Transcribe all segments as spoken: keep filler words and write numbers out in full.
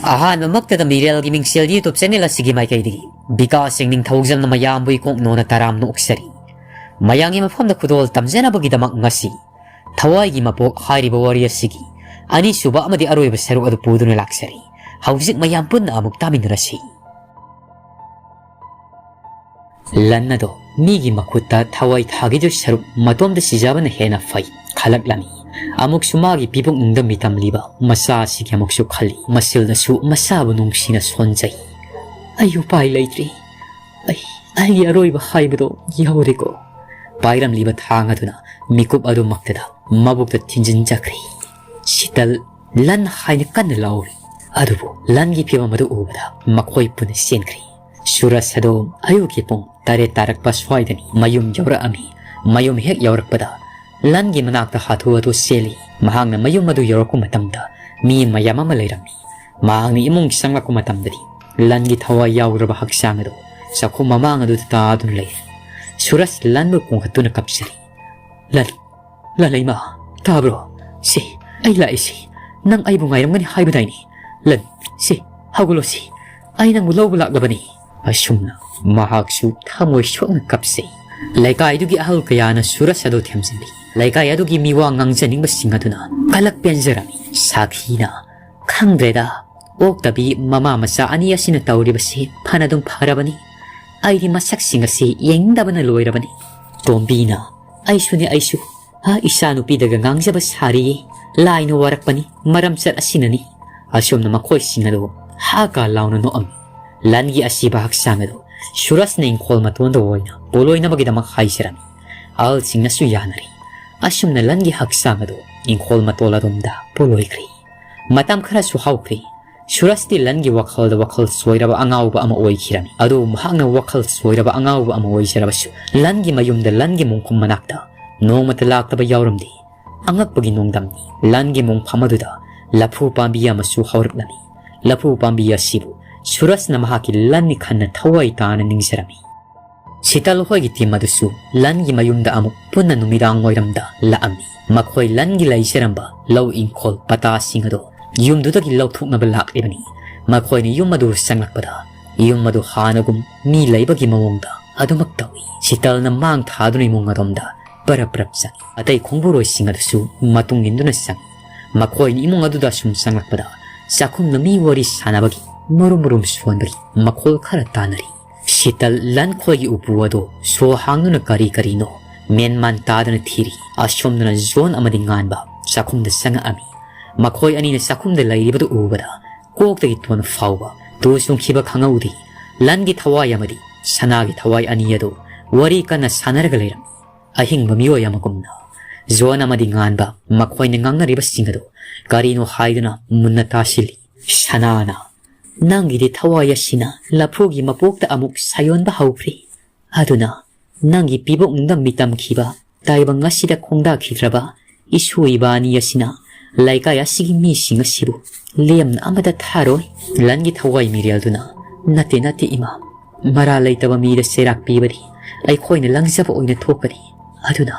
ꯑꯍꯥꯟꯕꯃꯛꯇꯗ ꯃꯤꯔꯦꯜꯒꯤ ꯃꯤꯡꯁꯦꯜ YouTube channel ꯑꯁꯤꯒꯤ ꯃꯥꯏꯀꯩꯗꯒꯤ ꯕꯤꯀꯥꯁ ꯁꯤꯡ ꯅꯤꯡꯊꯧꯖꯝꯅ ꯃꯌꯥꯝꯕꯨ ꯏꯀꯣꯛꯅꯣꯅ ꯇꯔꯥꯝꯅ ꯑꯣꯛꯆꯔꯤ꯫ ꯃꯌꯥꯝꯒꯤ ꯃꯐꯝꯗ ꯈꯨꯗꯣꯜ ꯇꯝꯖꯅꯕꯒꯤꯗꯃꯛ ꯉꯁꯤ ꯊꯋꯥꯏꯒꯤ ꯃꯄꯣꯛ ꯍꯥꯏꯔꯤꯕ ꯋꯥꯔꯤ ꯑꯁꯤꯒꯤ ꯑꯅꯤꯁꯨꯕ ꯑꯃꯗꯤ ꯑꯔꯣꯏꯕ ꯁꯔꯨꯛ ꯑꯗꯨ ꯄꯨꯗꯨꯅ ꯂꯥꯛꯆꯔꯤ꯫ ꯍꯧꯖꯤꯛ ꯃꯌꯥꯝ ꯄꯨꯟꯅ ꯑꯃꯨꯛ ꯇꯥꯃꯤꯟꯅꯔꯁꯤ꯫ ꯂꯟ ꯑꯗꯣ ꯃꯤꯒꯤ ꯃꯈꯨꯠꯇ ꯊꯋꯥꯏ ꯊꯥꯈꯤꯗꯣꯏ ꯁꯔꯨꯛ ꯃꯇꯣꯝꯇ ꯁꯤꯖꯕꯅ ꯍꯦꯟꯅ ꯐꯩ ꯈꯜꯂꯛꯂꯝꯃꯤ꯫ ꯑꯃꯨꯛꯁꯨ ꯃꯥꯒꯤ ꯄꯤꯕꯨꯛꯅꯨꯡꯗ ꯃꯤꯇꯝꯂꯤꯕ ꯃꯆꯥ ꯑꯁꯤꯒꯤ ꯑꯃꯨꯛꯁꯨ ꯈꯜꯂꯤ꯫ ꯃꯁꯤꯜꯗꯁꯨ ꯃꯁꯥꯕꯨ ꯅꯨꯡꯁꯤꯅ ꯁꯣꯟꯖꯩ꯫ "ꯑꯩ ꯎꯄꯥꯏ ꯂꯩꯇ꯭ꯔꯤ꯫ ꯑꯩ, ꯑꯩꯒꯤ ꯑꯔꯣꯏꯕ ꯍꯥꯏꯕꯗꯣ ꯌꯧꯔꯦꯀꯣ꯫" ꯄꯥꯏꯔꯝꯂꯤꯕ ꯊꯥꯡ ꯑꯗꯨꯅ ꯃꯤꯀꯨꯞ ꯑꯗꯨꯃꯛꯇꯗ ꯃꯕꯨꯛꯇ ꯊꯤꯟꯖꯤꯟꯖꯈ꯭ꯔꯦ꯫ ꯁꯤꯇꯜ, ꯂꯟ ꯍꯥꯏꯅ ꯀꯟꯅ ꯂꯥꯎꯔꯤ꯫ ꯑꯗꯨꯕꯨ ꯂꯟꯒꯤ ꯐꯤꯕꯝ ꯑꯗꯨ ꯎꯕꯗ ꯃꯈꯣꯏ ꯄꯨꯟꯅ ꯆꯦꯟꯈ꯭ꯔꯦ꯫ ꯁꯨꯔꯖ ꯑꯗꯣ ꯑꯌꯨꯛꯀꯤ ꯄꯨꯡ ꯇꯔꯦꯠ ꯇꯥꯔꯛꯄ ꯁ꯭ꯋꯥꯏꯗꯅꯤ ꯃꯌꯨꯝ ꯌꯧꯔꯛꯑꯝꯃꯤ꯫ ꯃꯌꯨꯝ ꯍꯦꯛ ꯌꯧꯔꯛꯄꯗ ꯂꯟꯒꯤ ꯃꯅꯥꯛꯇ ꯍꯥꯊꯨ ꯍꯥꯊꯨ ꯆꯦꯜꯂꯤ꯫ ꯃꯍꯥꯛꯅ ꯃꯌꯨꯝ ꯑꯗꯨ ꯌꯧꯔꯛꯄ ꯃꯇꯝꯗ ꯃꯤ ꯃꯌꯥꯝ ꯑꯃ ꯂꯩꯔꯝꯃꯤ꯫ ꯃꯍꯥꯛꯅ ꯏꯃꯨꯡ ꯆꯪꯂꯛꯄ ꯃꯇꯝꯗꯗꯤ ꯂꯟꯒꯤ ꯊꯋꯥꯏ ꯌꯥꯎꯗ꯭ꯔꯕ ꯍꯛꯆꯥꯡ ꯑꯗꯨ ꯆꯥꯛꯈꯨꯝ ꯃꯃꯥꯡ ꯑꯗꯨꯗ ꯇꯥꯗꯨꯅ ꯂꯩꯔꯤ꯫ ꯁꯨꯔꯖ ꯂꯟꯕꯨ ꯀꯣꯡꯈꯠꯇꯨꯅ ꯀꯞꯆꯔꯤ꯫ "ꯂꯟ, ꯂꯟ, ꯏꯃꯥ, ꯇꯥꯕ꯭ꯔꯣ? ꯁꯤ, ꯑꯩ ꯂꯥꯛꯏꯁꯤ꯫ ꯅꯪ ꯑꯩꯕꯨ ꯉꯥꯏꯔꯝꯒꯅꯤ ꯍꯥꯏꯕꯗꯥꯏꯅꯦ? ꯂꯟ, ꯁꯤ, ꯍꯧꯒꯠꯂꯣ ꯁꯤ꯫ ꯑꯩ ꯅꯪꯕꯨ ꯂꯧꯕ ꯂꯥꯛꯂꯕꯅꯤ꯫" ꯑꯁꯨꯝꯅ ꯃꯍꯥꯛꯁꯨ ꯊꯃꯣꯏ ꯁꯣꯛꯅ ꯀꯞꯆꯩ꯫ ꯂꯩꯀꯥꯏꯗꯨꯒꯤ ꯑꯍꯜ ꯀꯌꯥꯅ ꯁꯨꯔꯖ ꯑꯗꯨ ꯊꯦꯝꯖꯤꯜꯂꯤ꯫ ꯂꯩꯀꯥꯏ ꯑꯗꯨꯒꯤ ꯃꯤꯋꯥ ꯉꯥꯡꯖꯅꯤꯡꯕꯁꯤꯡ ꯑꯗꯨꯅ ꯀꯂꯛ ꯄꯦꯟꯖꯔꯝꯃꯤ꯫ ꯁꯥꯈꯤꯅ, "ꯈꯪꯗ꯭ꯔꯦꯗ, ꯑꯣꯛꯇꯕꯤ ꯃꯃꯥ ꯃꯆꯥ ꯑꯅꯤ ꯑꯁꯤꯅ ꯇꯧꯔꯤꯕꯁꯤ ꯐꯅꯗꯨꯝ ꯐꯔꯕꯅꯤ꯫ ꯑꯩꯗꯤ ꯃꯁꯛꯁꯤꯡ ꯑꯁꯤ ꯌꯦꯡꯅꯤꯡꯗꯕꯅ ꯂꯣꯏꯔꯕꯅꯤ꯫" ꯇꯣꯝꯕꯤꯅ, "ꯑꯩꯁꯨꯅꯤ, ꯑꯩꯁꯨ꯫ ꯍꯥ, ꯏꯆꯥꯅꯨꯄꯤꯗꯒ ꯉꯥꯡꯖꯕ ꯁꯥꯔꯤꯌꯦ꯫ ꯂꯥꯏꯅ ꯋꯥꯔꯛꯄꯅꯤ, ꯃꯔꯝ ꯆꯠ ꯑꯁꯤꯅꯅꯤ꯫" ꯑꯁꯨꯝꯅ ꯃꯈꯣꯏꯁꯤꯡ ꯑꯗꯨ ꯍꯥ ꯀꯥ ꯂꯥꯎꯅ ꯅꯣꯛꯑꯝꯃꯤ꯫ ꯂꯟꯒꯤ ꯑꯁꯤꯕ ꯍꯛꯆꯥꯡ ꯑꯗꯨ ꯁꯨꯔꯖꯅ ꯏꯪꯈꯣꯜ ꯃꯇꯣꯟꯗ ꯑꯣꯏꯅ ꯄꯣꯂꯣꯏꯅꯕꯒꯤꯗꯃꯛ ꯍꯥꯏꯖꯔꯝꯃꯤ꯫ ꯑꯍꯜꯁꯤꯡꯅꯁꯨ ꯌꯥꯅꯔꯦ꯫ ꯑꯁꯨꯝꯅ ꯂꯟꯒꯤ ꯍꯛꯆꯥꯡ ꯑꯗꯨ ꯏꯪꯈꯣꯜ ꯃꯇꯣꯜ ꯑꯗꯣꯝꯗ ꯄꯣꯂꯣꯏꯈ꯭ꯔꯦ꯫ ꯃꯇꯝ ꯈꯔꯁꯨ ꯍꯧꯈ꯭ꯔꯦ꯫ ꯁꯨꯔꯖꯇꯤ ꯂꯟꯒꯤ ꯋꯥꯈꯜꯗ ꯋꯥꯈꯜ ꯆꯣꯏꯔꯕ ꯑꯉꯥꯎꯕ ꯑꯃ ꯑꯣꯏꯈꯤꯔꯝꯃꯤ꯫ ꯑꯗꯨꯕꯨ ꯃꯍꯥꯛꯅ ꯋꯥꯈꯜ ꯆꯣꯏꯔꯕ ꯑꯉꯥꯎꯕ ꯑꯃ ꯑꯣꯏꯖꯔꯕꯁꯨ, ꯂꯟꯒꯤ ꯃꯌꯨꯝꯗ ꯂꯟꯒꯤ ꯃꯣꯡꯐꯝ ꯃꯅꯥꯛꯇ ꯅꯣꯡꯃꯇ ꯂꯥꯛꯇꯕ ꯌꯥꯎꯔꯝꯗꯦ꯫ ꯑꯉꯛꯄꯒꯤ ꯅꯣꯡꯗꯝꯅꯤ꯫ ꯂꯟꯒꯤ ꯃꯣꯡꯐꯝ ꯑꯗꯨꯗ ꯂꯐꯨ ꯄꯥꯝꯕꯤ ꯑꯃꯁꯨ ꯍꯧꯔꯛꯂꯝꯃꯤ꯫ ꯂꯐꯨ ꯄꯥꯝꯕꯤ ꯑꯁꯤꯕꯨ ꯁꯨꯔꯖꯅ ꯃꯍꯥꯛꯀꯤ ꯂꯟꯅꯤ ꯈꯟꯅ ꯊꯋꯥꯏ ꯇꯥꯅ ꯅꯤꯡꯖꯔꯝꯃꯤ꯫ ꯁꯤꯇꯜ ꯍꯣꯏꯒꯤ team ꯑꯗꯨꯁꯨ ꯂꯟꯒꯤ ꯃꯌꯨꯝꯗ ꯑꯃꯨꯛ ꯄꯨꯟꯅ ꯅꯨꯃꯤꯗꯥꯡ ꯋꯥꯏꯔꯝꯗ ꯂꯥꯛꯑꯝꯃꯤ꯫ ꯃꯈꯣꯏ ꯂꯟꯒꯤ ꯂꯩꯖꯔꯝꯕ ꯂꯧ ꯏꯪꯈꯣꯜ ꯄꯇꯥꯁꯤꯡ ꯑꯗꯨ ꯌꯨꯝꯗꯨꯗꯒꯤ ꯂꯧꯊꯣꯛꯅꯕ ꯂꯥꯛꯂꯤꯕꯅꯤ꯫ ꯃꯈꯣꯏꯅ ꯌꯨꯝ ꯑꯗꯨ ꯆꯪꯂꯛꯄꯗ ꯌꯨꯝ ꯑꯗꯨ ꯍꯥꯟꯅꯒꯨꯝ ꯃꯤ ꯂꯩꯕꯒꯤ ꯃꯑꯣꯡꯗ ꯑꯗꯨꯃꯛ ꯇꯧꯏ꯫ ꯁꯤꯇꯜꯅ ꯃꯥꯡ ꯊꯥꯗꯨꯅ ꯏꯃꯨꯡ ꯑꯗꯣꯝꯗ ꯄꯔꯞ ꯄꯔꯞ ꯆꯪꯏ꯫ ꯑꯇꯩ ꯈꯣꯡꯕꯨꯔꯣꯏꯁꯤꯡ ꯑꯗꯨꯁꯨ ꯃꯇꯨꯡ ꯏꯟꯗꯨꯅ ꯆꯪꯏ꯫ ꯃꯈꯣꯏꯅ ꯏꯃꯨꯡ ꯑꯗꯨꯗ ꯁꯨꯝ ꯆꯪꯂꯛꯄꯗ ꯆꯥꯛꯈꯨꯝꯗ ꯃꯤ ꯋꯥꯔꯤ ꯁꯥꯟꯅꯕꯒꯤ ꯃꯔꯨꯝ ꯃꯔꯨꯝ ꯁꯣꯟꯕꯒꯤ ꯃꯈꯣꯜ ꯈꯔ ꯇꯥꯅꯔꯤ꯫ ꯁꯤꯇꯜ ꯂꯟꯈꯣꯏꯒꯤ ꯎꯄꯨ ꯑꯗꯨ ꯁꯣ ꯍꯥꯡꯗꯨꯅ ꯀꯔꯤ ꯀꯔꯤꯅꯣ ꯃꯦꯟꯃꯥꯟ ꯇꯥꯗꯅ ꯊꯤꯔꯤ꯫ ꯑꯁꯣꯝꯗꯅ ꯖꯣꯟ ꯑꯃꯗꯤ ꯉꯥꯟꯕ ꯆꯥꯛꯈꯨꯝꯗ ꯆꯪꯉꯛꯑꯝꯃꯤ꯫ ꯃꯈꯣꯏ ꯑꯅꯤꯅ ꯆꯥꯛꯈꯨꯝꯗ ꯂꯩꯔꯤꯕꯗꯨ ꯎꯕꯗ ꯀꯣꯛꯇꯒꯤ ꯇꯣꯟ ꯐꯥꯎꯕ ꯇꯨ ꯆꯨꯡꯈꯤꯕ ꯈꯪꯍꯧꯗꯦ꯫ ꯂꯟꯒꯤ ꯊꯋꯥꯏ ꯑꯃꯗꯤ ꯁꯅꯥꯒꯤ ꯊꯋꯥꯏ ꯑꯅꯤ ꯑꯗꯨ ꯋꯥꯔꯤ ꯀꯟꯅ ꯁꯥꯟꯅꯔꯒ ꯂꯩꯔꯝꯃꯤ꯫ ꯑꯍꯤꯡꯕ ꯃꯤꯑꯣꯏ ꯑꯃꯒꯨꯝꯅ ꯖꯣꯟ ꯑꯃꯗꯤ ꯉꯥꯟꯕ ꯃꯈꯣꯏꯅ ꯉꯥꯡꯅꯔꯤꯕꯁꯤꯡ ꯑꯗꯨ ꯀꯔꯤꯅꯣ ꯍꯥꯏꯗꯨꯅ ꯃꯨꯟꯅ ꯇꯥꯁꯤꯜꯂꯤ꯫ ꯁꯅꯥꯅ, "ꯅꯪꯒꯤꯗꯤ ꯊꯋꯥꯏ ꯑꯁꯤꯅ ꯂꯐꯨꯒꯤ ꯃꯄꯣꯛꯇ ꯑꯃꯨꯛ ꯁꯥꯌꯣꯟꯕ ꯍꯧꯈ꯭ꯔꯦ꯫ ꯑꯗꯨꯅ ꯅꯪꯒꯤ ꯄꯤꯕꯣꯛꯅꯨꯡꯗ ꯃꯤꯇꯝꯈꯤꯕ ꯇꯥꯏꯕꯪ ꯑꯁꯤꯗ ꯈꯣꯡꯗꯥꯈꯤꯗ꯭ꯔꯕ ꯏꯁꯨ ꯏꯕꯥꯅꯤ ꯑꯁꯤꯅ ꯂꯩꯀꯥꯏ ꯑꯁꯤꯒꯤ ꯃꯤꯁꯤꯡ ꯑꯁꯤꯕꯨ ꯂꯦꯝꯅ ꯑꯃꯠꯇ ꯊꯥꯔꯣꯏ꯫" ꯂꯟꯒꯤ ꯊꯋꯥꯏ ꯃꯤꯔꯦꯜꯗꯨꯅ, "ꯅꯠꯇꯦ, ꯅꯠꯇꯦ ꯏꯃꯥ, ꯃꯔꯥꯜ ꯂꯩꯇꯕ ꯃꯤꯗ ꯆꯩꯔꯥꯛ ꯄꯤꯕꯗꯤ ꯑꯩꯈꯣꯏꯅ ꯂꯪꯖꯕ ꯑꯣꯏꯅ ꯊꯣꯛꯀꯅꯤ꯫ ꯑꯗꯨꯅ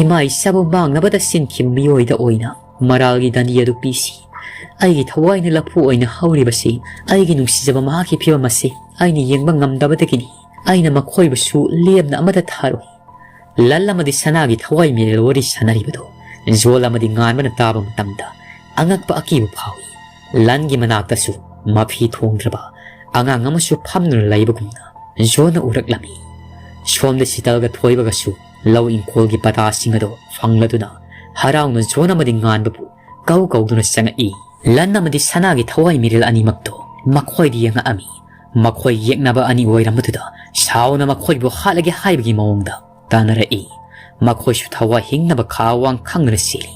ꯏꯃꯥ ꯏꯆꯥꯕꯨ ꯃꯥꯡꯅꯕꯗ ꯁꯤꯟꯈꯤꯕ ꯃꯤꯑꯣꯏꯗ ꯑꯣꯏꯅ ꯃꯔꯥꯜꯒꯤ ꯗꯟꯗꯤ ꯑꯗꯨ ꯄꯤꯁꯤ꯫ ꯑꯩꯒꯤ ꯊꯋꯥꯏꯅ ꯂꯐꯨ ꯑꯣꯏꯅ ꯍꯧꯔꯤꯕꯁꯤ, ꯑꯩꯒꯤ ꯅꯨꯡꯁꯤꯖꯕ ꯃꯍꯥꯛꯀꯤ ꯐꯤꯕꯝ ꯑꯁꯤ ꯑꯩꯅ ꯌꯦꯡꯕ ꯉꯝꯗꯕꯗꯒꯤꯅꯤ꯫ ꯑꯩꯅ ꯃꯈꯣꯏꯕꯨꯁꯨ ꯂꯦꯝꯅ ꯑꯃꯠꯇ ꯊꯥꯔꯣꯏ꯫" ꯂꯟ ꯑꯃꯗꯤ ꯁꯅꯥꯒꯤ ꯊꯋꯥꯏ ꯃꯤꯔꯦꯜ ꯋꯥꯔꯤ ꯁꯥꯟꯅꯔꯤꯕꯗꯨ ꯖꯣꯜ ꯑꯃꯗꯤ ꯉꯥꯟꯕꯅ ꯇꯥꯕ ꯃꯇꯝꯗ ꯑꯉꯛꯄ ꯑꯀꯤꯕ ꯐꯥꯎꯏ꯫ ꯂꯟꯒꯤ ꯃꯅꯥꯛꯇꯁꯨ ꯃꯐꯤ ꯊꯣꯡꯗ꯭ꯔꯕ ꯑꯉꯥꯡ ꯑꯃꯁꯨ ꯐꯝꯗꯨꯅ ꯂꯩꯕꯒꯨꯝꯅ ꯖꯣꯟꯅ ꯎꯔꯛꯂꯝꯃꯤ꯫ ꯁꯣꯝꯗ ꯁꯤꯇꯜꯒ ꯊꯣꯏꯕꯒꯁꯨ ꯂꯧ ꯏꯪꯈꯣꯜꯒꯤ ꯄꯇꯥꯁꯤꯡ ꯑꯗꯨ ꯐꯪꯂꯗꯨꯅ ꯍꯔꯥꯎꯅ ꯖꯣꯟ ꯑꯃꯗꯤ ꯉꯥꯟꯕꯕꯨ ꯀꯧ ꯀꯧꯗꯨꯅ ꯆꯪꯉꯛꯏ꯫ ꯂꯟ ꯑꯃꯗꯤ ꯁꯅꯥꯒꯤ ꯊꯋꯥꯏ ꯃꯤꯔꯦꯜ ꯑꯅꯤꯃꯛꯇꯣ ꯃꯈꯣꯏꯗ ꯌꯦꯡꯉꯛꯑꯝꯃꯤ꯫ ꯃꯈꯣꯏ ꯌꯦꯛꯅꯕ ꯑꯅꯤ ꯑꯣꯏꯔꯝꯕꯗꯨꯗ ꯁꯥꯎꯅ ꯃꯈꯣꯏꯕꯨ ꯍꯥꯠꯂꯒꯦ ꯍꯥꯏꯕꯒꯤ ꯃꯑꯣꯡꯗ ꯇꯥꯟꯅꯔꯛꯏ꯫ ꯃꯈꯣꯏꯁꯨ ꯊꯋꯥꯏ ꯍꯤꯡꯅꯕ ꯈꯥ ꯋꯥꯡ ꯈꯪꯗꯅ ꯆꯦꯜꯂꯤ꯫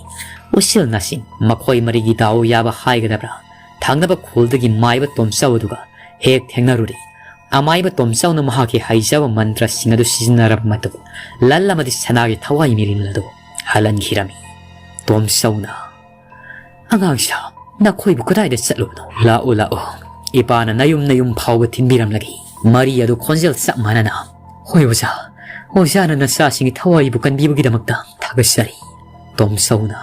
ꯎꯆꯤꯜ ꯅꯥꯆꯤꯟ ꯃꯈꯣꯏ ꯃꯔꯤꯒꯤ ꯗꯥꯎ ꯌꯥꯕ ꯍꯥꯏꯒꯗꯕ꯭ꯔꯥ, ꯊꯪꯅꯕ ꯈꯨꯜꯗꯒꯤ ꯃꯥꯏꯕ ꯇꯣꯝꯆꯧ ꯑꯗꯨꯒ ꯍꯦꯛ ꯊꯦꯡꯅꯔꯨꯔꯦ꯫ ꯑꯃꯥꯏꯕ ꯇꯣꯝꯆꯧꯅ ꯃꯍꯥꯛꯀꯤ ꯍꯩꯖꯕ ꯃꯟꯇ꯭ꯔꯁꯤꯡ ꯑꯗꯨ ꯁꯤꯖꯤꯟꯅꯔꯕ ꯃꯇꯨꯡ ꯂꯟ ꯑꯃꯗꯤ ꯁꯅꯥꯒꯤ ꯊꯋꯥꯏ ꯃꯤꯔꯦꯜ ꯑꯗꯨ ꯍꯜꯍꯟꯈꯤꯔꯝꯃꯤ꯫ ꯇꯣꯝꯆꯧꯅ, "ꯑꯉꯥꯡꯁꯥ, ꯅꯈꯣꯏꯕꯨ ꯀꯗꯥꯏꯗ ꯆꯠꯂꯨꯕꯅꯣ? ꯂꯥꯛꯎ, ꯂꯥꯛꯎ꯫ ꯏꯄꯥꯅ ꯅꯌꯨꯝ ꯅꯌꯨꯝ ꯐꯥꯎꯕ ꯊꯤꯟꯕꯤꯔꯝꯂꯒꯦ꯫ ꯃꯔꯤ ꯑꯗꯨ ꯈꯣꯟꯖꯦꯜ ꯆꯞ ꯃꯥꯟꯅꯅ꯫" "ꯍꯣꯏ ꯑꯣꯖꯥ, ꯑꯣꯖꯥꯅ ꯅꯆꯥꯁꯤꯡꯒꯤ ꯊꯋꯥꯏꯕꯨ ꯀꯟꯕꯤꯕꯒꯤꯗꯃꯛꯇ ꯊꯥꯒꯠꯆꯔꯤ꯫" ꯇꯣꯝꯆꯧꯅ,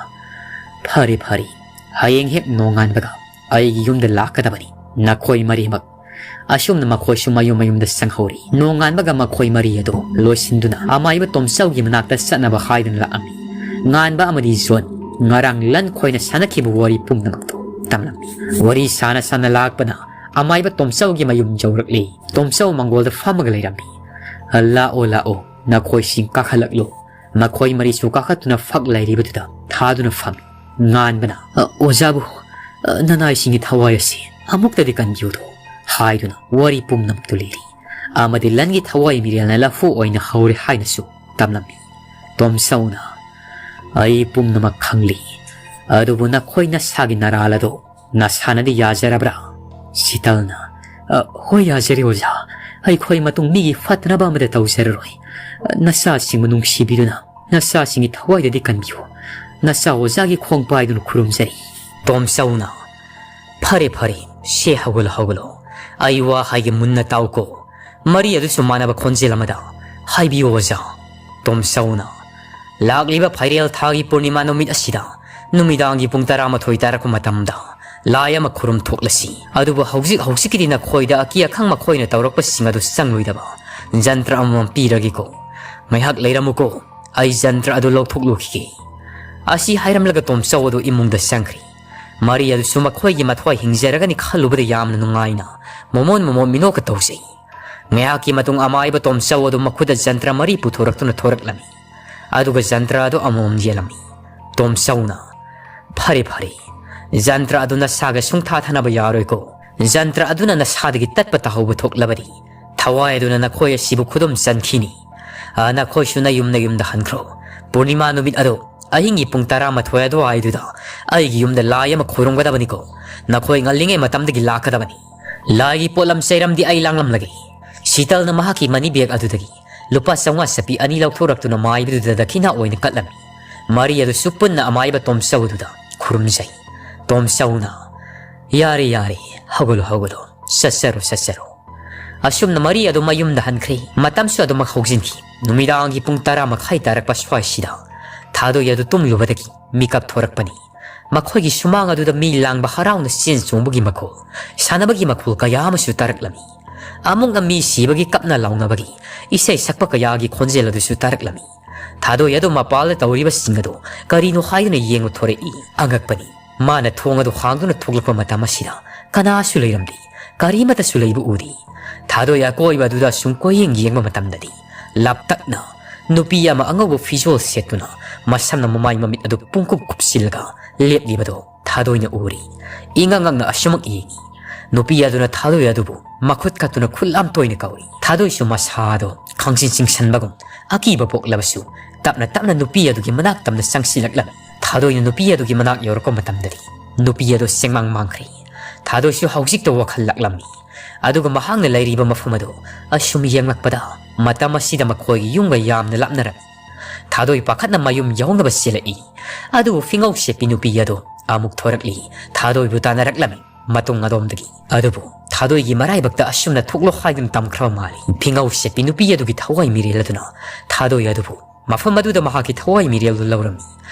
"ꯐꯔꯦ, ꯐꯔꯦ꯫ ꯍꯌꯦꯡ ꯍꯦꯛ ꯅꯣꯡꯉꯥꯟꯕꯒ ꯑꯩꯒꯤ ꯌꯨꯝꯗ ꯂꯥꯛꯀꯗꯕꯅꯤ ꯅꯈꯣꯏ ꯃꯔꯤꯃꯛ꯫ ꯑꯁꯨꯝꯅ ꯃꯈꯣꯏꯁꯨ ꯃꯌꯨꯝ ꯃꯌꯨꯝꯗ ꯆꯪꯍꯧꯔꯤ꯫ ꯅꯣꯡꯉꯥꯟꯕꯒ ꯃꯈꯣꯏ ꯃꯔꯤ ꯑꯗꯨ ꯂꯣꯏꯁꯤꯟꯗꯨꯅ ꯑꯃꯥꯏꯕ ꯇꯣꯝꯆꯧꯒꯤ ꯃꯅꯥꯛꯇ ꯆꯠꯅꯕ ꯍꯥꯏꯗꯨꯅ ꯂꯥꯛꯂꯝꯃꯤ꯫ ꯉꯥꯟꯕ ꯑꯃꯗꯤ ꯖꯣꯟ ꯉꯔꯥꯡ ꯂꯟꯈꯣꯏꯅ ꯁꯥꯟꯅꯈꯤꯕ ꯋꯥꯔꯤ ꯄꯨꯝꯅꯃꯛꯇꯨ ꯇꯝꯂꯝꯃꯤ꯫ ꯋꯥꯔꯤ ꯁꯥꯅ ꯁꯥꯅ ꯂꯥꯛꯄꯅ ꯑꯃꯥꯏꯕ ꯇꯣꯝꯆꯧꯒꯤ ꯃꯌꯨꯝ ꯌꯧꯔꯛꯂꯤ꯫ ꯇꯣꯝꯆꯧ ꯃꯪꯒꯣꯜꯗ ꯐꯝꯃꯒ ꯂꯩꯔꯝꯃꯤ꯫ "ꯂꯥꯛꯑꯣ, ꯂꯥꯛꯑꯣ, ꯅꯈꯣꯏꯁꯤꯡ ꯀꯥꯈꯠꯂꯛꯂꯣ꯫" ꯃꯈꯣꯏ ꯃꯔꯤꯁꯨ ꯀꯥꯈꯠꯇꯨꯅ ꯐꯛ ꯂꯩꯔꯤꯕꯗꯨꯗ ꯊꯥꯗꯨꯅ ꯐꯝꯃꯤ꯫ ꯉꯥꯟꯕꯅ, "ꯑ, ꯑꯣꯖꯥꯕꯨ, ꯑ, ꯅꯅꯥꯏꯁꯤꯡꯒꯤ ꯊꯋꯥꯏ ꯑꯁꯤ ꯑꯃꯨꯛꯇꯗꯤ ꯀꯟꯕꯤꯌꯨꯗꯣ" ꯍꯥꯏꯗꯨꯅ ꯋꯥꯔꯤ ꯄꯨꯝꯅꯃꯛꯇꯨ ꯂꯤꯔꯤ꯫ ꯑꯃꯗꯤ ꯂꯟꯒꯤ ꯊꯋꯥꯏ ꯃꯤꯔꯦꯜꯅ ꯂꯐꯨ ꯑꯣꯏꯅ ꯍꯧꯔꯦ ꯍꯥꯏꯅꯁꯨ ꯇꯝꯂꯝꯃꯤ꯫ ꯇꯣꯝꯆꯧꯅ, "ꯑꯩ ꯄꯨꯝꯅꯃꯛ ꯈꯪꯂꯤ, ꯑꯗꯨꯕꯨ ꯅꯈꯣꯏ ꯅꯁꯥꯒꯤ ꯅꯔꯥꯜ ꯑꯗꯨ ꯅꯁꯥꯅꯗꯤ ꯌꯥꯖꯔꯕ꯭ꯔꯥ?" ꯁꯤꯇꯜꯅ, "ꯑ, ꯍꯣꯏ, ꯌꯥꯖꯔꯦ ꯑꯣꯖꯥ꯫ ꯑꯩꯈꯣꯏ ꯃꯇꯨꯡ ꯃꯤꯒꯤ ꯐꯠꯇꯅꯕ ꯑꯃꯗ ꯇꯧꯖꯔꯔꯣꯏ꯫ ꯑ, ꯅꯆꯥꯁꯤꯡꯕꯨ ꯅꯨꯡꯁꯤꯕꯤꯗꯨꯅ ꯅꯆꯥꯁꯤꯡꯒꯤ ꯊꯋꯥꯏꯗꯗꯤ ꯀꯟꯕꯤꯌꯨ꯫ ꯅꯆꯥ ꯑꯣꯖꯥꯒꯤ ꯈꯣꯡ ꯄꯥꯏꯗꯨꯅ ꯈꯨꯔꯨꯝꯖꯔꯤ꯫" ꯇꯣꯝꯆꯧꯅ, "ꯐꯔꯦ, ꯐꯔꯦ, ꯁꯦ ꯍꯧꯒꯠꯂꯣ, ꯍꯧꯒꯠꯂꯣ꯫ ꯑꯩ ꯋꯥ ꯍꯥꯏꯒꯦ ꯃꯨꯟꯅ ꯇꯥꯎꯀꯣ꯫" ꯃꯔꯤ ꯑꯗꯨꯁꯨ ꯃꯥꯟꯅꯕ ꯈꯣꯟꯖꯦꯜ ꯑꯃꯗ, "ꯍꯥꯏꯕꯤꯌꯨ ꯑꯣꯖꯥ꯫" ꯇꯣꯝꯆꯧꯅ, "ꯂꯥꯛꯂꯤꯕ ꯐꯥꯏꯔꯦꯜ ꯊꯥꯒꯤ ꯄꯨꯔꯅꯤꯃꯥ ꯅꯨꯃꯤꯠ ꯑꯁꯤꯗ ꯅꯨꯃꯤꯗꯥꯡꯒꯤ ꯄꯨꯡ ꯇꯔꯥꯃꯥꯊꯣꯏ ꯇꯥꯔꯛꯄ ꯃꯇꯝꯗ ꯂꯥꯏ ꯑꯃ ꯈꯨꯔꯨꯝ ꯊꯣꯛꯂꯁꯤ꯫ ꯑꯗꯨꯕꯨ ꯍꯧꯖꯤꯛ ꯍꯧꯖꯤꯛꯀꯤꯗꯤ ꯅꯈꯣꯏꯗ ꯑꯀꯤ ꯑꯈꯪ ꯃꯈꯣꯏꯅ ꯇꯧꯔꯛꯄꯁꯤꯡ ꯑꯗꯨ ꯆꯪꯂꯣꯏꯗꯕ ꯖꯟꯇ꯭ꯔ ꯑꯃꯃꯝ ꯄꯤꯔꯒꯦꯀꯣ꯫ ꯉꯥꯏꯍꯥꯛ ꯂꯩꯔꯝꯃꯨꯀꯣ, ꯑꯩ ꯖꯟꯇ꯭ꯔ ꯑꯗꯨ ꯂꯧꯊꯣꯛꯂꯨꯈꯤꯒꯦ꯫" ꯑꯁꯤ ꯍꯥꯏꯔꯝꯂꯒ ꯇꯣꯝꯆꯧ ꯑꯗꯨ ꯏꯃꯨꯡꯗ ꯆꯪꯈ꯭ꯔꯤ꯫ ꯃꯔꯤ ꯑꯗꯨꯁꯨ ꯃꯈꯣꯏꯒꯤ ꯃꯊ꯭ꯋꯥꯏ ꯍꯤꯡꯖꯔꯒꯅꯤ ꯈꯜꯂꯨꯕꯗ ꯌꯥꯝꯅ ꯅꯨꯡꯉꯥꯏꯅ ꯃꯣꯃꯣꯟ ꯃꯣꯃꯣꯟ ꯃꯤꯅꯣꯛꯀ ꯇꯧꯖꯩ꯫ ꯉꯥꯏꯍꯥꯛꯀꯤ ꯃꯇꯨꯡ ꯑꯃꯥꯏꯕ ꯇꯣꯝꯆꯧ ꯑꯗꯨ ꯃꯈꯨꯠꯇ ꯖꯟꯇ꯭ꯔ ꯃꯔꯤ ꯄꯨꯊꯣꯔꯛꯇꯨꯅ ꯊꯣꯔꯛꯂꯝꯃꯤ꯫ ꯑꯗꯨꯒ ꯖꯟꯇ꯭ꯔ ꯑꯗꯨ ꯑꯃꯃꯝ ꯌꯦꯜꯂꯝꯃꯤ꯫ ꯇꯣꯝꯆꯧꯅ, "ꯐꯔꯦ, ꯐꯔꯦ, ꯖꯟꯇ꯭ꯔ ꯑꯗꯨ ꯅꯁꯥꯒ ꯁꯨꯡꯊꯥ ꯊꯥꯅꯕ ꯌꯥꯔꯣꯏꯀꯣ꯫ ꯖꯟꯇ꯭ꯔ ꯑꯗꯨꯅ ꯅꯁꯥꯗꯒꯤ ꯇꯠꯄ ꯇꯥꯍꯧꯕ ꯊꯣꯛꯂꯕꯗꯤ ꯊꯋꯥꯏ ꯑꯗꯨꯅ ꯅꯈꯣꯏ ꯑꯁꯤꯕꯨ ꯈꯨꯗꯨꯝ ꯆꯟꯈꯤꯅꯤ꯫ ꯑ, ꯅꯈꯣꯏꯁꯨ ꯅꯌꯨꯝ ꯅꯌꯨꯝꯗ ꯍꯟꯈ꯭ꯔꯣ꯫ ꯄꯨꯔꯅꯤꯃꯥ ꯅꯨꯃꯤꯠ ꯑꯗꯨ ꯑꯍꯤꯡꯒꯤ ꯄꯨꯡ ꯇꯔꯥꯃꯥꯊꯣꯏ ꯑꯗꯨꯋꯥꯏꯗꯨꯗ ꯑꯩꯒꯤ ꯌꯨꯝꯗ ꯂꯥꯏ ꯑꯃ ꯈꯨꯔꯨꯝꯒꯗꯕꯅꯤꯀꯣ꯫ ꯅꯈꯣꯏ ꯉꯜꯂꯤꯉꯩ ꯃꯇꯝꯗꯒꯤ ꯂꯥꯛꯀꯗꯕꯅꯤ꯫ ꯂꯥꯏꯒꯤ ꯄꯣꯠꯂꯝ ꯆꯩꯔꯝꯗꯤ ꯑꯩ ꯂꯥꯡꯂꯝꯂꯒꯦ꯫" ꯁꯤꯇꯜꯅ ꯃꯍꯥꯛꯀꯤ ꯃꯅꯤ ꯕꯦꯒ ꯑꯗꯨꯗꯒꯤ ꯂꯨꯄꯥ ꯆꯥꯝꯃꯉꯥ ꯆꯠꯄꯤ ꯑꯅꯤ ꯂꯧꯊꯣꯔꯛꯇꯨꯅ ꯃꯥꯏꯕꯗꯨꯗ ꯗꯈꯤꯅꯥ ꯑꯣꯏꯅ ꯀꯠꯂꯝꯃꯤ꯫ ꯃꯔꯤ ꯑꯗꯨꯁꯨ ꯄꯨꯟꯅ ꯑꯃꯥꯏꯕ ꯇꯣꯝꯆꯧ ꯑꯗꯨꯗ ꯈꯨꯔꯨꯝꯖꯩ꯫ ꯇꯣꯝꯆꯧꯅ, "ꯌꯥꯔꯦ, ꯌꯥꯔꯦ, ꯍꯧꯒꯠꯂꯣ, ꯍꯧꯒꯠꯂꯣ, ꯆꯠꯆꯔꯣ, ꯆꯠꯆꯔꯣ꯫" ꯑꯁꯨꯝꯅ ꯃꯔꯤ ꯑꯗꯨ ꯃꯌꯨꯝꯗ ꯍꯟꯈ꯭ꯔꯦ꯫ ꯃꯇꯝꯁꯨ ꯑꯗꯨꯃꯛ ꯍꯧꯖꯤꯟꯈꯤ꯫ ꯅꯨꯃꯤꯗꯥꯡꯒꯤ ꯄꯨꯡ ꯇꯔꯥ ꯃꯈꯥꯏ ꯇꯥꯔꯛꯄ ꯁ꯭ꯋꯥꯏꯁꯤꯗ ꯊꯥꯗꯣꯏ ꯑꯗꯨ ꯇꯨꯝꯂꯨꯕꯗꯒꯤ ꯃꯤꯀꯞ ꯊꯣꯔꯛꯄꯅꯤ꯫ ꯃꯈꯣꯏꯒꯤ ꯁꯨꯃꯥꯡ ꯑꯗꯨꯗ ꯃꯤ ꯂꯥꯡꯕ, ꯍꯔꯥꯎꯅ ꯆꯦꯟ ꯆꯣꯡꯕꯒꯤ ꯃꯈꯣꯜ, ꯁꯥꯟꯅꯕꯒꯤ ꯃꯈꯣꯜ ꯀꯌꯥ ꯑꯃꯁꯨ ꯇꯥꯔꯛꯂꯝꯃꯤ꯫ ꯑꯃꯨꯛꯅ ꯃꯤ ꯁꯤꯕꯒꯤ ꯀꯞꯅ ꯂꯥꯎꯅꯕꯒꯤ ꯏꯁꯩ ꯁꯛꯄ ꯀꯌꯥꯒꯤ ꯈꯣꯟꯖꯦꯜ ꯑꯗꯨꯁꯨ ꯇꯥꯔꯛꯂꯝꯃꯤ꯫ ꯊꯥꯗꯣꯏ ꯑꯗꯨ ꯃꯄꯥꯜꯗ ꯇꯧꯔꯤꯕꯁꯤꯡ ꯑꯗꯨ ꯀꯔꯤꯅꯣ ꯍꯥꯏꯗꯨꯅ ꯌꯦꯡꯕ ꯊꯣꯔꯛꯏ꯫ ꯑꯉꯛꯄꯅꯤ꯫ ꯃꯥꯅ ꯊꯣꯡ ꯑꯗꯨ ꯍꯥꯡꯗꯨꯅ ꯊꯣꯛꯂꯛꯄ ꯃꯇꯝ ꯑꯁꯤꯗ ꯀꯅꯥꯁꯨ ꯂꯩꯔꯝꯗꯦ꯫ ꯀꯔꯤꯃꯠꯇꯁꯨ ꯂꯩꯕ ꯎꯗꯦ꯫ ꯊꯥꯗꯣꯏ ꯑꯀꯣꯏꯕ ꯑꯗꯨꯗ ꯁꯨꯝ ꯀꯣꯏꯌꯦꯡ ꯌꯦꯡꯕ ꯃꯇꯝꯗꯗꯤ ꯂꯥꯞꯇꯛꯅ ꯅꯨꯄꯤ ꯑꯃ ꯑꯉꯧꯕ ꯐꯤꯖꯣꯜ ꯁꯦꯠꯇꯨꯅ ꯃꯁꯝꯅ ꯃꯃꯥꯏ ꯃꯃꯤꯠ ꯑꯗꯨ ꯄꯨꯡꯀꯨꯞ ꯀꯨꯞꯁꯤꯜꯂꯒ ꯂꯦꯞꯂꯤꯕꯗꯣ ꯊꯥꯗꯣꯏꯅ ꯎꯔꯤ꯫ ꯏꯉꯛ ꯉꯛꯅ ꯑꯁꯨꯃꯛ ꯌꯦꯡꯉꯤ꯫ ꯅꯨꯄꯤ ꯑꯗꯨꯅ ꯊꯥꯗꯣꯏ ꯑꯗꯨꯕꯨ ꯃꯈꯨꯠ ꯀꯠꯇꯨꯅ ꯈꯨꯠ ꯂꯥꯝ ꯇꯣꯏꯅ ꯀꯧꯔꯤ꯫ ꯊꯥꯗꯣꯏꯁꯨ ꯃꯁꯥꯗꯣ ꯈꯪꯆꯤꯡ ꯆꯤꯡꯁꯟꯕꯒꯨꯝ ꯑꯀꯤꯕ ꯄꯣꯛꯂꯕꯁꯨ ꯇꯞꯅ ꯇꯞꯅ ꯅꯨꯄꯤ ꯑꯗꯨꯒꯤ ꯃꯅꯥꯛ ꯇꯝꯅ ꯆꯪꯁꯤꯜꯂꯛꯂꯝꯃꯤ꯫ ꯊꯥꯗꯣꯏꯅ ꯅꯨꯄꯤ ꯑꯗꯨꯒꯤ ꯃꯅꯥꯛ ꯌꯧꯔꯛꯄ ꯃꯇꯝꯗꯗꯤ ꯅꯨꯄꯤ ꯑꯗꯨ ꯆꯦꯡꯃꯥꯡ ꯃꯥꯡꯈ꯭ꯔꯦ꯫ ꯊꯥꯗꯣꯏꯁꯨ ꯍꯧꯖꯤꯛꯇ ꯋꯥꯈꯜ ꯂꯥꯛꯂꯝꯃꯤ꯫ ꯑꯗꯨꯒ ꯃꯍꯥꯛꯅ ꯂꯩꯔꯤꯕ ꯃꯐꯝ ꯑꯗꯨ ꯑꯁꯨꯝ ꯌꯦꯡꯂꯛꯄꯗ ꯃꯇꯝ ꯑꯁꯤꯗ ꯃꯈꯣꯏꯒꯤ ꯌꯨꯝꯒ ꯌꯥꯝꯅ ꯂꯥꯞꯅꯔꯝꯃꯤ꯫ ꯊꯥꯗꯣꯏ ꯄꯥꯈꯠꯅ ꯃꯌꯨꯝ ꯌꯧꯅꯕ ꯆꯦꯜꯂꯛꯏ꯫ ꯑꯗꯨꯕꯨ ꯐꯤꯉꯧ ꯁꯦꯠꯄꯤ ꯅꯨꯄꯤ ꯑꯗꯨ ꯑꯃꯨꯛ ꯊꯣꯔꯛꯂꯤ꯫ ꯊꯥꯗꯣꯏꯕꯨ ꯇꯥꯟꯅꯔꯛꯂꯝꯃꯤ ꯃꯇꯨꯡ ꯑꯗꯣꯝꯗꯒꯤ꯫ ꯑꯗꯨꯕꯨ ꯊꯥꯗꯣꯏꯒꯤ ꯃꯔꯥꯏꯕꯛꯇ ꯑꯁꯨꯝꯅ ꯊꯣꯛꯂꯣ ꯍꯥꯏꯗꯨꯅ ꯇꯝꯈ꯭ꯔꯕ ꯃꯥꯜꯂꯤ꯫ ꯐꯤꯉꯧ ꯁꯦꯠꯄꯤ ꯅꯨꯄꯤ ꯑꯗꯨꯒꯤ ꯊꯋꯥꯏ ꯃꯤꯔꯦꯜ ꯑꯗꯨꯅ ꯊꯥꯗꯣꯏ ꯑꯗꯨꯕꯨ ꯃꯐꯝ ꯑꯗꯨꯗ ꯃꯍꯥꯛꯀꯤ ꯊꯋꯥꯏ ꯃꯤꯔꯦꯜꯗꯨ ꯂꯧꯔꯝꯃꯤ꯫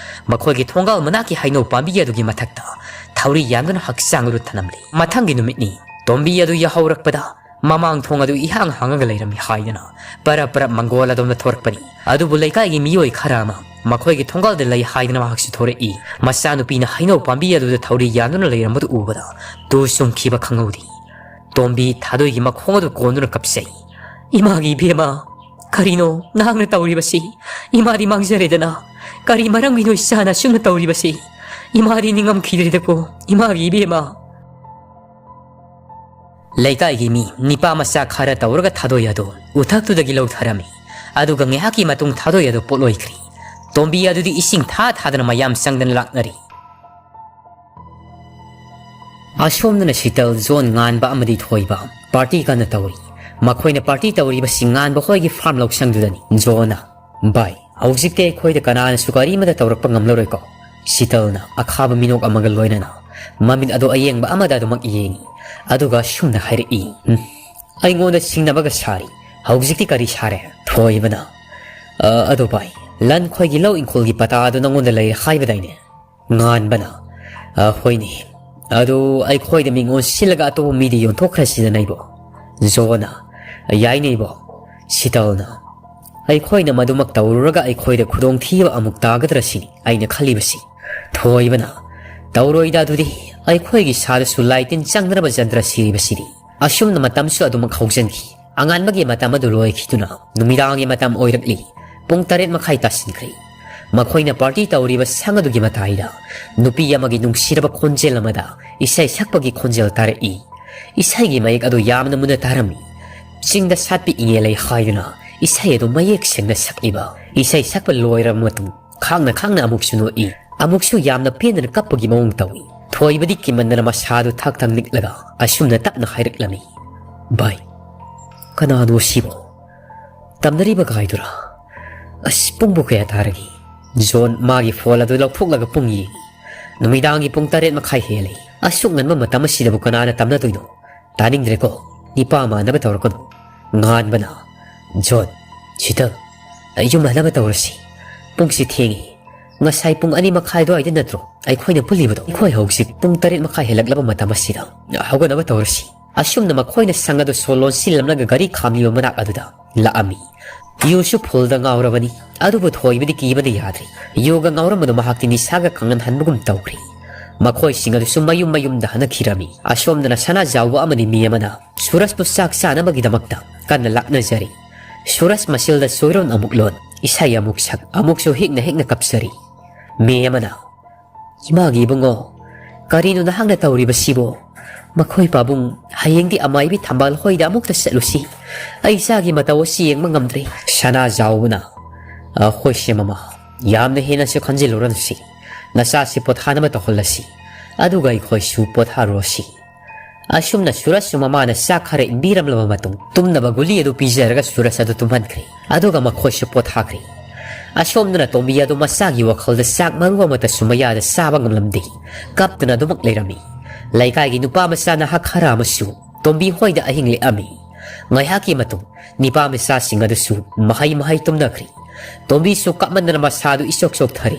ꯃꯈꯣꯏꯒꯤ ꯊꯣꯡꯒꯥꯜ ꯃꯅꯥꯛꯀꯤ ꯍꯩꯅꯧ ꯄꯥꯝꯕꯤ ꯑꯗꯨꯒꯤ ꯃꯊꯛꯇ ꯊꯧꯔꯤ ꯌꯥꯟꯗꯨꯅ ꯍꯛꯆꯥꯡ ꯑꯗꯨ ꯊꯅꯝꯂꯤ꯫ ꯃꯊꯪꯒꯤ ꯅꯨꯃꯤꯠꯅꯤ꯫ ꯇꯣꯝꯕꯤ ꯑꯗꯨ ꯌꯥꯍꯧꯔꯛꯄꯗ ꯃꯃꯥꯡ ꯊꯣꯡ ꯑꯗꯨ ꯏꯍꯥꯡ ꯍꯥꯡꯉꯒ ꯂꯩꯔꯝꯃꯤ ꯍꯥꯏꯗꯅ ꯄꯔꯞ ꯄꯔꯞ ꯃꯪꯒꯣꯜ ꯑꯗꯣꯝꯗ ꯊꯣꯔꯛꯄꯅꯤ꯫ ꯑꯗꯨꯕꯨ ꯂꯩꯀꯥꯏꯒꯤ ꯃꯤꯑꯣꯏ ꯈꯔ ꯑꯃ ꯃꯈꯣꯏꯒꯤ ꯊꯣꯡꯒꯥꯜꯗ ꯂꯩ ꯍꯥꯏꯗꯅ ꯃꯍꯥꯛꯁꯨ ꯊꯣꯔꯛꯏ꯫ ꯃꯆꯥꯅꯨꯄꯤꯅ ꯍꯩꯅꯧ ꯄꯥꯝꯕꯤ ꯑꯗꯨꯗ ꯊꯧꯔꯤ ꯌꯥꯟꯗꯨꯅ ꯂꯩꯔꯝꯕꯗꯨ ꯎꯕꯗ ꯇꯨ ꯆꯨꯝꯈꯤꯕ ꯈꯪꯍꯧꯗꯦ꯫ ꯇꯣꯝꯕꯤ ꯊꯥꯗꯣꯏꯒꯤ ꯃꯈꯣꯡ ꯑꯗꯨ ꯀꯣꯟꯗꯨꯅ ꯀꯞꯆꯩ꯫ "ꯏꯃꯥꯒꯤ ꯏꯕꯦꯝꯃ, ꯀꯔꯤꯅꯣ ꯅꯍꯥꯛꯅ ꯇꯧꯔꯤꯕꯁꯤ? ꯏꯃꯥꯗꯤ ꯃꯥꯡꯖꯔꯦꯗꯅ꯫ ꯀꯔꯤ ꯃꯔꯝꯒꯤꯅꯣ ꯏꯆꯥꯅ ꯑꯁꯨꯝꯅ ꯇꯧꯔꯤꯕꯁꯤ? ꯏꯃꯥꯗꯤ ꯅꯤꯡꯉꯝꯈꯤꯗ꯭ꯔꯦꯗꯀꯣ, ꯏꯃꯥꯒꯤ ꯏꯕꯦꯝꯃ!" ꯂꯩꯀꯥꯏꯒꯤ ꯃꯤ ꯅꯤꯄꯥ ꯃꯆꯥ ꯈꯔ ꯇꯧꯔꯒ ꯊꯥꯗꯣꯏ ꯑꯗꯨ ꯎꯊꯛꯇꯨꯗꯒꯤ ꯂꯧꯊꯔꯝꯃꯤ꯫ ꯑꯗꯨꯒ ꯉꯥꯏꯍꯥꯛꯀꯤ ꯃꯇꯨꯡ ꯊꯥꯗꯣꯏ ꯑꯗꯨ ꯄꯣꯠꯂꯣꯏꯈ꯭ꯔꯦ꯫ ꯇꯣꯝꯕꯤ ꯑꯗꯨꯗꯤ ꯏꯁꯤꯡ ꯊꯥ ꯊꯥꯗꯅ ꯃꯌꯥꯝ ꯆꯪꯗꯅ ꯂꯥꯛꯅꯔꯤ꯫ ꯑꯁꯣꯝꯗꯅ ꯁꯤꯇꯜ, ꯖꯣꯟ, ꯉꯥꯟꯕ ꯑꯃꯗꯤ ꯊꯣꯏꯕ ꯄꯥꯔꯇꯤ ꯀꯟꯅ ꯇꯧꯔꯤ꯫ ꯃꯈꯣꯏꯅ ꯄꯥꯔꯇꯤ ꯇꯧꯔꯤꯕꯁꯤ ꯉꯥꯟꯕ ꯍꯣꯏꯒꯤ ꯐꯥꯔꯝ ꯂꯧꯁꯪꯗꯨꯗꯅꯤ꯫ ꯖꯣꯟꯅ, "ꯚꯥꯏ, ꯍꯧꯖꯤꯛꯇꯤ ꯑꯩꯈꯣꯏꯗ ꯀꯅꯥꯅꯁꯨ ꯀꯔꯤꯃꯠꯇ ꯇꯧꯔꯛꯄ ꯉꯝꯂꯔꯣꯏꯀꯣ?" ꯁꯤꯇꯜꯅ ꯑꯈꯥꯕ ꯃꯤꯅꯣꯛ ꯑꯃꯒ ꯂꯣꯏꯅꯅ ꯃꯃꯤꯠ ꯑꯗꯨ ꯑꯌꯦꯡꯕ ꯑꯃꯗ ꯑꯗꯨꯃꯛ ꯌꯦꯡꯉꯤ꯫ ꯑꯗꯨꯒ ꯑꯁꯨꯝꯅ ꯍꯥꯏꯔꯛꯏ, "ꯎꯝ, ꯑꯩꯉꯣꯟꯗ ꯁꯤꯡꯅꯕꯒ ꯁꯥꯔꯤ꯫ ꯍꯧꯖꯤꯛꯇꯤ ꯀꯔꯤ ꯁꯥꯔꯦ?" ꯊꯣꯏꯕꯅ, "ꯑ, ꯑꯗꯣ ꯚꯥꯏ, ꯂꯟ ꯈꯣꯏꯒꯤ ꯂꯧ ꯏꯪꯈꯣꯜꯒꯤ ꯄꯇꯥ ꯑꯗꯨ ꯅꯉꯣꯟꯗ ꯂꯩꯔꯦ ꯍꯥꯏꯕꯗꯥꯏꯅꯦ?" ꯉꯥꯟꯕꯅ, ꯑ, ꯍꯣꯏꯅꯦ꯫ ꯑꯗꯨ ꯑꯩꯈꯣꯏꯗ ꯃꯤꯡ ꯑꯣꯟꯁꯤꯜꯂꯒ ꯑꯇꯣꯞꯄ ꯃꯤꯗ ꯌꯣꯟꯊꯣꯛꯈ꯭ꯔꯁꯤꯗꯅ ꯑꯩꯕꯣ꯫ ꯖꯣꯟꯅ, "ꯌꯥꯏꯅꯦ ꯏꯕꯣ꯫ ꯁꯤꯇꯜꯅ, ꯑꯩꯈꯣꯏꯅ ꯃꯗꯨꯃꯛ ꯇꯧꯔꯨꯔꯒ ꯑꯩꯈꯣꯏꯗ ꯈꯨꯗꯣꯡꯊꯤꯕ ꯑꯃꯨꯛ ꯇꯥꯒꯗ꯭ꯔꯥ ꯁꯤꯅꯤ ꯑꯩꯅ ꯈꯜꯂꯤꯕꯁꯤ꯫" ꯊꯣꯏꯕꯅ, "ꯇꯧꯔꯣꯏꯗ ꯑꯗꯨꯗꯤ, ꯑꯩꯈꯣꯏꯒꯤ ꯁꯥꯗꯁꯨ ꯂꯥꯏ ꯇꯤꯟ ꯆꯪꯗꯅꯕ ꯖꯟꯇ꯭ꯔ ꯁꯤꯔꯤꯕꯁꯤꯗꯤ꯫ ꯑꯁꯨꯝꯅ ꯃꯇꯝꯁꯨ ꯑꯗꯨꯃꯛ ꯍꯧꯖꯤꯟꯈꯤ꯫ ꯑꯉꯥꯟꯕꯒꯤ ꯃꯇꯝ ꯑꯗꯨ ꯂꯣꯏꯈꯤꯗꯨꯅ ꯅꯨꯃꯤꯗꯥꯡꯒꯤ ꯃꯇꯝ ꯑꯣꯏꯔꯛꯂꯤ꯫ ꯄꯨꯡ ꯇꯔꯦꯠ ꯃꯈꯥꯏ ꯇꯥꯁꯤꯟꯈ꯭ꯔꯦ꯫ ꯃꯈꯣꯏꯅ ꯄꯥꯔꯇꯤ ꯇꯧꯔꯤꯕ ꯁꯪ ꯑꯗꯨꯒꯤ ꯃꯇꯥꯏꯗ ꯅꯨꯄꯤ ꯑꯃꯒꯤ ꯅꯨꯡꯁꯤꯔꯕ ꯈꯣꯟꯖꯦꯜ ꯑꯃꯗ ꯏꯁꯩ ꯁꯛꯄꯒꯤ ꯈꯣꯟꯖꯦꯜ ꯇꯥꯔꯛꯏ꯫ ꯏꯁꯩꯒꯤ ꯃꯌꯦꯛ ꯑꯗꯨ ꯌꯥꯝꯅ ꯃꯨꯟꯅ ꯇꯥꯔꯝꯃꯤ꯫ "ꯆꯤꯡꯗ ꯁꯥꯠꯄꯤ ꯏꯉꯦ ꯂꯩ" ꯍꯥꯏꯗꯨꯅ ꯏꯁꯩ ꯑꯗꯨ ꯃꯌꯦꯛ ꯁꯦꯡꯅ ꯁꯛꯂꯤꯕ ꯏꯁꯩ ꯁꯛꯄ ꯂꯣꯏꯔꯕ ꯃꯇꯨꯡ ꯈꯥꯡꯅ ꯈꯥꯡꯅ ꯑꯃꯨꯛꯁꯨ ꯅꯣꯛꯏ, ꯑꯃꯨꯛꯁꯨ ꯌꯥꯝꯅ ꯄꯦꯟꯗꯅ ꯀꯞꯄꯒꯤ ꯃꯑꯣꯡ ꯇꯧꯏ꯫ ꯊꯣꯏꯕꯗꯤ ꯀꯤꯃꯟꯗꯅ ꯃꯁꯥꯗꯨ ꯊꯛ ꯊꯛ ꯅꯤꯛꯂꯒ ꯑꯁꯨꯝꯅ ꯇꯞꯅ ꯍꯥꯏꯔꯛꯂꯝꯃꯤ, "ꯚꯥꯏ, ꯀꯅꯥꯅꯣ ꯁꯤꯕꯣ? ꯇꯝꯅꯔꯤꯕ ꯒꯥꯏꯗꯨꯔꯥ? ꯑꯁ, ꯄꯨꯡꯕꯨ ꯀꯌꯥ ꯇꯥꯔꯒꯦ?" ꯖꯣꯟ ꯃꯥꯒꯤ ꯐꯣꯟ ꯑꯗꯨ ꯂꯧꯊꯣꯛꯂꯒ ꯄꯨꯡ ꯌꯦꯡꯏ꯫ "ꯅꯨꯃꯤꯗꯥꯡꯒꯤ ꯄꯨꯡ ꯇꯔꯦꯠ ꯃꯈꯥꯏ ꯍꯦꯜꯂꯦ꯫ ꯑꯁꯨꯛ ꯉꯟꯕ ꯃꯇꯝ ꯑꯁꯤꯗꯕꯨ ꯀꯅꯥꯅ ꯇꯝꯅꯗꯣꯏꯅꯣ? ꯇꯥꯅꯤꯡꯗ꯭ꯔꯦꯀꯣ, ꯅꯤꯄꯥ ꯃꯥꯟꯅꯕ ꯇꯧꯔꯛꯀꯅꯨ꯫" ꯉꯥꯟꯕꯅ, "ꯖꯣꯟ, ꯁꯤꯇꯜ, ꯑꯩ ꯌꯨꯝ ꯍꯟꯅꯕ ꯇꯧꯔꯁꯤ꯫ ꯄꯨꯡꯁꯤ ꯊꯦꯡꯉꯤ꯫ ꯉꯁꯥꯏ ꯄꯨꯡ ꯑꯅꯤ ꯃꯈꯥꯏ ꯑꯗꯨꯋꯥꯏꯗ ꯅꯠꯇ꯭ꯔꯣ ꯑꯩꯈꯣꯏꯅ ꯄꯨꯜꯂꯤꯕꯗꯣ? ꯑꯩꯈꯣꯏ ꯍꯧꯖꯤꯛ ꯄꯨꯡ ꯇꯔꯦꯠ ꯃꯈꯥꯏ ꯍꯦꯜꯂꯛꯂꯕ ꯃꯇꯝ ꯑꯁꯤꯗ ꯍꯧꯒꯠꯅꯕ ꯇꯧꯔꯁꯤ꯫" ꯑꯁꯨꯝꯅ ꯃꯈꯣꯏꯅ ꯁꯪ ꯑꯗꯨ ꯁꯣ ꯂꯣꯟꯁꯤꯜꯂꯝꯂꯒ ꯒꯥꯔꯤ ꯈꯥꯝꯂꯤꯕ ꯃꯅꯥꯛ ꯑꯗꯨꯗ ꯂꯥꯛꯑꯝꯃꯤ꯫ ꯌꯨꯁꯨ ꯐꯨꯜꯗ ꯉꯥꯎꯔꯕꯅꯤ, ꯑꯗꯨꯕꯨ ꯊꯣꯏꯕꯗꯤ ꯀꯤꯕꯅ ꯌꯥꯗ꯭ꯔꯤ꯫ ꯌꯨꯒ ꯉꯥꯎꯔꯝꯕꯗꯨ ꯃꯍꯥꯛꯇꯤ ꯅꯤꯁꯥꯒ ꯀꯥꯡꯍꯟ ꯍꯟꯕꯒꯨꯝ ꯇꯧꯈ꯭ꯔꯦ꯫ ꯃꯈꯣꯏꯁꯤꯡ ꯑꯗꯨꯁꯨ ꯃꯌꯨꯝ ꯃꯌꯨꯝꯗ ꯍꯟꯅꯈꯤꯔꯝꯃꯤ꯫ ꯑꯁꯣꯝꯗꯅ ꯁꯅꯥꯖꯥꯎꯕ ꯑꯃꯗꯤ ꯃꯤ ꯑꯃꯅ ꯁꯨꯔꯖꯄꯨ ꯆꯥꯛ ꯆꯥꯅꯕꯒꯤꯗꯃꯛꯇ ꯀꯟꯅ ꯂꯥꯛꯅꯖꯔꯤ꯫ ꯁꯨꯔꯖ ꯃꯁꯤꯜꯗ ꯆꯣꯏꯔꯣꯟ ꯑꯃꯨꯛ ꯂꯣꯟ, ꯏꯁꯩ ꯑꯃꯨꯛ ꯁꯛ, ꯑꯃꯨꯛꯁꯨ ꯍꯤꯛꯅ ꯍꯤꯛꯅ ꯀꯞꯆꯔꯤ꯫ ꯃꯤ ꯑꯃꯅ, "ꯏꯃꯥꯒꯤ ꯏꯕꯨꯡꯉꯣ, ꯀꯔꯤꯅꯣ ꯅꯍꯥꯛꯅ ꯇꯧꯔꯤꯕꯁꯤꯕꯣ? ꯃꯈꯣꯏ ꯄꯥꯕꯨꯡ ꯍꯌꯦꯡꯗꯤ ꯑꯃꯥꯏꯕꯤ ꯊꯝꯕꯥꯜ ꯍꯣꯏꯗ ꯑꯃꯨꯛꯇ ꯆꯠꯂꯨꯁꯤ꯫ ꯑꯩ ꯏꯆꯥꯒꯤ ꯃꯇꯧ ꯑꯁꯤ ꯌꯦꯡꯕ ꯉꯝꯗ꯭ꯔꯦ꯫" ꯁꯅꯥꯖꯥꯎꯕꯅ, "ꯑ, ꯍꯣꯏꯁꯦ ꯃꯃꯥ, ꯌꯥꯝꯅ ꯍꯦꯟꯅꯁꯨ ꯈꯟꯖꯤꯜꯂꯨꯔꯅꯨꯁꯤ꯫ ꯅꯆꯥꯁꯤ ꯄꯣꯊꯥꯅꯕ ꯇꯧꯍꯜꯂꯁꯤ, ꯑꯗꯨꯒ ꯑꯩꯈꯣꯏꯁꯨ ꯄꯣꯊꯥꯔꯨꯔꯁꯤ꯫" ꯑꯁꯨꯝꯅ ꯁꯨꯔꯖꯁꯨ ꯃꯃꯥꯅ ꯆꯥꯛ ꯈꯔ ꯏꯟꯕꯤꯔꯝꯂꯕ ꯃꯇꯨꯡ ꯇꯨꯝꯅꯕ ꯒꯨꯂꯤ ꯑꯗꯨ ꯄꯤꯖꯔꯒ ꯁꯨꯔꯖ ꯑꯗꯨ ꯇꯨꯝꯍꯟꯈ꯭ꯔꯦ꯫ ꯑꯗꯨꯒ ꯃꯈꯣꯏꯁꯨ ꯄꯣꯊꯥꯈ꯭ꯔꯦ꯫ ꯑꯁꯣꯝꯗꯅ ꯇꯣꯝꯕꯤ ꯑꯗꯨ ꯃꯆꯥꯒꯤ ꯋꯥꯈꯜꯗ ꯆꯥꯛ ꯃꯔꯨ ꯑꯃꯠꯇꯁꯨ ꯃꯌꯥꯗ ꯆꯥꯕ ꯉꯝꯂꯝꯗꯦ꯫ ꯀꯞꯇꯨꯅ ꯑꯗꯨꯃꯛ ꯂꯩꯔꯝꯃꯤ꯫ ꯂꯩꯀꯥꯏꯒꯤ ꯅꯨꯄꯥ ꯃꯆꯥ ꯅꯍꯥ ꯈꯔ ꯑꯃꯁꯨ ꯇꯣꯝꯕꯤ ꯍꯣꯏꯗ ꯑꯍꯤꯡ ꯂꯦꯛꯑꯝꯃꯤ꯫ ꯉꯥꯏꯍꯥꯛꯀꯤ ꯃꯇꯨꯡ ꯅꯤꯄꯥ ꯃꯆꯥꯁꯤꯡ ꯑꯗꯨꯁꯨ ꯃꯍꯩ ꯃꯍꯩ ꯇꯨꯝꯅꯈ꯭ꯔꯦ꯫ ꯇꯣꯝꯕꯤꯁꯨ ꯀꯞꯃꯟꯗꯅ ꯃꯁꯥꯗꯨ ꯏꯆꯣꯛ ꯆꯣꯛꯊꯔꯦ꯫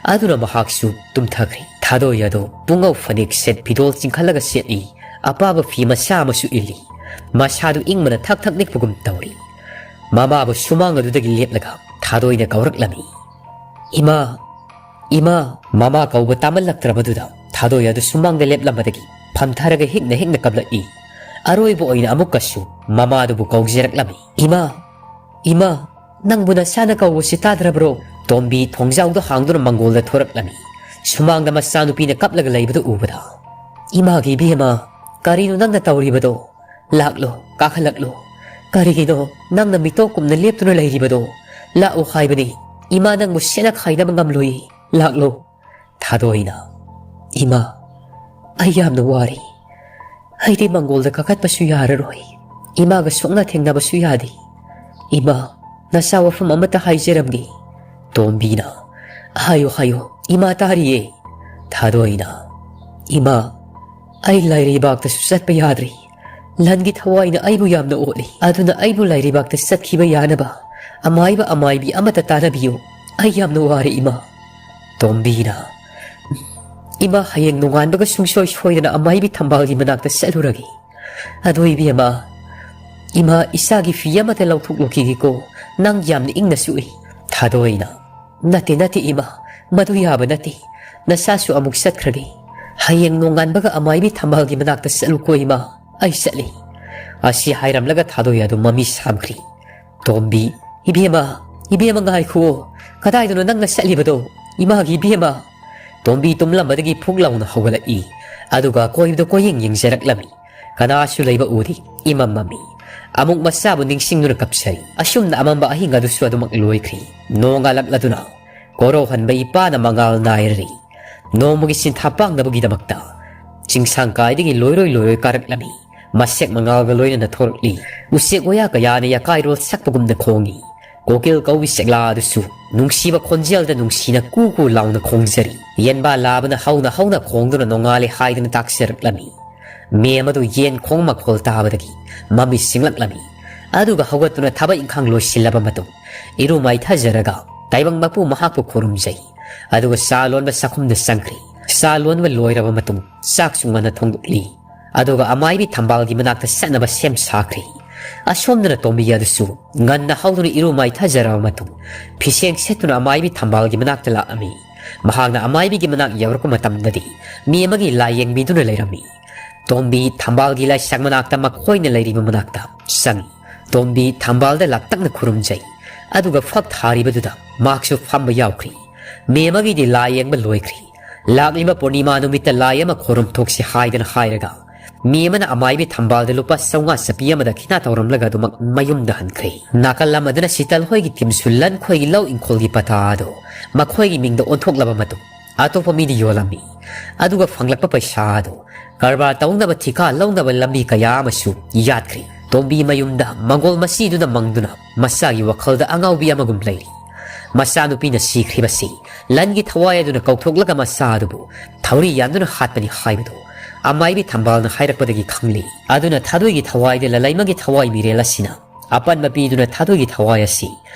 ꯑꯗꯨꯅ ꯃꯍꯥꯛꯁꯨ ꯇꯨꯝꯊꯈ꯭ꯔꯦ꯫ ꯊꯥꯗꯣꯏ ꯑꯗꯨ ꯄꯨꯡꯉꯧ ꯐꯅꯦꯛ ꯁꯦꯠ ꯐꯤꯗꯣꯜ ꯆꯤꯡꯈꯠꯂꯒ ꯁꯦꯠꯂꯤ꯫ ꯑꯄꯥꯕ ꯐꯤ ꯃꯆꯥ ꯑꯃꯁꯨ ꯏꯜꯂꯤ꯫ ꯃꯁꯥꯗꯨ ꯏꯪꯕꯅ ꯊꯛ ꯊꯛ ꯅꯤꯛꯄꯒꯨꯝ ꯇꯧꯔꯤ꯫ ꯃꯃꯥꯕꯨ ꯁꯨꯃꯥꯡ ꯑꯗꯨꯗꯒꯤ ꯂꯦꯞꯂꯒ ꯊꯥꯗꯣꯏꯅ ꯀꯧꯔꯛꯂꯝꯃꯤ, "ꯏꯃꯥ, ꯏꯃꯥ!" ꯃꯃꯥ ꯀꯧꯕ ꯇꯥꯃꯜꯂꯛꯇ꯭ꯔꯕꯗꯨꯗ ꯊꯥꯗꯣꯏ ꯑꯗꯨ ꯁꯨꯃꯥꯡꯗ ꯂꯦꯞꯂꯝꯕꯗꯒꯤ ꯐꯝꯊꯔꯒ ꯍꯤꯛꯅ ꯍꯤꯛꯅ ꯀꯞꯂꯛꯏ꯫ ꯑꯔꯣꯏꯕ ꯑꯣꯏꯅ ꯑꯃꯨꯛꯀꯁꯨ ꯃꯃꯥꯗꯨꯕꯨ ꯀꯧꯖꯔꯛꯂꯝꯃꯤ, "ꯏꯃꯥ, ꯏꯃꯥ, ꯅꯪꯕꯨ ꯅꯁꯥꯅ ꯀꯧꯕꯁꯤ ꯇꯥꯗ꯭ꯔꯕ꯭ꯔꯣ?" ꯇꯣꯝꯕꯤ ꯊꯣꯡꯖꯥꯎꯗꯣ ꯍꯥꯡꯗꯨꯅ ꯃꯪꯒꯣꯜꯗ ꯊꯣꯔꯛꯂꯝꯃꯤ꯫ ꯁꯨꯃꯥꯡꯗ ꯃꯆꯥꯅꯨꯄꯤꯅ ꯀꯞꯂꯒ ꯂꯩꯕꯗꯨ ꯎꯕꯗ, "ꯏꯃꯥꯒꯤ ꯏꯕꯦꯝꯃ, ꯀꯔꯤꯅꯣ ꯅꯪꯅ ꯇꯧꯔꯤꯕꯗꯣ? ꯂꯥꯛꯂꯣ, ꯀꯥꯈꯠꯂꯛꯂꯣ꯫ ꯀꯔꯤꯒꯤꯅꯣ ꯅꯪꯅ ꯃꯤꯇꯣꯞ ꯀꯨꯝꯅ ꯂꯦꯞꯇꯨꯅ ꯂꯩꯔꯤꯕꯗꯣ? ꯂꯥꯛꯑꯣ ꯍꯥꯏꯕꯅꯤ꯫ ꯏꯃꯥ ꯅꯪꯕꯨ ꯁꯦꯠꯅ ꯈꯥꯏꯅꯕ ꯉꯝꯂꯣꯏ꯫ ꯂꯥꯛꯂꯣ꯫" ꯊꯥꯗꯣꯏꯅ, "ꯏꯃꯥ, ꯑꯩ ꯌꯥꯝꯅ ꯋꯥꯔꯦ꯫ ꯑꯩꯗꯤ ꯃꯪꯒꯣꯜꯗ ꯀꯥꯈꯠꯄꯁꯨ ꯌꯥꯔꯔꯣꯏ꯫ ꯏꯃꯥꯒ ꯁꯨꯛꯅ ꯊꯦꯡꯅꯕꯁꯨ ꯌꯥꯗꯦ꯫ ꯏꯃꯥ, ꯅꯆꯥ ꯋꯥꯐꯝ ꯑꯃꯠꯇ ꯍꯥꯏꯖꯔꯝꯒꯦ꯫" ꯇꯣꯝꯕꯤꯅ, "ꯍꯥꯏꯌꯨ, ꯍꯥꯏꯌꯨ, ꯏꯃꯥ ꯇꯥꯔꯤꯌꯦ꯫" ꯊꯥꯗꯣꯏꯅ, "ꯏꯃꯥ, ꯑꯩ ꯂꯥꯏꯔꯩꯕꯥꯛꯇꯁꯨ ꯆꯠꯄ ꯌꯥꯗ꯭ꯔꯤ꯫ ꯂꯟꯒꯤ ꯊꯋꯥꯏꯅ ꯑꯩꯕꯨ ꯌꯥꯝꯅ ꯑꯣꯠꯂꯤ꯫ ꯑꯗꯨꯅ ꯑꯩꯕꯨ ꯂꯥꯏꯔꯩꯕꯥꯛꯇ ꯆꯠꯈꯤꯕ ꯌꯥꯅꯕ ꯑꯃꯥꯏꯕ ꯑꯃꯥꯏꯕꯤ ꯑꯃꯠꯇ ꯇꯥꯟꯅꯕꯤꯌꯨ꯫ ꯑꯩ ꯌꯥꯝꯅ ꯋꯥꯔꯦ, ꯏꯃꯥ꯫" ꯇꯣꯝꯕꯤꯅ, "ꯏꯃꯥ, ꯍꯌꯦꯡ ꯅꯣꯡꯉꯥꯟꯕꯒ ꯁꯨꯡꯁꯣꯏ ꯁꯣꯏꯗꯅ ꯑꯃꯥꯏꯕꯤ ꯊꯝꯕꯥꯜꯒꯤ ꯃꯅꯥꯛꯇ ꯆꯠꯂꯨꯔꯒꯦ꯫ ꯑꯗꯣ ꯏꯕꯦꯝꯃ, ꯏꯃꯥ, ꯏꯆꯥꯒꯤ ꯐꯤ ꯑꯃꯠꯇ ꯂꯧꯊꯣꯛꯂꯨꯈꯤꯒꯦꯀꯣ꯫ ꯅꯪ ꯌꯥꯝꯅ ꯏꯪꯅ ꯁꯨꯏ꯫" ꯊꯥꯗꯣꯏꯅ, "ꯅꯠꯇꯦ, ꯅꯠꯇꯦ ꯏꯃꯥ, ꯃꯗꯨ ꯌꯥꯕ ꯅꯠꯇꯦ꯫ ꯅꯆꯥꯁꯨ ꯑꯃꯨꯛ ꯆꯠꯈ꯭ꯔꯒꯦ꯫ ꯍꯌꯦꯡ ꯅꯣꯡꯉꯥꯟꯕꯒ ꯑꯃꯥꯏꯕꯤ ꯊꯝꯕꯥꯜꯒꯤ ꯃꯅꯥꯛꯇ ꯆꯠꯂꯨꯀꯣ ꯏꯃꯥ, ꯑꯩ ꯆꯠꯂꯤ꯫" ꯑꯁꯤ ꯍꯥꯏꯔꯝꯂꯒ ꯊꯥꯗꯣꯏ ꯑꯗꯨ ꯃꯃꯤ ꯁꯥꯝꯈ꯭ꯔꯤ꯫ ꯇꯣꯝꯕꯤ, "ꯏꯕꯦꯝꯃ, ꯏꯕꯦꯝꯃ ꯉꯥꯏꯈꯨꯑꯣ꯫ ꯀꯗꯥꯏꯗꯅꯣ ꯅꯪꯅ ꯆꯠꯂꯤꯕꯗꯣ? ꯏꯃꯥꯒꯤ ꯏꯕꯦꯝꯃ!" ꯇꯣꯝꯕꯤ ꯇꯨꯝꯂꯝꯕꯗꯒꯤ ꯐꯨꯛ ꯂꯥꯎꯅ ꯍꯧꯒꯠꯂꯛꯏ꯫ ꯑꯗꯨꯒ ꯑꯀꯣꯏꯕꯗ ꯀꯣꯏꯌꯦꯡ ꯌꯦꯡꯖꯔꯛꯂꯝꯃꯤ꯫ ꯀꯅꯥꯁꯨ ꯂꯩꯕ ꯎꯗꯦ꯫ ꯏꯃꯝ ꯃꯝꯃꯤ꯫ ꯑꯃꯨꯛ ꯃꯆꯥꯕꯨ ꯅꯤꯡꯁꯤꯡꯗꯨꯅ ꯀꯞꯆꯔꯤ꯫ ꯑꯁꯨꯝꯅ ꯑꯃꯝꯕ ꯑꯍꯤꯡ ꯑꯗꯨꯁꯨ ꯑꯗꯨꯃꯛ ꯂꯣꯏꯈ꯭ꯔꯤ꯫ ꯅꯣꯡꯉꯥꯜꯂꯛꯂꯗꯨꯅ ꯀꯣꯔꯧꯍꯟꯕ ꯏꯄꯥꯅ ꯃꯉꯥꯜ ꯅꯥꯏꯔꯔꯤ꯫ ꯅꯣꯡꯃꯒꯤ ꯁꯤꯟꯊꯥ ꯄꯥꯡꯅꯕꯒꯤꯗꯃꯛꯇ ꯆꯤꯡꯁꯥꯡ ꯀꯥꯏꯗꯒꯤ ꯂꯣꯏꯔꯣꯏ ꯂꯣꯏꯔꯣꯏ ꯀꯥꯔꯛꯂꯝꯃꯤ꯫ ꯃꯁꯦꯛ ꯃꯉꯥꯜꯒ ꯂꯣꯏꯅꯅ ꯊꯣꯔꯛꯂꯤ꯫ ꯎꯆꯦꯛ ꯋꯥꯌꯥ ꯀꯌꯥꯅ ꯌꯥꯀꯥꯏꯔꯣꯜ ꯁꯛꯄꯒꯨꯝꯅ ꯈꯣꯡꯏ꯫ ꯀꯣꯀꯤꯜ ꯀꯧꯏ ꯆꯦꯛꯂꯥ ꯑꯗꯨꯁꯨ ꯅꯨꯡꯁꯤꯕ ꯈꯣꯟꯖꯦꯜꯗ ꯅꯨꯡꯁꯤꯅ ꯀꯨ ꯀꯨ ꯂꯥꯎꯅ ꯈꯣꯡꯖꯔꯤ꯫ ꯌꯦꯟꯕꯥ ꯂꯥꯕꯅ ꯍꯧꯅ ꯍꯧꯅ ꯈꯣꯡꯗꯨꯅ ꯅꯣꯡꯉꯥꯜꯂꯦ ꯍꯥꯏꯗꯨꯅ ꯇꯥꯛꯆꯔꯛꯂꯝꯃꯤ꯫ ꯃꯦꯝ ꯑꯗꯨ ꯌꯦꯟ ꯈꯣꯡ ꯃꯈꯣꯜ ꯇꯥꯕꯗꯒꯤ ꯃꯃꯤꯠ ꯁꯤꯡꯂꯛꯂꯝꯃꯤ꯫ ꯑꯗꯨꯒ ꯍꯧꯒꯠꯇꯨꯅ ꯊꯕꯛ ꯏꯪꯈꯥꯡ ꯂꯣꯏꯁꯤꯜꯂꯕ ꯃꯇꯨꯡ ꯏꯔꯨ ꯃꯥꯏꯊꯖꯔꯒ ꯇꯥꯏꯕꯪ ꯃꯄꯨ ꯃꯍꯥꯛꯄꯨ ꯈꯨꯔꯨꯝꯖꯩ꯫ ꯑꯗꯨꯒ ꯆꯥ ꯂꯣꯟꯕ ꯆꯥꯛꯈꯨꯝꯗ ꯆꯪꯈ꯭ꯔꯦ꯫ ꯆꯥ ꯂꯣꯟꯕ ꯂꯣꯏꯔꯕ ꯃꯇꯨꯡ ꯆꯥꯛꯁꯨ ꯉꯟꯅ ꯊꯣꯡꯗꯣꯛꯂꯤ꯫ ꯑꯗꯨꯒ ꯑꯃꯥꯏꯕꯤ ꯊꯝꯕꯥꯜꯒꯤ ꯃꯅꯥꯛꯇ ꯆꯠꯅꯕ ꯁꯦꯝ ꯁꯥꯈ꯭ꯔꯤ꯫ ꯑꯁꯣꯝꯗꯅ ꯇꯣꯝꯕꯤ ꯑꯗꯨꯁꯨ ꯉꯟꯅ ꯍꯧꯗꯨꯅ ꯏꯔꯨ ꯃꯥꯏꯊꯖꯔꯕ ꯃꯇꯨꯡ ꯐꯤꯁꯦꯡ ꯁꯦꯠꯇꯨꯅ ꯑꯃꯥꯏꯕꯤ ꯊꯝꯕꯥꯜꯒꯤ ꯃꯅꯥꯛꯇ ꯂꯥꯛꯂꯝꯃꯤ꯫ ꯃꯍꯥꯛꯅ ꯑꯃꯥꯏꯕꯤꯒꯤ ꯃꯅꯥꯛ ꯌꯧꯔꯛꯄ ꯃꯇꯝꯗꯗꯤ ꯃꯤ ꯑꯃꯒꯤ ꯂꯥꯏ ꯌꯦꯡꯕꯤꯗꯨꯅ ꯂꯩꯔꯝꯃꯤ꯫ ꯇꯣꯝꯕꯤ ꯊꯝꯕꯥꯜꯒꯤ ꯂꯥꯏꯁꯪ ꯃꯅꯥꯛꯇ ꯃꯈꯣꯏꯅ ꯂꯩꯔꯤꯕ ꯃꯅꯥꯛꯇ ꯆꯪꯉꯤ꯫ ꯇꯣꯝꯕꯤ ꯊꯝꯕꯥꯜꯗ ꯂꯥꯛꯇꯛꯅ ꯈꯨꯔꯨꯝꯖꯩ꯫ ꯑꯗꯨꯒ ꯐꯛ ꯊꯥꯔꯤꯕꯗꯨꯗ ꯃꯍꯥꯛꯁꯨ ꯐꯝꯕ ꯌꯥꯎꯈ꯭ꯔꯤ꯫ ꯃꯦꯝ ꯑꯃꯒꯤꯗꯤ ꯂꯥꯏ ꯌꯦꯡꯕ ꯂꯣꯏꯈ꯭ꯔꯤ꯫ ꯂꯥꯛꯂꯤꯕ ꯄꯨꯔꯅꯤꯃꯥ ꯅꯨꯃꯤꯠꯇ ꯂꯥꯏ ꯑꯃ ꯈꯣꯏꯔꯝ ꯊꯣꯛꯁꯤ ꯍꯥꯏꯗꯅ ꯍꯥꯏꯔꯒ ꯃꯦꯝ ꯑꯃꯅ ꯑꯃꯥꯏꯕꯤ ꯊꯝꯕꯥꯜꯗ ꯂꯨꯄꯥ ꯆꯥꯝꯃꯉꯥ ꯆꯠꯄꯤ ꯑꯃꯗ ꯈꯤꯅꯥ ꯇꯧꯔꯝꯂꯒ ꯑꯗꯨꯃꯛ ꯃꯌꯨꯝꯗ ꯍꯟꯈ꯭ꯔꯦ꯫ ꯅꯥꯀꯜ ꯑꯃꯗꯅ ꯁꯤꯇꯜ ꯍꯣꯏꯒꯤ ꯇꯤꯝꯁꯨ ꯂꯟꯈꯣꯏꯒꯤ ꯂꯧ ꯏꯪꯈꯣꯜꯒꯤ ꯄꯇꯥ ꯑꯗꯨ ꯃꯈꯣꯏꯒꯤ ꯃꯤꯡꯗ ꯑꯣꯟꯊꯣꯛꯂꯕ ꯃꯇꯨꯡ ꯑꯇꯣꯞꯄ ꯃꯤꯗ ꯌꯣꯜꯂꯝꯃꯤ꯫ ꯑꯗꯨꯒ ꯐꯪꯂꯛꯄ ꯄꯩꯁꯥ ꯑꯗꯨ ꯀꯔꯕꯥꯔ ꯇꯧꯅꯕ ꯊꯤꯀꯥ ꯂꯧꯅꯕ ꯂꯝꯕꯤ ꯀꯌꯥ ꯑꯃꯁꯨ ꯌꯥꯠꯈ꯭ꯔꯤ꯫ ꯇꯣꯝꯕꯤ ꯃꯌꯨꯝꯗ ꯃꯪꯒꯣꯜ ꯃꯆꯤꯗꯨꯅ ꯃꯪꯗꯨꯅ ꯃꯆꯥꯒꯤ ꯋꯥꯈꯜꯗ ꯑꯉꯥꯎꯕꯤ ꯑꯃꯒꯨꯝ ꯂꯩꯔꯤ꯫ ꯃꯆꯥꯅꯨꯄꯤꯅ ꯁꯤꯈ꯭ꯔꯤꯕꯁꯤ ꯂꯟꯒꯤ ꯊꯋꯥꯏ ꯑꯗꯨꯅ ꯀꯧꯊꯣꯛꯂꯒ ꯃꯆꯥ ꯑꯗꯨꯕꯨ ꯊꯧꯔꯤ ꯌꯥꯟꯗꯨꯅ ꯍꯥꯠꯄꯅꯤ ꯍꯥꯏꯕꯗꯨ ꯑꯃꯥꯏꯕꯤ ꯊꯝꯕꯥꯜꯅ ꯍꯥꯏꯔꯛꯄꯗꯒꯤ ꯈꯪꯂꯤ꯫ ꯑꯗꯨꯅ ꯊꯥꯗꯣꯏꯒꯤ ꯊꯋꯥꯏꯗ ꯂꯂꯩꯃꯒꯤ ꯊꯋꯥꯏ ꯃꯤꯔꯦꯜ ꯑꯁꯤꯅ ꯑꯄꯟꯕ ꯄꯤꯗꯨꯅ ꯊꯥꯗꯣꯏꯒꯤ ꯊꯋꯥꯏ ꯑꯁꯤ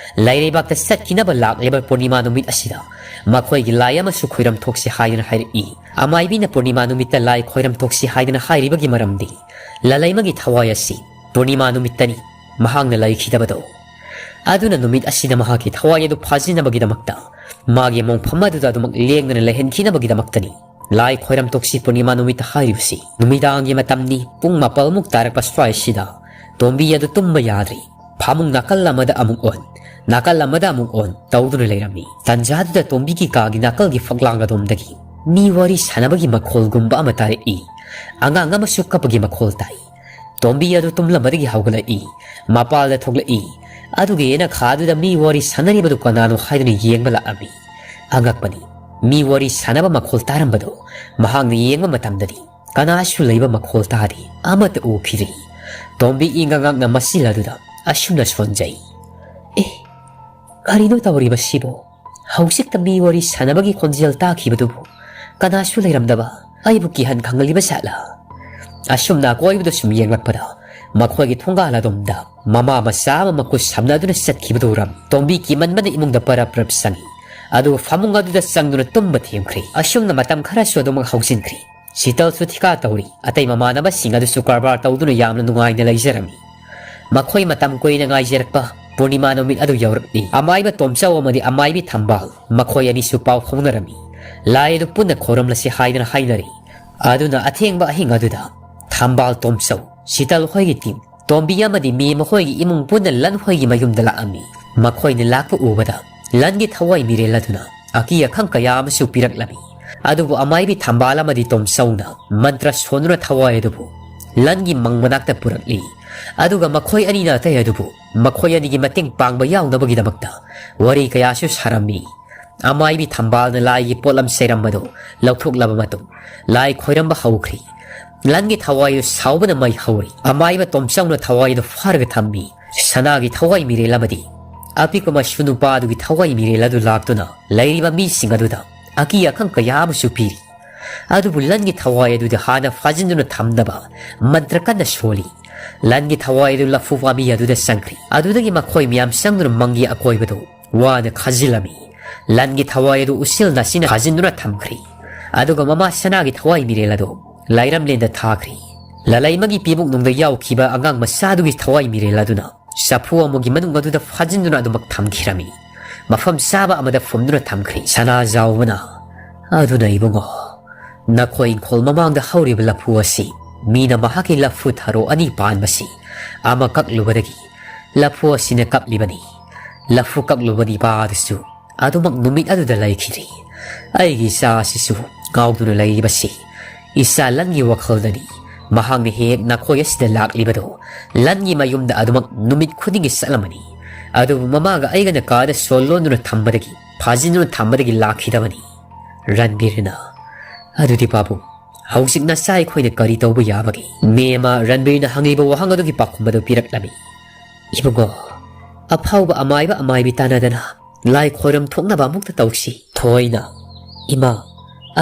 ꯂꯩꯔꯩꯕꯥꯛꯇ ꯆꯠꯈꯤꯅꯕ ꯂꯥꯛꯂꯤꯕ ꯄꯨꯔꯅꯤꯃꯥ ꯅꯨꯃꯤꯠ ꯑꯁꯤꯗ ꯃꯈꯣꯏꯒꯤ ꯂꯥꯏ ꯑꯃꯁꯨ ꯈꯣꯏꯔꯝ ꯊꯣꯛꯁꯤ ꯍꯥꯏꯗꯨꯅ ꯍꯥꯏꯔꯛꯏ꯫ ꯑꯃꯥꯏꯕꯤꯅ ꯄꯨꯔꯅꯤꯃꯥ ꯅꯨꯃꯤꯠꯇ ꯂꯥꯏ ꯈꯣꯏꯔꯝ ꯊꯣꯛꯁꯤ ꯍꯥꯏꯗꯨꯅ ꯍꯥꯏꯔꯤꯕꯒꯤ ꯃꯔꯝꯗꯤ ꯂꯂꯩꯃꯒꯤ ꯊꯋꯥꯏ ꯑꯁꯤ ꯄꯨꯔꯅꯤꯃꯥ ꯅꯨꯃꯤꯠꯇꯅꯤ ꯃꯍꯥꯛꯅ ꯂꯩꯈꯤꯗꯕꯗꯣ꯫ ꯑꯗꯨꯅ ꯅꯨꯃꯤꯠ ꯑꯁꯤꯗ ꯃꯍꯥꯛꯀꯤ ꯊꯋꯥꯏ ꯑꯗꯨ ꯐꯥꯖꯤꯟꯅꯕꯒꯤꯗꯃꯛꯇ ꯃꯥꯒꯤ ꯃꯣꯡꯐꯝ ꯑꯗꯨꯗ ꯑꯗꯨꯃꯛ ꯂꯦꯡꯗꯅ ꯂꯩꯍꯟꯈꯤꯅꯕꯒꯤꯗꯃꯛꯇꯅꯤ ꯂꯥꯏ ꯈꯣꯏꯔꯝ ꯊꯣꯛꯁꯤ ꯄꯨꯔꯅꯤꯃꯥ ꯅꯨꯃꯤꯠꯇ ꯍꯥꯏꯔꯤꯕꯁꯤ꯫ ꯅꯨꯃꯤꯗꯥꯡꯒꯤ ꯃꯇꯝꯅꯤ, ꯄꯨꯡ ꯃꯥꯄꯜꯃꯨꯛ ꯇꯥꯔꯛꯄ ꯁ꯭ꯋꯥꯏꯁꯤꯗ ꯇꯣꯝꯕꯤ ꯑꯗꯨ ꯇꯨꯝꯕ ꯌꯥꯗ꯭ꯔꯤ꯫ ꯐꯃꯨꯡ ꯅꯥꯀꯜ ꯑꯃꯗ ꯑꯃꯨꯛ ꯑꯣꯟ, ꯅꯥꯀꯜ ꯑꯃꯗ ꯑꯃꯨꯛ ꯑꯣꯟ ꯇꯧꯗꯨꯅ ꯂꯩꯔꯝꯃꯤ꯫ ꯇꯟꯖꯥꯗꯨꯗ ꯇꯣꯝꯕꯤꯒꯤ ꯀꯥꯒꯤ ꯅꯥꯀꯜꯒꯤ ꯐꯛꯂꯥꯡ ꯑꯗꯣꯝꯗꯒꯤ ꯃꯤ ꯋꯥꯔꯤ ꯁꯥꯟꯅꯕꯒꯤ ꯃꯈꯣꯜꯒꯨꯝꯕ ꯑꯃ ꯇꯥꯔꯛꯏ꯫ ꯑꯉꯥꯡ ꯑꯃꯁꯨ ꯀꯞꯄꯒꯤ ꯃꯈꯣꯜ ꯇꯥꯏ꯫ ꯇꯣꯝꯕꯤ ꯑꯗꯨ ꯇꯨꯝꯂꯝꯕꯗꯒꯤ ꯍꯧꯒꯠꯂꯛꯏ꯫ ꯃꯄꯥꯜꯗ ꯊꯣꯛꯂꯛꯏ꯫ ꯑꯗꯨꯒ ꯌꯦꯅꯈꯥꯗꯨꯗ ꯃꯤ ꯋꯥꯔꯤ ꯁꯥꯟꯅꯔꯤꯕꯗꯨ ꯀꯅꯥꯅꯣ ꯍꯥꯏꯗꯨꯅ ꯌꯦꯡꯕ ꯂꯥꯛꯂꯝꯃꯤ꯫ ꯑꯉꯛꯄꯅꯤ꯫ ꯃꯤ ꯋꯥꯔꯤ ꯁꯥꯟꯅꯕ ꯃꯈꯣꯜ ꯇꯥꯔꯝꯕꯗꯨ ꯃꯍꯥꯛꯅ ꯌꯦꯡꯕ ꯃꯇꯝꯗꯗꯤ ꯀꯅꯥꯁꯨ ꯂꯩꯕ ꯃꯈꯣꯜ ꯇꯥꯗꯦ꯫ ꯑꯃꯠꯇ ꯎꯈꯤꯗ꯭ꯔꯤ꯫ ꯇꯣꯝꯕꯤ ꯏꯪꯉꯛ ꯉꯛꯅ ꯃꯆꯤꯜ ꯑꯗꯨꯗ ꯑꯁꯨꯝꯅ ꯁꯣꯟꯖꯩ꯫ "ꯑꯦ, ꯀꯔꯤꯅꯣ ꯇꯧꯔꯤꯕꯁꯤꯕꯣ? ꯍꯧꯖꯤꯛꯇ ꯃꯤ ꯋꯥꯔꯤ ꯁꯥꯟꯅꯕꯒꯤ ꯈꯣꯟꯖꯦꯜ ꯇꯥꯈꯤꯕꯗꯨꯕꯨ ꯀꯅꯥꯁꯨ ꯂꯩꯔꯝꯗꯕ? ꯑꯩꯕꯨ ꯀꯤꯍꯟ ꯈꯪꯍꯜꯂꯤꯕ ꯖꯥꯠꯂꯥ?" ꯑꯁꯨꯝꯅ ꯑꯀꯣꯏꯕꯗ ꯁꯨꯝ ꯌꯦꯡꯂꯛꯄꯗ ꯃꯈꯣꯏꯒꯤ ꯊꯣꯡꯒꯥꯜ ꯑꯗꯣꯝꯗ ꯃꯃꯥ ꯃꯆꯥ ꯑꯃ ꯃꯈꯨꯠ ꯁꯝꯅꯗꯨꯅ ꯆꯠꯈꯤꯕꯗꯨ ꯎꯔꯝꯃꯤ꯫ ꯇꯣꯝꯕꯤ ꯀꯤꯃꯟꯕꯅ ꯏꯃꯨꯡꯗ ꯄꯔꯞ ꯄꯔꯞ ꯆꯪꯉꯤ꯫ ꯑꯗꯨꯒ ꯐꯃꯨꯡ ꯑꯗꯨꯗ ꯆꯪꯗꯨꯅ ꯇꯨꯝꯕ ꯊꯦꯝꯈ꯭ꯔꯦ꯫ ꯑꯁꯨꯝꯅ ꯃꯇꯝ ꯈꯔꯁꯨ ꯑꯗꯨꯃꯛ ꯍꯧꯖꯤꯟꯈ꯭ꯔꯦ꯫ ꯁꯤꯇꯜꯁꯨ ꯊꯤꯀꯥ ꯇꯧꯔꯤ꯫ ꯑꯇꯩ ꯃꯃꯥꯟꯅꯕꯁꯤꯡ ꯑꯗꯨꯁꯨ ꯀꯔꯕꯥꯔ ꯇꯧꯗꯨꯅ ꯌꯥꯝꯅ ꯅꯨꯡꯉꯥꯏꯅ ꯂꯩꯖꯔꯝꯃꯤ꯫ ꯃꯈꯣꯏ ꯃꯇꯝ ꯀꯨꯏꯅ ꯉꯥꯏꯖꯔꯛꯄ ꯄꯨꯔꯅꯤꯃꯥ ꯅꯨꯃꯤꯠ ꯑꯗꯨ ꯌꯧꯔꯛꯂꯤ꯫ ꯑꯃꯥꯏꯕ ꯇꯣꯝꯆꯧ ꯑꯃꯗꯤ ꯑꯃꯥꯏꯕꯤ ꯊꯝꯕꯥꯜ, ꯃꯈꯣꯏ ꯑꯅꯤꯁꯨ ꯄꯥꯎ ꯐꯥꯎꯅꯔꯝꯃꯤ꯫ ꯂꯥꯏ ꯑꯗꯨ ꯄꯨꯟꯅ ꯈꯣꯏꯔꯝꯂꯁꯤ ꯍꯥꯏꯗꯅ ꯍꯥꯏꯅꯔꯤ꯫ ꯑꯗꯨꯅ ꯑꯊꯦꯡꯕ ꯑꯍꯤꯡ ꯑꯗꯨꯗ ꯊꯝꯕꯥꯜ, ꯇꯣꯝꯆꯧ, ꯁꯤꯇꯜ ꯍꯣꯏꯒꯤ ꯇꯤꯝ, ꯇꯣꯝꯕꯤ ꯑꯃꯗꯤ ꯃꯦꯝ ꯃꯈꯣꯏꯒꯤ ꯏꯃꯨꯡ ꯄꯨꯟꯅ ꯂꯟ ꯍꯣꯏꯒꯤ ꯃꯌꯨꯝꯗ ꯂꯥꯛꯑꯝꯃꯤ꯫ ꯃꯈꯣꯏꯅ ꯂꯥꯛꯄ ꯎꯕꯗ ꯂꯟꯒꯤ ꯊꯋꯥꯏ ꯃꯤꯔꯦꯜ ꯑꯗꯨꯅ ꯑꯀꯤ ꯑꯈꯪ ꯀꯌꯥ ꯑꯃꯁꯨ ꯄꯤꯔꯛꯂꯝꯃꯤ꯫ ꯑꯗꯨꯕꯨ ꯑꯃꯥꯏꯕꯤ ꯊꯝꯕꯥꯜ ꯑꯃꯗꯤ ꯇꯣꯝꯆꯧꯅ ꯃꯟꯇ꯭ꯔ ꯁꯣꯟꯗꯨꯅ ꯊꯋꯥꯏ ꯑꯗꯨꯕꯨ ꯂꯟꯒꯤ ꯃꯪ ꯃꯅꯥꯛꯇ ꯄꯨꯔꯛꯂꯤ꯫ ꯑꯗꯨꯒ ꯃꯈꯣꯏ ꯑꯅꯤꯅ ꯑꯇꯩ ꯑꯗꯨꯕꯨ ꯃꯈꯣꯏ ꯑꯅꯤꯒꯤ ꯃꯇꯦꯡ ꯄꯥꯡꯕ ꯌꯥꯎꯅꯕꯒꯤꯗꯃꯛꯇ ꯋꯥꯔꯤ ꯀꯌꯥꯁꯨ ꯁꯥꯔꯝꯃꯤ꯫ ꯑꯃꯥꯏꯕꯤ ꯊꯝꯕꯥꯜꯅ ꯂꯥꯏꯒꯤ ꯄꯣꯠꯂꯝ ꯆꯩꯔꯝꯕꯗꯨ ꯂꯧꯊꯣꯛꯂꯕ ꯃꯇꯨꯡ ꯂꯥꯏ ꯈꯣꯏꯔꯝꯕ ꯍꯧꯈ꯭ꯔꯤ꯫ ꯂꯟꯒꯤ ꯊꯋꯥꯏꯗꯨ ꯁꯥꯎꯕꯅ ꯃꯩ ꯍꯧꯔꯤ꯫ ꯑꯃꯥꯏꯕ ꯇꯣꯝꯆꯧꯅ ꯊꯋꯥꯏꯗꯨ ꯐꯥꯔꯒ ꯊꯝꯃꯤ꯫ ꯁꯅꯥꯒꯤ ꯊꯋꯥꯏ ꯃꯤꯔꯦꯜ ꯑꯃꯗꯤ ꯑꯄꯤꯛꯄ ꯃꯁꯨ ꯅꯨꯄꯥꯗꯨꯒꯤ ꯊꯋꯥꯏ ꯃꯤꯔꯦꯜ ꯑꯗꯨ ꯂꯥꯛꯇꯨꯅ ꯂꯩꯔꯤꯕ ꯃꯤꯁꯤꯡ ꯑꯗꯨꯗ ꯑꯀꯤ ꯑꯈꯪ ꯀꯌꯥ ꯑꯃꯁꯨ ꯄꯤꯔꯤ꯫ ꯑꯗꯨꯕꯨ ꯂꯟꯒꯤ ꯊꯋꯥꯏ ꯑꯗꯨꯗꯤ ꯍꯥꯟꯅ ꯐꯥꯖꯤꯟꯗꯨꯅ ꯊꯝꯅꯕ ꯃꯟꯇ꯭ꯔ ꯀꯟꯅ ꯁꯣꯜꯂꯤ꯫ ꯂꯟꯒꯤ ꯊꯋꯥꯏ ꯑꯗꯨ ꯂꯐꯨ ꯄꯥꯝꯕꯤ ꯑꯗꯨꯗ ꯆꯪꯈ꯭ꯔꯤ꯫ ꯑꯗꯨꯗꯒꯤ ꯃꯈꯣꯏ ꯃꯌꯥꯝ ꯆꯪꯗꯨꯅ ꯃꯪꯒꯤ ꯑꯀꯣꯏꯕꯗꯨ ꯋꯥꯅ ꯈꯥꯖꯤꯜꯂꯝꯃꯤ꯫ ꯂꯟꯒꯤ ꯊꯋꯥꯏ ꯑꯗꯨ ꯎꯆꯤꯜ ꯅꯥꯆꯤꯟꯅ ꯈꯥꯖꯤꯟꯗꯨꯅ ꯊꯝꯈ꯭ꯔꯤ꯫ ꯑꯗꯨꯒ ꯃꯃꯥ ꯁꯅꯥꯒꯤ ꯊꯋꯥꯏ ꯃꯤꯔꯦꯜ ꯑꯗꯨ ꯂꯥꯏꯔꯝꯂꯦꯟꯗ ꯊꯥꯈ꯭ꯔꯤ꯫ ꯂꯂꯩꯃꯒꯤ ꯄꯤꯕꯨꯛꯅꯨꯡꯗ ꯌꯥꯎꯈꯤꯕ ꯑꯉꯥꯡ ꯃꯆꯥꯗꯨꯒꯤ ꯊꯋꯥꯏ ꯃꯤꯔꯦꯜ ꯑꯗꯨꯅ ꯆꯐꯨ ꯑꯃꯒꯤ ꯃꯅꯨꯡ ꯑꯗꯨꯗ ꯐꯥꯖꯤꯟꯗꯨꯅ ꯑꯗꯨꯃꯛ ꯊꯝꯈꯤꯔꯝꯃꯤ꯫ ꯃꯐꯝ ꯆꯥꯕ ꯑꯃꯗ ꯐꯨꯝꯗꯨꯅ ꯊꯝꯈ꯭ꯔꯤ꯫ ꯁꯅꯥꯖꯥꯎꯕꯅ, "ꯑꯗꯨꯅ ꯏꯕꯨꯡꯉꯣ, ꯅꯈꯣꯏ ꯏꯪꯈꯣꯜ ꯃꯃꯥꯡꯗ ꯍꯧꯔꯤꯕ ꯂꯐꯨ ꯑꯁꯤ ꯃꯤꯅ ꯃꯍꯥꯛꯀꯤ ꯂꯐꯨ ꯊꯔꯣ ꯑꯅꯤ ꯄꯥꯟꯕꯁꯤ ꯑꯃ ꯀꯛꯂꯨꯕꯗꯒꯤ ꯂꯐꯨ ꯑꯁꯤꯅ ꯀꯞꯂꯤꯕꯅꯤ꯫ ꯂꯐꯨ ꯀꯛꯂꯨꯕ ꯅꯤꯄꯥ ꯑꯗꯨꯁꯨ ꯑꯗꯨꯃꯛ ꯅꯨꯃꯤꯠ ꯑꯗꯨꯗ ꯂꯩꯈꯤꯗ꯭ꯔꯤ꯫ ꯑꯩꯒꯤ ꯏꯆꯥ ꯑꯁꯤꯁꯨ ꯉꯥꯎꯗꯨꯅ ꯂꯩꯔꯤꯕꯁꯤ ꯏꯆꯥ ꯂꯟꯒꯤ ꯋꯥꯈꯜꯗꯅꯤ꯫ ꯃꯍꯥꯛꯅ ꯍꯦꯛ ꯍꯦꯛ ꯅꯈꯣꯏ ꯑꯁꯤꯗ ꯂꯥꯛꯂꯤꯕꯗꯣ ꯂꯟꯒꯤ ꯃꯌꯨꯝꯗ ꯑꯗꯨꯃꯛ ꯅꯨꯃꯤꯠ ꯈꯨꯗꯤꯡꯒꯤ ꯆꯠꯂꯝꯃꯅꯤ꯫ ꯑꯗꯨꯕꯨ ꯃꯃꯥꯒ ꯑꯩꯒꯅ ꯀꯥꯗ ꯁꯣ ꯂꯣꯟꯗꯨꯅ ꯊꯝꯕꯗꯒꯤ ꯐꯥꯖꯤꯟꯗꯨꯅ ꯊꯝꯕꯗꯒꯤ ꯂꯥꯛꯈꯤꯗꯕꯅꯤ꯫" ꯔꯟꯕꯤꯔꯅ, "ꯑꯗꯨꯗꯤ ꯄꯥꯕꯨꯡ, ꯍꯧꯖꯤꯛ ꯅꯆꯥ ꯑꯩꯈꯣꯏꯅ ꯀꯔꯤ ꯇꯧꯕ ꯌꯥꯕꯒꯦ?" ꯃꯦꯝꯃ ꯔꯟꯕꯤꯔꯅ ꯍꯪꯂꯤꯕ ꯋꯥꯍꯪ ꯑꯗꯨꯒꯤ ꯄꯥꯎꯈꯨꯝ ꯑꯗꯨ ꯄꯤꯔꯛꯂꯝꯃꯤ꯫ "ꯏꯕꯨꯡꯉꯣ, ꯑꯐꯥꯎꯕ ꯑꯃꯥꯏꯕ ꯑꯃꯥꯏꯕꯤ ꯇꯥꯟꯅꯗꯅ ꯂꯥꯏ ꯈꯣꯏꯔꯝ ꯊꯣꯛꯅꯕ ꯑꯃꯨꯛꯇ ꯇꯧꯁꯤ꯫" ꯊꯣꯏꯅ, "ꯏꯃꯥ,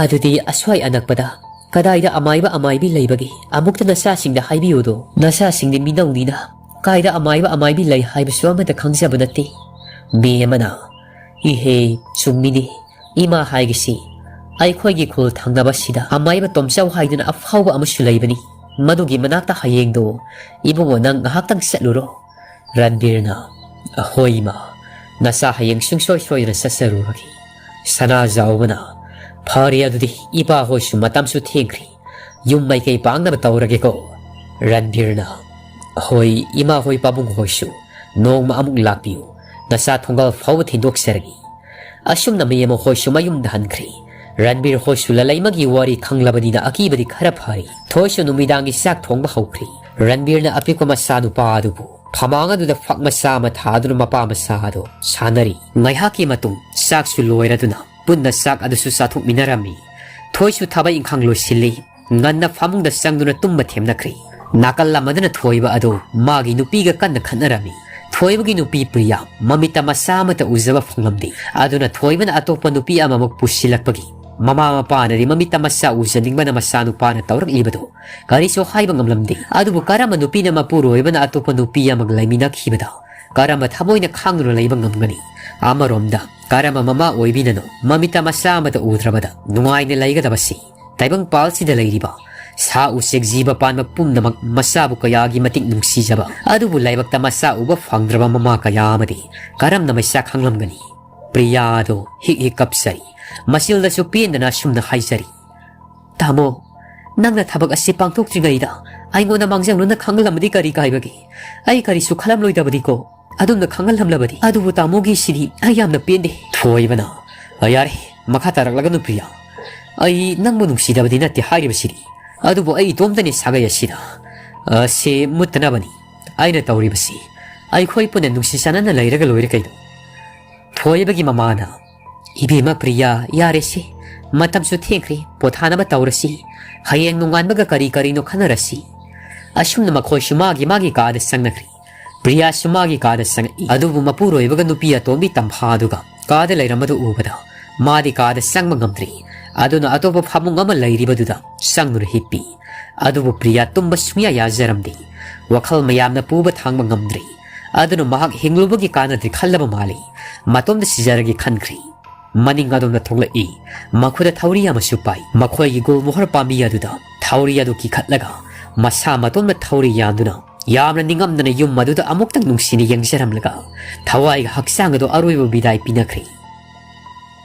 ꯑꯗꯨꯗꯤ ꯑꯁ꯭ꯋꯥꯏ ꯑꯅꯛꯄꯗ ꯀꯗꯥꯏꯗ ꯑꯃꯥꯏꯕ ꯑꯃꯥꯏꯕꯤ ꯂꯩꯕꯒꯦ? ꯑꯃꯨꯛꯇ ꯅꯆꯥꯁꯤꯡꯗ ꯍꯥꯏꯕꯤꯌꯨꯗꯣ꯫ ꯅꯆꯥꯁꯤꯡꯗꯤ ꯃꯤꯅꯧꯅꯤꯅ ꯀꯥꯏꯗ ꯑꯃꯥꯏꯕ ꯑꯃꯥꯏꯕꯤ ꯂꯩ ꯍꯥꯏꯕꯁꯨ ꯑꯃꯠꯇ ꯈꯪꯖꯕ ꯅꯠꯇꯦ꯫" ꯃꯦꯝꯃꯅ, "ꯏꯍꯦ, ꯆꯨꯝꯃꯤꯅꯤ꯫ ꯏꯃꯥ ꯍꯥꯏꯒꯤꯁꯤ ꯑꯩꯈꯣꯏꯒꯤ ꯈꯨꯜ ꯊꯪꯅꯕꯁꯤꯗ ꯑꯃꯥꯏꯕ ꯇꯣꯝꯆꯧ ꯍꯥꯏꯗꯨꯅ ꯑꯐꯥꯎꯕ ꯑꯃꯁꯨ ꯂꯩꯕꯅꯤ꯫ ꯃꯗꯨꯒꯤ ꯃꯅꯥꯛꯇ ꯍꯌꯦꯡꯗꯣ ꯏꯕꯨꯡꯉꯣ ꯅꯪ ꯉꯥꯏꯍꯥꯛꯇꯪ ꯆꯠꯂꯨꯔꯣ꯫" ꯔꯟꯕꯤꯔꯅ, "ꯍꯣꯏ ꯏꯃꯥ, ꯅꯆꯥ ꯍꯌꯦꯡ ꯁꯨꯡꯁꯣꯏ ꯁꯣꯏꯗꯅ ꯆꯠꯆꯔꯨꯔꯒꯦ꯫" ꯁꯅꯥꯖꯥꯎꯕꯅ, "ꯐꯔꯦ, ꯑꯗꯨꯗꯤ ꯏꯄꯥ ꯍꯣꯏꯁꯨ ꯃꯇꯝꯁꯨ ꯊꯦꯡꯈ꯭ꯔꯦ, ꯌꯨꯝ ꯃꯥꯏꯀꯩ ꯄꯥꯡꯅꯕ ꯇꯧꯔꯒꯦꯀꯣ꯫" ꯔꯟꯕꯤꯔꯅ, "ꯍꯣꯏ ꯏꯃꯥ ꯍꯣꯏ ꯄꯥꯕꯨꯡ ꯍꯣꯏꯁꯨ ꯅꯣꯡꯃ ꯑꯃꯨꯛ ꯂꯥꯛꯄꯤꯌꯨ, ꯅꯆꯥ ꯊꯣꯡꯒꯥꯜ ꯐꯥꯎꯕ ꯊꯤꯟꯗꯣꯛꯆꯔꯒꯦ꯫" ꯑꯁꯨꯝꯅ ꯃꯌꯥꯝ ꯍꯣꯏꯁꯨ ꯃꯌꯨꯝꯗ ꯍꯟꯈ꯭ꯔꯦ꯫ ꯔꯟꯕꯤꯔ ꯍꯣꯏꯁꯨ ꯂꯂꯩꯃꯒꯤ ꯋꯥꯔꯤ ꯈꯪꯂꯕꯅꯤꯅ ꯑꯀꯤꯕꯗꯤ ꯈꯔ ꯐꯔꯦ꯫ ꯊꯣꯏꯁꯨ ꯅꯨꯃꯤꯗꯥꯡꯒꯤ ꯆꯥꯛ ꯊꯣꯡꯕ ꯍꯧꯈ꯭ꯔꯦ꯫ ꯔꯟꯕꯤꯔꯅ ꯑꯄꯤꯛꯄ ꯃꯆꯥꯅꯨꯄꯥ ꯑꯗꯨꯕꯨ ꯐꯃꯥꯡ ꯑꯗꯨꯗ ꯐꯛ ꯃꯆꯥ ꯑꯃ ꯊꯥꯗꯨꯅ ꯃꯄꯥ ꯃꯆꯥ ꯑꯗꯨ ꯁꯥꯟꯅꯔꯤ꯫ ꯉꯥꯏꯍꯥꯛꯀꯤ ꯃꯇꯨꯡ ꯆꯥꯛꯁꯨ ꯂꯣꯏꯔꯗꯨꯅ ꯄꯨꯟꯅ ꯆꯥꯛ ꯑꯗꯨꯁꯨ ꯆꯥꯊꯣꯛꯃꯤꯟꯅꯔꯝꯃꯤ꯫ ꯊꯣꯏꯁꯨ ꯊꯕꯛ ꯏꯪꯈꯥꯡ ꯂꯣꯏꯁꯤꯜꯂꯤ꯫ ꯉꯟꯅ ꯐꯃꯨꯡꯗ ꯆꯪꯗꯨꯅ ꯇꯨꯝꯕ ꯊꯦꯝꯅꯈ꯭ꯔꯦ꯫ ꯅꯥꯀꯜ ꯑꯃꯗꯅ ꯊꯣꯏꯕ ꯑꯗꯨ ꯃꯥꯒꯤ ꯅꯨꯄꯤꯒ ꯀꯟꯅ ꯈꯠꯅꯔꯝꯃꯤ꯫ ꯊꯣꯏꯕꯒꯤ ꯅꯨꯄꯤ ꯄ꯭ꯔꯤꯌꯥ ꯃꯃꯤꯠꯇ ꯃꯆꯥ ꯑꯃꯠꯇ ꯎꯖꯕ ꯐꯪꯂꯝꯗꯦ꯫ ꯑꯗꯨꯅ ꯊꯣꯏꯕꯅ ꯑꯇꯣꯞꯄ ꯅꯨꯄꯤ ꯑꯃꯃꯨꯛ ꯄꯨꯁꯤꯜꯂꯛꯄꯒꯤ ꯃꯃꯥ ꯃꯄꯥꯅꯗꯤ ꯃꯃꯤꯠꯇ ꯃꯆꯥ ꯎꯖꯅꯤꯡꯕꯅ ꯃꯆꯥꯅꯨꯄꯥꯅ ꯇꯧꯔꯛꯂꯤꯕꯗꯨ ꯀꯔꯤꯁꯨ ꯍꯥꯏꯕ ꯉꯝꯂꯝꯗꯦ꯫ ꯑꯗꯨꯕꯨ ꯀꯔꯝꯕ ꯅꯨꯄꯤꯅ ꯃꯄꯨꯔꯣꯏꯕꯅ ꯑꯇꯣꯞꯄ ꯅꯨꯄꯤ ꯑꯃꯒ ꯂꯩꯃꯤꯟꯅꯈꯤꯕꯗ ꯀꯔꯝꯕ ꯊꯃꯣꯏꯅ ꯈꯥꯡꯗꯨꯅ ꯂꯩꯕ ꯉꯝꯒꯅꯤ? ꯑꯃꯔꯣꯝꯗ ꯀꯔꯝꯕ ꯃꯃꯥ ꯑꯣꯏꯕꯤꯅꯅꯣ ꯃꯃꯤꯠꯇ ꯃꯆꯥ ꯑꯃꯠꯇ ꯎꯗ꯭ꯔꯕꯗ ꯅꯨꯡꯉꯥꯏꯅ ꯂꯩꯒꯗꯕꯁꯤ? ꯇꯥꯏꯕꯪꯄꯥꯜꯁꯤꯗ ꯂꯩꯔꯤꯕ ꯁꯥ ꯎꯆꯦꯛ ꯖꯤꯕ ꯄꯥꯟꯕ ꯄꯨꯝꯅꯃꯛ ꯃꯆꯥꯕꯨ ꯀꯌꯥꯒꯤ ꯃꯇꯤꯛ ꯅꯨꯡꯁꯤꯖꯕ, ꯑꯗꯨꯕꯨ ꯂꯥꯏꯕꯛꯇ ꯃꯆꯥ ꯎꯕ ꯐꯪꯗ꯭ꯔꯕ ꯃꯃꯥ ꯀꯌꯥ ꯑꯃꯗꯤ ꯀꯔꯝꯅ ꯃꯩꯆꯥꯛ ꯈꯪꯂꯝꯒꯅꯤ? ꯄ꯭ꯔꯤꯌꯥꯗꯣ ꯍꯤꯛ ꯍꯤꯛ ꯀꯞꯆꯔꯤ꯫ ꯃꯆꯤꯜꯗꯁꯨ ꯄꯦꯟꯗꯅ ꯑꯁꯨꯝꯅ ꯍꯥꯏꯖꯔꯤ, "ꯇꯥꯃꯣ, ꯅꯪꯅ ꯊꯕꯛ ꯑꯁꯤ ꯄꯥꯡꯊꯣꯛꯇ꯭ꯔꯤꯉꯩꯗ ꯑꯩꯉꯣꯟꯗ ꯃꯥꯡꯖꯧꯅꯅ ꯈꯪꯍꯜꯂꯝꯃꯗꯤ ꯀꯔꯤ ꯀꯥꯏꯕꯒꯦ? ꯑꯩ ꯀꯔꯤꯁꯨ ꯈꯜꯂꯝꯂꯣꯏꯗꯕꯅꯤꯀꯣ꯫ ꯑꯗꯣꯝꯅ ꯈꯪꯍꯜꯂꯝꯂꯕꯗꯤ꯫ ꯑꯗꯨꯕꯨ ꯇꯥꯃꯣꯒꯤꯁꯤꯗꯤ ꯑꯩ ꯌꯥꯝꯅ ꯄꯦꯟꯗꯦ꯫" ꯊꯣꯏꯕꯅ, "ꯌꯥꯔꯦ, ꯃꯈꯥ ꯇꯥꯔꯛꯂꯒꯅꯨ ꯄ꯭ꯔꯤꯌꯥ꯫ ꯑꯩ ꯅꯪꯕꯨ ꯅꯨꯡꯁꯤꯗꯕꯗꯤ ꯅꯠꯇꯦ ꯍꯥꯏꯔꯤꯕꯁꯤꯗꯤ꯫ ꯑꯗꯨꯕꯨ ꯑꯩ ꯏꯇꯣꯝꯇꯅꯤ ꯁꯥꯒꯩ ꯑꯁꯤꯗ꯫ ꯑ, ꯁꯦ ꯃꯨꯠꯇꯅꯕꯅꯤ ꯑꯩꯅ ꯇꯧꯔꯤꯕꯁꯤ꯫ ꯑꯩꯈꯣꯏ ꯄꯨꯟꯅ ꯅꯨꯡꯁꯤ ꯆꯥꯟꯅꯅ ꯂꯩꯔꯒ ꯂꯣꯏꯔꯦ ꯀꯩꯅꯣ꯫" ꯊꯣꯏꯕꯒꯤ ꯃꯃꯥꯅ, "ꯏꯕꯦꯝꯃ ꯄ꯭ꯔꯤꯌꯥ, ꯌꯥꯔꯦꯁꯦ, ꯃꯇꯝꯁꯨ ꯊꯦꯡꯈ꯭ꯔꯦ, ꯄꯣꯊꯥꯅꯕ ꯇꯧꯔꯁꯤ꯫ ꯍꯌꯦꯡ ꯅꯣꯡꯉꯥꯟꯕꯒ ꯀꯔꯤ ꯀꯔꯤꯅꯣ ꯈꯟꯅꯔꯁꯤ꯫" ꯑꯁꯨꯝꯅ ꯃꯈꯣꯏꯁꯨ ꯃꯥꯒꯤ ꯃꯥꯒꯤ ꯀꯥꯗ ꯆꯪꯅꯈ꯭ꯔꯦ꯫ ꯄ꯭ꯔꯤꯌꯥꯁꯨ ꯃꯥꯒꯤ ꯀꯥꯗ ꯆꯪꯉꯛꯏ꯫ ꯑꯗꯨꯕꯨ ꯃꯄꯨꯔꯣꯏꯕꯒ ꯅꯨꯄꯤ ꯑꯇꯣꯝꯕꯤ ꯇꯝꯐꯥꯗꯨꯒ ꯀꯥꯗ ꯂꯩꯔꯝꯕꯗꯨ ꯎꯕꯗ ꯃꯥꯗꯤ ꯀꯥꯗ ꯆꯪꯕ ꯉꯝꯗ꯭ꯔꯦ꯫ ꯑꯗꯨꯅ ꯑꯇꯣꯞꯄ ꯐꯃꯨꯡ ꯑꯃ ꯂꯩꯔꯤꯕꯗꯨꯗ ꯆꯪꯗꯨꯅ ꯍꯤꯞꯄꯤ꯫ ꯑꯗꯨꯕꯨ ꯄ꯭ꯔꯤꯌꯥ ꯇꯨꯝꯕ ꯁꯨꯡꯌꯥ ꯌꯥꯖꯔꯝꯗꯦ꯫ ꯋꯥꯈꯜ ꯃꯌꯥꯝꯅ ꯄꯨꯕ ꯊꯥꯡꯕ ꯉꯝꯗ꯭ꯔꯦ꯫ ꯑꯗꯨꯅ ꯃꯍꯥꯛ ꯍꯤꯡꯂꯨꯕꯒꯤ ꯀꯥꯟꯅꯗ꯭ꯔꯦ ꯈꯜꯂꯕ ꯃꯥꯜꯂꯤ꯫ ꯃꯇꯣꯝꯇ ꯁꯤꯖꯔꯒꯦ ꯈꯟꯈ꯭ꯔꯦ꯫ ꯃꯅꯤꯡ ꯑꯗꯣꯝꯗ ꯊꯣꯛꯂꯛꯏ꯫ ꯃꯈꯨꯠꯇ ꯊꯧꯔꯤ ꯑꯃꯁꯨ ꯄꯥꯏ꯫ ꯃꯈꯣꯏꯒꯤ ꯒꯨꯜꯃꯣꯍꯔ ꯄꯥꯝꯕꯤ ꯑꯗꯨꯗ ꯊꯧꯔꯤ ꯑꯗꯨ ꯀꯤꯈꯠꯂꯒ ꯃꯁꯥ ꯃꯇꯣꯝꯇ ꯊꯧꯔꯤ ꯌꯥꯟꯗꯨꯅ ꯌꯥꯝꯅ ꯅꯤꯡꯉꯝꯗꯅ ꯌꯨꯝ ꯑꯗꯨꯗ ꯑꯃꯨꯛꯇꯪ ꯅꯨꯡꯁꯤꯅ ꯌꯦꯡꯖꯔꯝꯂꯒ ꯊꯋꯥꯏꯒ ꯍꯛꯆꯥꯡ ꯑꯗꯨ ꯑꯔꯣꯏꯕ ꯕꯤꯗꯥꯏ ꯄꯤꯅꯈ꯭ꯔꯦ꯫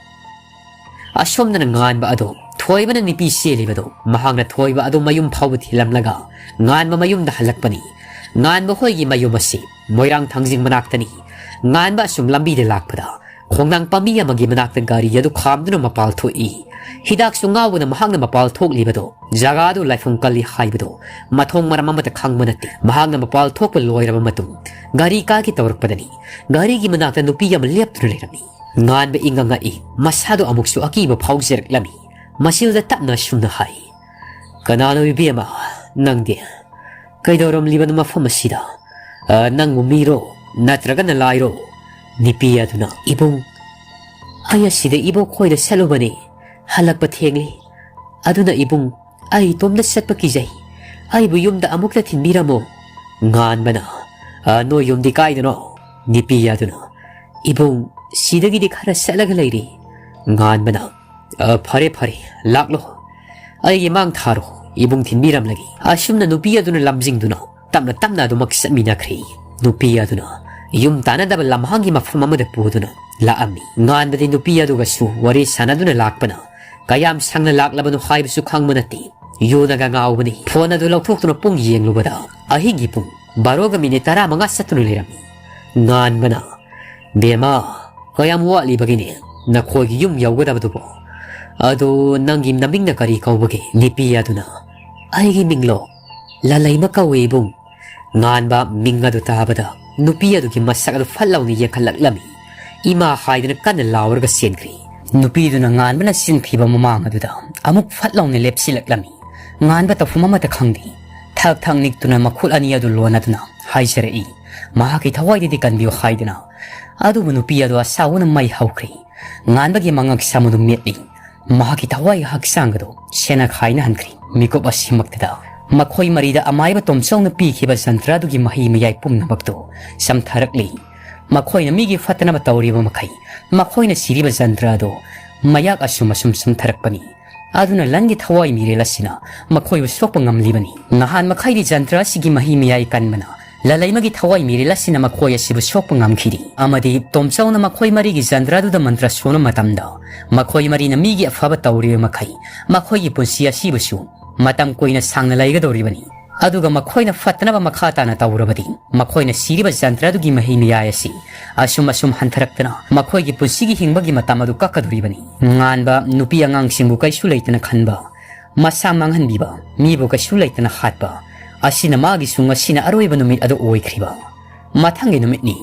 ꯑꯁꯣꯝꯗꯅ ꯉꯥꯟꯕ ꯑꯗꯣ ꯊꯣꯏꯕꯅ ꯅꯨꯄꯤ ꯆꯦꯜꯂꯤꯕꯗꯣ ꯃꯍꯥꯛꯅ ꯊꯣꯏꯕ ꯑꯗꯨ ꯃꯌꯨꯝ ꯐꯥꯎꯕ ꯊꯤꯜꯂꯝꯂꯒ ꯉꯥꯟꯕ ꯃꯌꯨꯝꯗ ꯍꯜꯂꯛꯄꯅꯤ꯫ ꯉꯥꯟꯕ ꯍꯣꯏꯒꯤ ꯃꯌꯨꯝ ꯑꯁꯤ ꯃꯣꯏꯔꯥꯡ ꯊꯥꯡꯖꯤꯡ ꯃꯅꯥꯛꯇꯅꯤ꯫ ꯉꯥꯟꯕ ꯑꯁꯨꯝ ꯂꯝꯕꯤꯗ ꯂꯥꯛꯄꯗ ꯈꯣꯡꯅꯥꯡ ꯄꯥꯝꯕꯤ ꯑꯃꯒꯤ ꯃꯅꯥꯛꯇ ꯒꯥꯔꯤ ꯑꯗꯨ ꯈꯥꯝꯗꯨꯅ ꯃꯄꯥꯜ ꯊꯣꯛꯏ꯫ ꯍꯤꯗꯥꯛꯁꯨ ꯉꯥꯎꯕꯅ ꯃꯍꯥꯛꯅ ꯃꯄꯥꯜ ꯊꯣꯛꯂꯤꯕꯗꯣ ꯖꯒꯥꯗꯨ ꯂꯥꯏꯐꯝ ꯀꯜꯂꯤ ꯍꯥꯏꯕꯗꯣ ꯃꯊꯣꯡ ꯃꯔꯝ ꯑꯃꯠꯇ ꯈꯪꯕ ꯅꯠꯇꯦ꯫ ꯃꯍꯥꯛꯅ ꯃꯄꯥꯜ ꯊꯣꯛꯄ ꯂꯣꯏꯔꯕ ꯃꯇꯨꯡ ꯒꯥꯔꯤ ꯀꯥꯒꯦ ꯇꯧꯔꯛꯄꯗꯅꯤ ꯒꯥꯔꯤꯒꯤ ꯃꯅꯥꯛꯇ ꯅꯨꯄꯤ ꯑꯃ ꯂꯦꯞꯇꯨꯅ ꯂꯩꯔꯝꯃꯤ꯫ ꯉꯥꯟꯕ ꯏꯪꯉꯪꯉꯛꯏ꯫ ꯃꯁꯥꯗꯣ ꯑꯃꯨꯛꯁꯨ ꯑꯀꯤꯕ ꯐꯥꯎꯖꯔꯛꯂꯝꯃꯤ꯫ ꯃꯆꯤꯜꯗ ꯇꯞꯅ ꯑꯁꯨꯝꯅ ꯍꯥꯏ, "ꯀꯅꯥꯅꯣ ꯏꯕꯦꯝꯃ ꯅꯪꯗꯤ? ꯀꯩꯗꯧꯔꯝꯂꯤꯕꯅꯣ ꯃꯐꯝ ꯑꯁꯤꯗ? ꯑ, ꯅꯪꯕꯨ ꯃꯤꯔꯣ ꯅꯠꯇ꯭ꯔꯒꯅ ꯂꯥꯏꯔꯣ?" ꯅꯨꯄꯤ ꯑꯗꯨꯅ, "ꯏꯕꯨꯡ, ꯑꯩ ꯑꯁꯤꯗ ꯏꯕꯣꯛ ꯈꯣꯏꯗ ꯆꯠꯂꯨꯕꯅꯤ꯫ ꯍꯜꯂꯛꯄ ꯊꯦꯡꯂꯤ꯫ ꯑꯗꯨꯅ ꯏꯕꯨꯡ, ꯑꯩ ꯏꯇꯣꯝꯇ ꯆꯠꯄ ꯀꯤꯖꯩ꯫ ꯑꯩꯕꯨ ꯌꯨꯝꯗ ꯑꯃꯨꯛꯇ ꯊꯤꯟꯕꯤꯔꯝꯃꯣ꯫" ꯉꯥꯟꯕꯅ, "ꯑ, ꯅꯣꯏ ꯌꯨꯝꯗꯤ ꯀꯥꯏꯗꯅꯣ?" ꯅꯨꯄꯤ ꯑꯗꯨꯅ, "ꯏꯕꯨꯡ, ꯁꯤꯗꯒꯤꯗꯤ ꯈꯔ ꯆꯠꯂꯒ ꯂꯩꯔꯤ꯫" ꯉꯥꯟꯕꯅ, "ꯑ, ꯐꯔꯦ, ꯐꯔꯦ, ꯂꯥꯛꯂꯣ꯫ ꯑꯩꯒꯤ ꯃꯥꯡ ꯊꯥꯔꯣ, ꯏꯕꯨꯡ ꯊꯤꯟꯕꯤꯔꯝꯂꯒꯦ꯫" ꯑꯁꯨꯝꯅ ꯅꯨꯄꯤ ꯑꯗꯨꯅ ꯂꯝꯖꯤꯡꯗꯨꯅ ꯇꯞꯅ ꯇꯞꯅ ꯑꯗꯨꯃꯛ ꯆꯠꯃꯤꯟꯅꯈ꯭ꯔꯦ꯫ ꯅꯨꯄꯤ ꯑꯗꯨꯅ ꯌꯨꯝ ꯇꯥꯟꯅꯗꯕ ꯂꯝꯍꯥꯡꯒꯤ ꯃꯐꯝ ꯑꯃꯗ ꯄꯨꯗꯨꯅ ꯂꯥꯛꯑꯝꯃꯤ꯫ ꯉꯥꯟꯕꯗꯤ ꯅꯨꯄꯤ ꯑꯗꯨꯒꯁꯨ ꯋꯥꯔꯤ ꯁꯥꯟꯅꯗꯨꯅ ꯂꯥꯛꯄꯅ ꯀꯌꯥꯝ ꯁꯥꯡꯅ ꯂꯥꯛꯂꯕꯅꯣ ꯍꯥꯏꯕꯁꯨ ꯈꯪꯕ ꯅꯠꯇꯦ꯫ ꯌꯨꯅꯒ ꯉꯥꯎꯕꯅꯤ꯫ ꯐꯣꯟ ꯑꯗꯨ ꯂꯧꯊꯣꯛꯇꯨꯅ ꯄꯨꯡ ꯌꯦꯡꯂꯨꯕꯗ ꯑꯍꯤꯡꯒꯤ ꯄꯨꯡ ꯕꯥꯔꯣꯒ ꯃꯤꯅꯤꯠ ꯇꯔꯥꯃꯉꯥ ꯆꯠꯇꯨꯅ ꯂꯩꯔꯝꯃꯤ꯫ ꯉꯥꯟꯕꯅ, "ꯕꯦꯝꯃ, ꯀꯌꯥꯝ ꯋꯥꯠꯂꯤꯕꯒꯤꯅꯦ ꯅꯈꯣꯏꯒꯤ ꯌꯨꯝ ꯌꯧꯒꯗꯕꯗꯨꯕꯣ? ꯑꯗꯨ ꯅꯪꯒꯤ ꯅꯃꯤꯡꯅ ꯀꯔꯤ ꯀꯧꯕꯒꯦ?" ꯅꯨꯄꯤ ꯑꯗꯨꯅ, "ꯑꯩꯒꯤ ꯃꯤꯡꯂꯣ? ꯂꯂꯩꯃ ꯀꯧꯏ, ꯏꯕꯨꯡ꯫" ꯉꯥꯟꯕ ꯃꯤꯡ ꯑꯗꯨ ꯇꯥꯕꯗ ꯅꯨꯄꯤ ꯑꯗꯨꯒꯤ ꯃꯁꯛ ꯑꯗꯨ ꯐꯠ ꯂꯥꯎꯅ ꯌꯦꯡꯈꯠꯂꯛꯂꯝꯃꯤ꯫ "ꯏꯃꯥ" ꯍꯥꯏꯗꯨꯅ ꯀꯟꯅ ꯂꯥꯎꯔꯒ ꯆꯦꯟꯈ꯭ꯔꯦ꯫ ꯅꯨꯄꯤꯗꯨꯅ ꯉꯥꯟꯕꯅ ꯆꯦꯟꯈꯤꯕ ꯃꯃꯥꯡ ꯑꯗꯨꯗ ꯑꯃꯨꯛ ꯐꯠ ꯂꯥꯎꯅ ꯂꯦꯞꯁꯤꯜꯂꯛꯂꯝꯃꯤ꯫ ꯉꯥꯟꯕ ꯇꯧꯐꯝ ꯑꯃꯠꯇ ꯈꯪꯗꯦ꯫ ꯊꯛ ꯊꯛ ꯅꯤꯛꯇꯨꯅ ꯃꯈꯨꯠ ꯑꯅꯤ ꯑꯗꯨ ꯂꯣꯟꯅꯗꯨꯅ ꯍꯥꯏꯖꯔꯛꯏ, "ꯃꯍꯥꯛꯀꯤ ꯊꯋꯥꯏꯗꯗꯤ ꯀꯟꯕꯤꯌꯨ" ꯍꯥꯏꯗꯨꯅ꯫ ꯑꯗꯨꯕꯨ ꯅꯨꯄꯤ ꯑꯗꯨ ꯑꯁꯥꯎꯕꯅ ꯃꯩ ꯍꯧꯈ꯭ꯔꯦ꯫ ꯉꯥꯟꯕꯒꯤ ꯃꯉꯛ ꯁꯝ ꯑꯗꯨ ꯃꯤꯠꯂꯤ꯫ ꯃꯍꯥꯛꯀꯤ ꯊꯋꯥꯏꯒꯤ ꯍꯛꯆꯥꯡ ꯑꯗꯨ ꯁꯦꯟꯅꯈꯥꯏꯅꯍꯟꯈ꯭ꯔꯦ꯫ ꯃꯤꯀꯨꯞ ꯑꯁꯤꯃꯛꯇꯗ ꯃꯈꯣꯏ ꯃꯔꯤꯗ ꯑꯃꯥꯏꯕ ꯇꯣꯝꯆꯧꯅ ꯄꯤꯈꯤꯕ ꯖꯟꯇ꯭ꯔ ꯑꯗꯨꯒꯤ ꯃꯍꯤ ꯃꯌꯥꯏ ꯄꯨꯝꯅꯃꯛꯇꯨ ꯆꯝꯊꯔꯛꯂꯤ꯫ ꯃꯈꯣꯏꯅ ꯃꯤꯒꯤ ꯐꯠꯇꯅꯕ ꯇꯧꯔꯤꯕ ꯃꯈꯩ ꯃꯈꯣꯏꯅ ꯁꯤꯔꯤꯕ ꯖꯟꯇ꯭ꯔ ꯑꯗꯨ ꯃꯌꯥꯛ ꯑꯁꯨꯝ ꯑꯁꯨꯝ ꯁꯨꯝꯊꯔꯛꯄꯅꯤ꯫ ꯑꯗꯨꯅ ꯂꯟꯒꯤ ꯊꯋꯥꯏ ꯃꯤꯔꯦꯜ ꯑꯁꯤꯅ ꯃꯈꯣꯏꯕꯨ ꯁꯣꯛꯄ ꯉꯝꯂꯤꯕꯅꯤ꯫ ꯅꯍꯥꯟ ꯃꯈꯩꯗꯤ ꯖꯟꯇ꯭ꯔ ꯑꯁꯤꯒꯤ ꯃꯍꯤ ꯃꯌꯥꯏ ꯀꯟꯕꯅ ꯂꯂꯩꯃꯒꯤ ꯊꯋꯥꯏ ꯃꯤꯔꯦꯜ ꯑꯁꯤꯅ ꯃꯈꯣꯏ ꯑꯁꯤꯕꯨ ꯁꯣꯛꯄ ꯉꯝꯈꯤꯗꯦ꯫ ꯑꯃꯗꯤ ꯇꯣꯝꯆꯧꯅ ꯃꯈꯣꯏ ꯃꯔꯤꯒꯤ ꯖꯟꯇ꯭ꯔ ꯑꯗꯨꯗ ꯃꯟꯇ꯭ꯔ ꯁꯣꯟꯕ ꯃꯇꯝꯗ ꯃꯈꯣꯏ ꯃꯔꯤꯅ ꯃꯤꯒꯤ ꯑꯐꯕ ꯇꯧꯔꯤꯕ ꯃꯈꯩ ꯃꯈꯣꯏꯒꯤ ꯄꯨꯟꯁꯤ ꯑꯁꯤꯕꯨꯁꯨ ꯃꯇꯝ ꯀꯨꯏꯅ ꯁꯥꯡꯅ ꯂꯩꯒꯗꯧꯔꯤꯕꯅꯤ꯫ ꯑꯗꯨꯒ ꯃꯈꯣꯏꯅ ꯐꯠꯇꯅꯕ ꯃꯈꯥ ꯇꯥꯅ ꯇꯧꯔꯕꯗꯤ ꯃꯈꯣꯏꯅ ꯁꯤꯔꯤꯕ ꯖꯟꯇ꯭ꯔ ꯑꯗꯨꯒꯤ ꯃꯍꯤ ꯃꯌꯥꯏ ꯑꯁꯤ ꯑꯁꯨꯝ ꯑꯁꯨꯝ ꯍꯟꯊꯔꯛꯇꯅ ꯃꯈꯣꯏꯒꯤ ꯄꯨꯟꯁꯤꯒꯤ ꯍꯤꯡꯕꯒꯤ ꯃꯇꯝ ꯑꯗꯨ ꯀꯛꯀꯗꯧꯔꯤꯕꯅꯤ꯫ ꯉꯥꯟꯕ ꯅꯨꯄꯤ ꯑꯉꯥꯡꯁꯤꯡꯕꯨ ꯀꯩꯁꯨ ꯂꯩꯇꯅ ꯈꯟꯕ, ꯃꯁꯥ ꯃꯥꯡꯍꯟꯕꯤꯕ, ꯃꯤꯕꯨ ꯀꯩꯁꯨ ꯂꯩꯇꯅ ꯍꯥꯠꯄ ꯑꯁꯤꯅ ꯃꯥꯒꯤꯁꯨ ꯉꯁꯤꯅ ꯑꯔꯣꯏꯕ ꯅꯨꯃꯤꯠ ꯑꯗꯨ ꯑꯣꯏꯈ꯭ꯔꯤꯕ꯫ ꯃꯊꯪꯒꯤ ꯅꯨꯃꯤꯠꯅꯤ꯫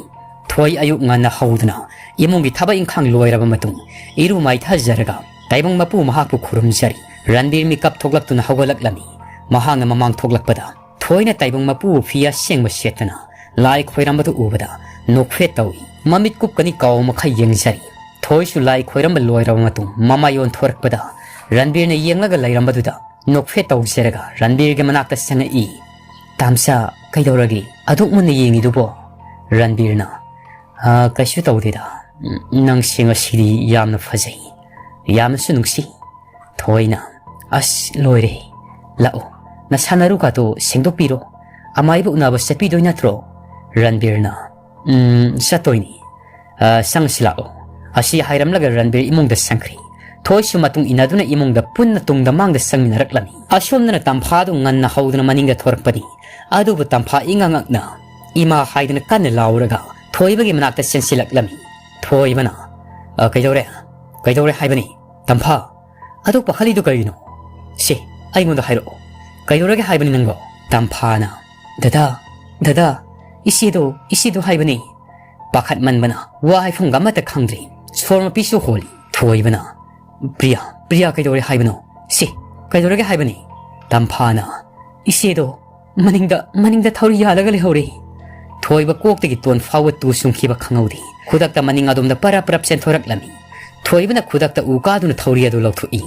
ꯊꯣꯏ ꯑꯌꯨꯛ ꯉꯟꯅ ꯍꯧꯗꯨꯅ ꯏꯃꯨꯡꯒꯤ ꯊꯕꯛ ꯏꯪꯈꯥꯡ ꯂꯣꯏꯔꯕ ꯃꯇꯨꯡ ꯏꯔꯨ ꯃꯥꯏꯊꯖꯔꯒ ꯇꯥꯏꯕꯪ ꯃꯄꯨ ꯃꯍꯥꯛꯄꯨ ꯈꯨꯔꯨꯝꯖꯔꯤ꯫ ꯔꯟꯕꯤꯔ ꯃꯤꯀꯞ ꯊꯣꯛꯂꯛꯇꯨꯅ ꯍꯧꯒꯠꯂꯛꯂꯝꯃꯤ꯫ ꯃꯍꯥꯛꯅ ꯃꯃꯥꯡ ꯊꯣꯛꯂꯛꯄꯗ ꯊꯣꯏꯅ ꯇꯥꯏꯕꯪ ꯃꯄꯨꯕꯨ ꯐꯤ ꯑꯁꯦꯡꯕ ꯁꯦꯠꯇꯅ ꯂꯥꯏ ꯈꯣꯏꯔꯝꯕꯗꯨ ꯎꯕꯗ ꯅꯣꯛꯐꯦꯠ ꯇꯧꯏ꯫ ꯃꯃꯤꯠ ꯀꯨꯞꯀꯅꯤ ꯀꯥꯎ ꯃꯈꯩ ꯌꯦꯡꯖꯔꯤ꯫ ꯊꯣꯏꯁꯨ ꯂꯥꯏ ꯈꯣꯏꯔꯝꯕ ꯂꯣꯏꯔꯕ ꯃꯇꯨꯡ ꯃꯃꯥꯏ ꯑꯣꯟꯊꯣꯔꯛꯄꯗ ꯔꯟꯕꯤꯔꯅ ꯌꯦꯡꯂꯒ ꯂꯩꯔꯝꯕꯗꯨꯗ ꯅꯣꯛꯐꯦꯠ ꯇꯧꯖꯔꯒ ꯔꯟꯕꯤꯔꯒꯤ ꯃꯅꯥꯛꯇ ꯆꯪꯉꯛꯏ꯫ "ꯇꯥꯝꯆꯥ, ꯀꯩꯗꯧꯔꯒꯦ? ꯑꯗꯨꯛ ꯃꯨꯟꯅ ꯌꯦꯡꯉꯤꯗꯨꯕꯣ?" ꯔꯟꯕꯤꯔꯅ, "ꯑ, ꯀꯩꯁꯨ ꯇꯧꯗꯦꯗ꯫ ꯎꯝ, ꯅꯪꯁꯦ ꯉꯁꯤꯗꯤ ꯌꯥꯝꯅ ꯐꯖꯩ꯫ ꯌꯥꯝꯅꯁꯨ ꯅꯨꯡꯁꯤ꯫" ꯊꯣꯏꯅ, "ꯑꯁ, ꯂꯣꯏꯔꯦ꯫ ꯂꯥꯛꯑꯣ, ꯅꯁꯥ ꯅꯔꯨꯀꯥꯗꯣ ꯁꯦꯡꯗꯣꯛꯄꯤꯔꯣ꯫ ꯑꯃꯥꯏꯕ ꯎꯅꯕ ꯆꯠꯄꯤꯗꯣꯏ ꯅꯠꯇ꯭ꯔꯣ?" ꯔꯟꯕꯤꯔꯅ, "ꯎꯝ, ꯆꯠꯇꯣꯏꯅꯤ꯫ ꯑ, ꯆꯪꯉꯁꯤ ꯂꯥꯛꯑꯣ꯫" ꯑꯁꯤ ꯍꯥꯏꯔꯝꯂꯒ ꯔꯟꯕꯤꯔ ꯏꯃꯨꯡꯗ ꯆꯪꯈ꯭ꯔꯦ꯫ ꯊꯣꯏꯁꯨ ꯃꯇꯨꯡ ꯏꯟꯅꯗꯨꯅ ꯏꯃꯨꯡꯗ ꯄꯨꯟꯅ ꯇꯨꯡꯗ ꯃꯥꯡꯗ ꯆꯪꯃꯤꯟꯅꯔꯛꯂꯝꯃꯤ꯫ ꯑꯁꯣꯝꯗꯅ ꯇꯝꯐꯥꯗꯨ ꯉꯟꯅ ꯍꯧꯗꯨꯅ ꯃꯅꯤꯡꯗ ꯊꯣꯔꯛꯄꯅꯤ꯫ ꯑꯗꯨꯕꯨ ꯇꯝꯐꯥ ꯏꯉꯛ ꯉꯛꯅ ꯏꯃꯥ ꯍꯥꯏꯗꯨꯅ ꯀꯟꯅ ꯂꯥꯎꯔꯒ ꯊꯣꯏꯕꯒꯤ ꯃꯅꯥꯛꯇ ꯆꯦꯟꯁꯤꯜꯂꯛꯂꯝꯃꯤ꯫ ꯊꯣꯏꯕꯅ, "ꯑ, ꯀꯩꯗꯧꯔꯦ? ꯀꯩꯗꯧꯔꯦ ꯍꯥꯏꯕꯅꯤ? ꯇꯝꯐꯥ, ꯑꯗꯨꯛ ꯄꯥꯈꯠꯂꯤꯗꯨ ꯀꯔꯤꯅꯣ? ꯁꯦ, ꯑꯩꯉꯣꯟꯗ ꯍꯥꯏꯔꯛꯑꯣ꯫ ꯀꯩꯗꯧꯔꯒꯦ ꯍꯥꯏꯕꯅꯤ ꯅꯪꯕꯣ?" ꯇꯝꯐꯥꯅ, "ꯗꯗꯥ, ꯗꯗꯥ, ꯏꯆꯦꯗꯣ, ꯏꯆꯦꯗꯣ ꯍꯥꯏꯕꯅꯤ꯫" ꯄꯥꯈꯠꯃꯟꯕꯅ ꯋꯥ ꯍꯥꯏꯐꯝꯒ ꯑꯃꯠꯇ ꯈꯪꯗ꯭ꯔꯦ꯫ ꯁꯣꯔ ꯃꯄꯤꯁꯨ ꯍꯣꯜꯂꯤ꯫ ꯊꯣꯏꯕꯅ, "ꯄ꯭ꯔꯤꯌꯥ, ꯄ꯭ꯔꯤꯌꯥ ꯀꯩꯗꯧꯔꯦ ꯍꯥꯏꯕꯅꯣ? ꯁꯤ, ꯀꯩꯗꯧꯔꯒꯦ ꯍꯥꯏꯕꯅꯤ?" ꯇꯝꯐꯥꯅ, "ꯏꯆꯦꯗꯣ ꯃꯅꯤꯡꯗ, ꯃꯅꯤꯡꯗ ꯊꯧꯔꯤ ꯌꯥꯜꯂꯒ ꯂꯩꯍꯧꯔꯦ꯫" ꯊꯣꯏꯕ ꯀꯣꯛꯇꯒꯤ ꯇꯣꯟ ꯐꯥꯎꯕ ꯇꯨ ꯆꯨꯡꯈꯤꯕ ꯈꯪꯍꯧꯗꯦ꯫ ꯈꯨꯗꯛꯇ ꯃꯅꯤꯡ ꯑꯗꯣꯝꯗ ꯄꯔꯞ ꯄꯔꯞ ꯆꯦꯟꯊꯣꯔꯛꯂꯝꯃꯤ꯫ ꯊꯣꯏꯕꯅ ꯈꯨꯗꯛꯇ ꯎ ꯀꯥꯗꯨꯅ ꯊꯧꯔꯤ ꯑꯗꯨ ꯂꯧꯊꯣꯛꯏ꯫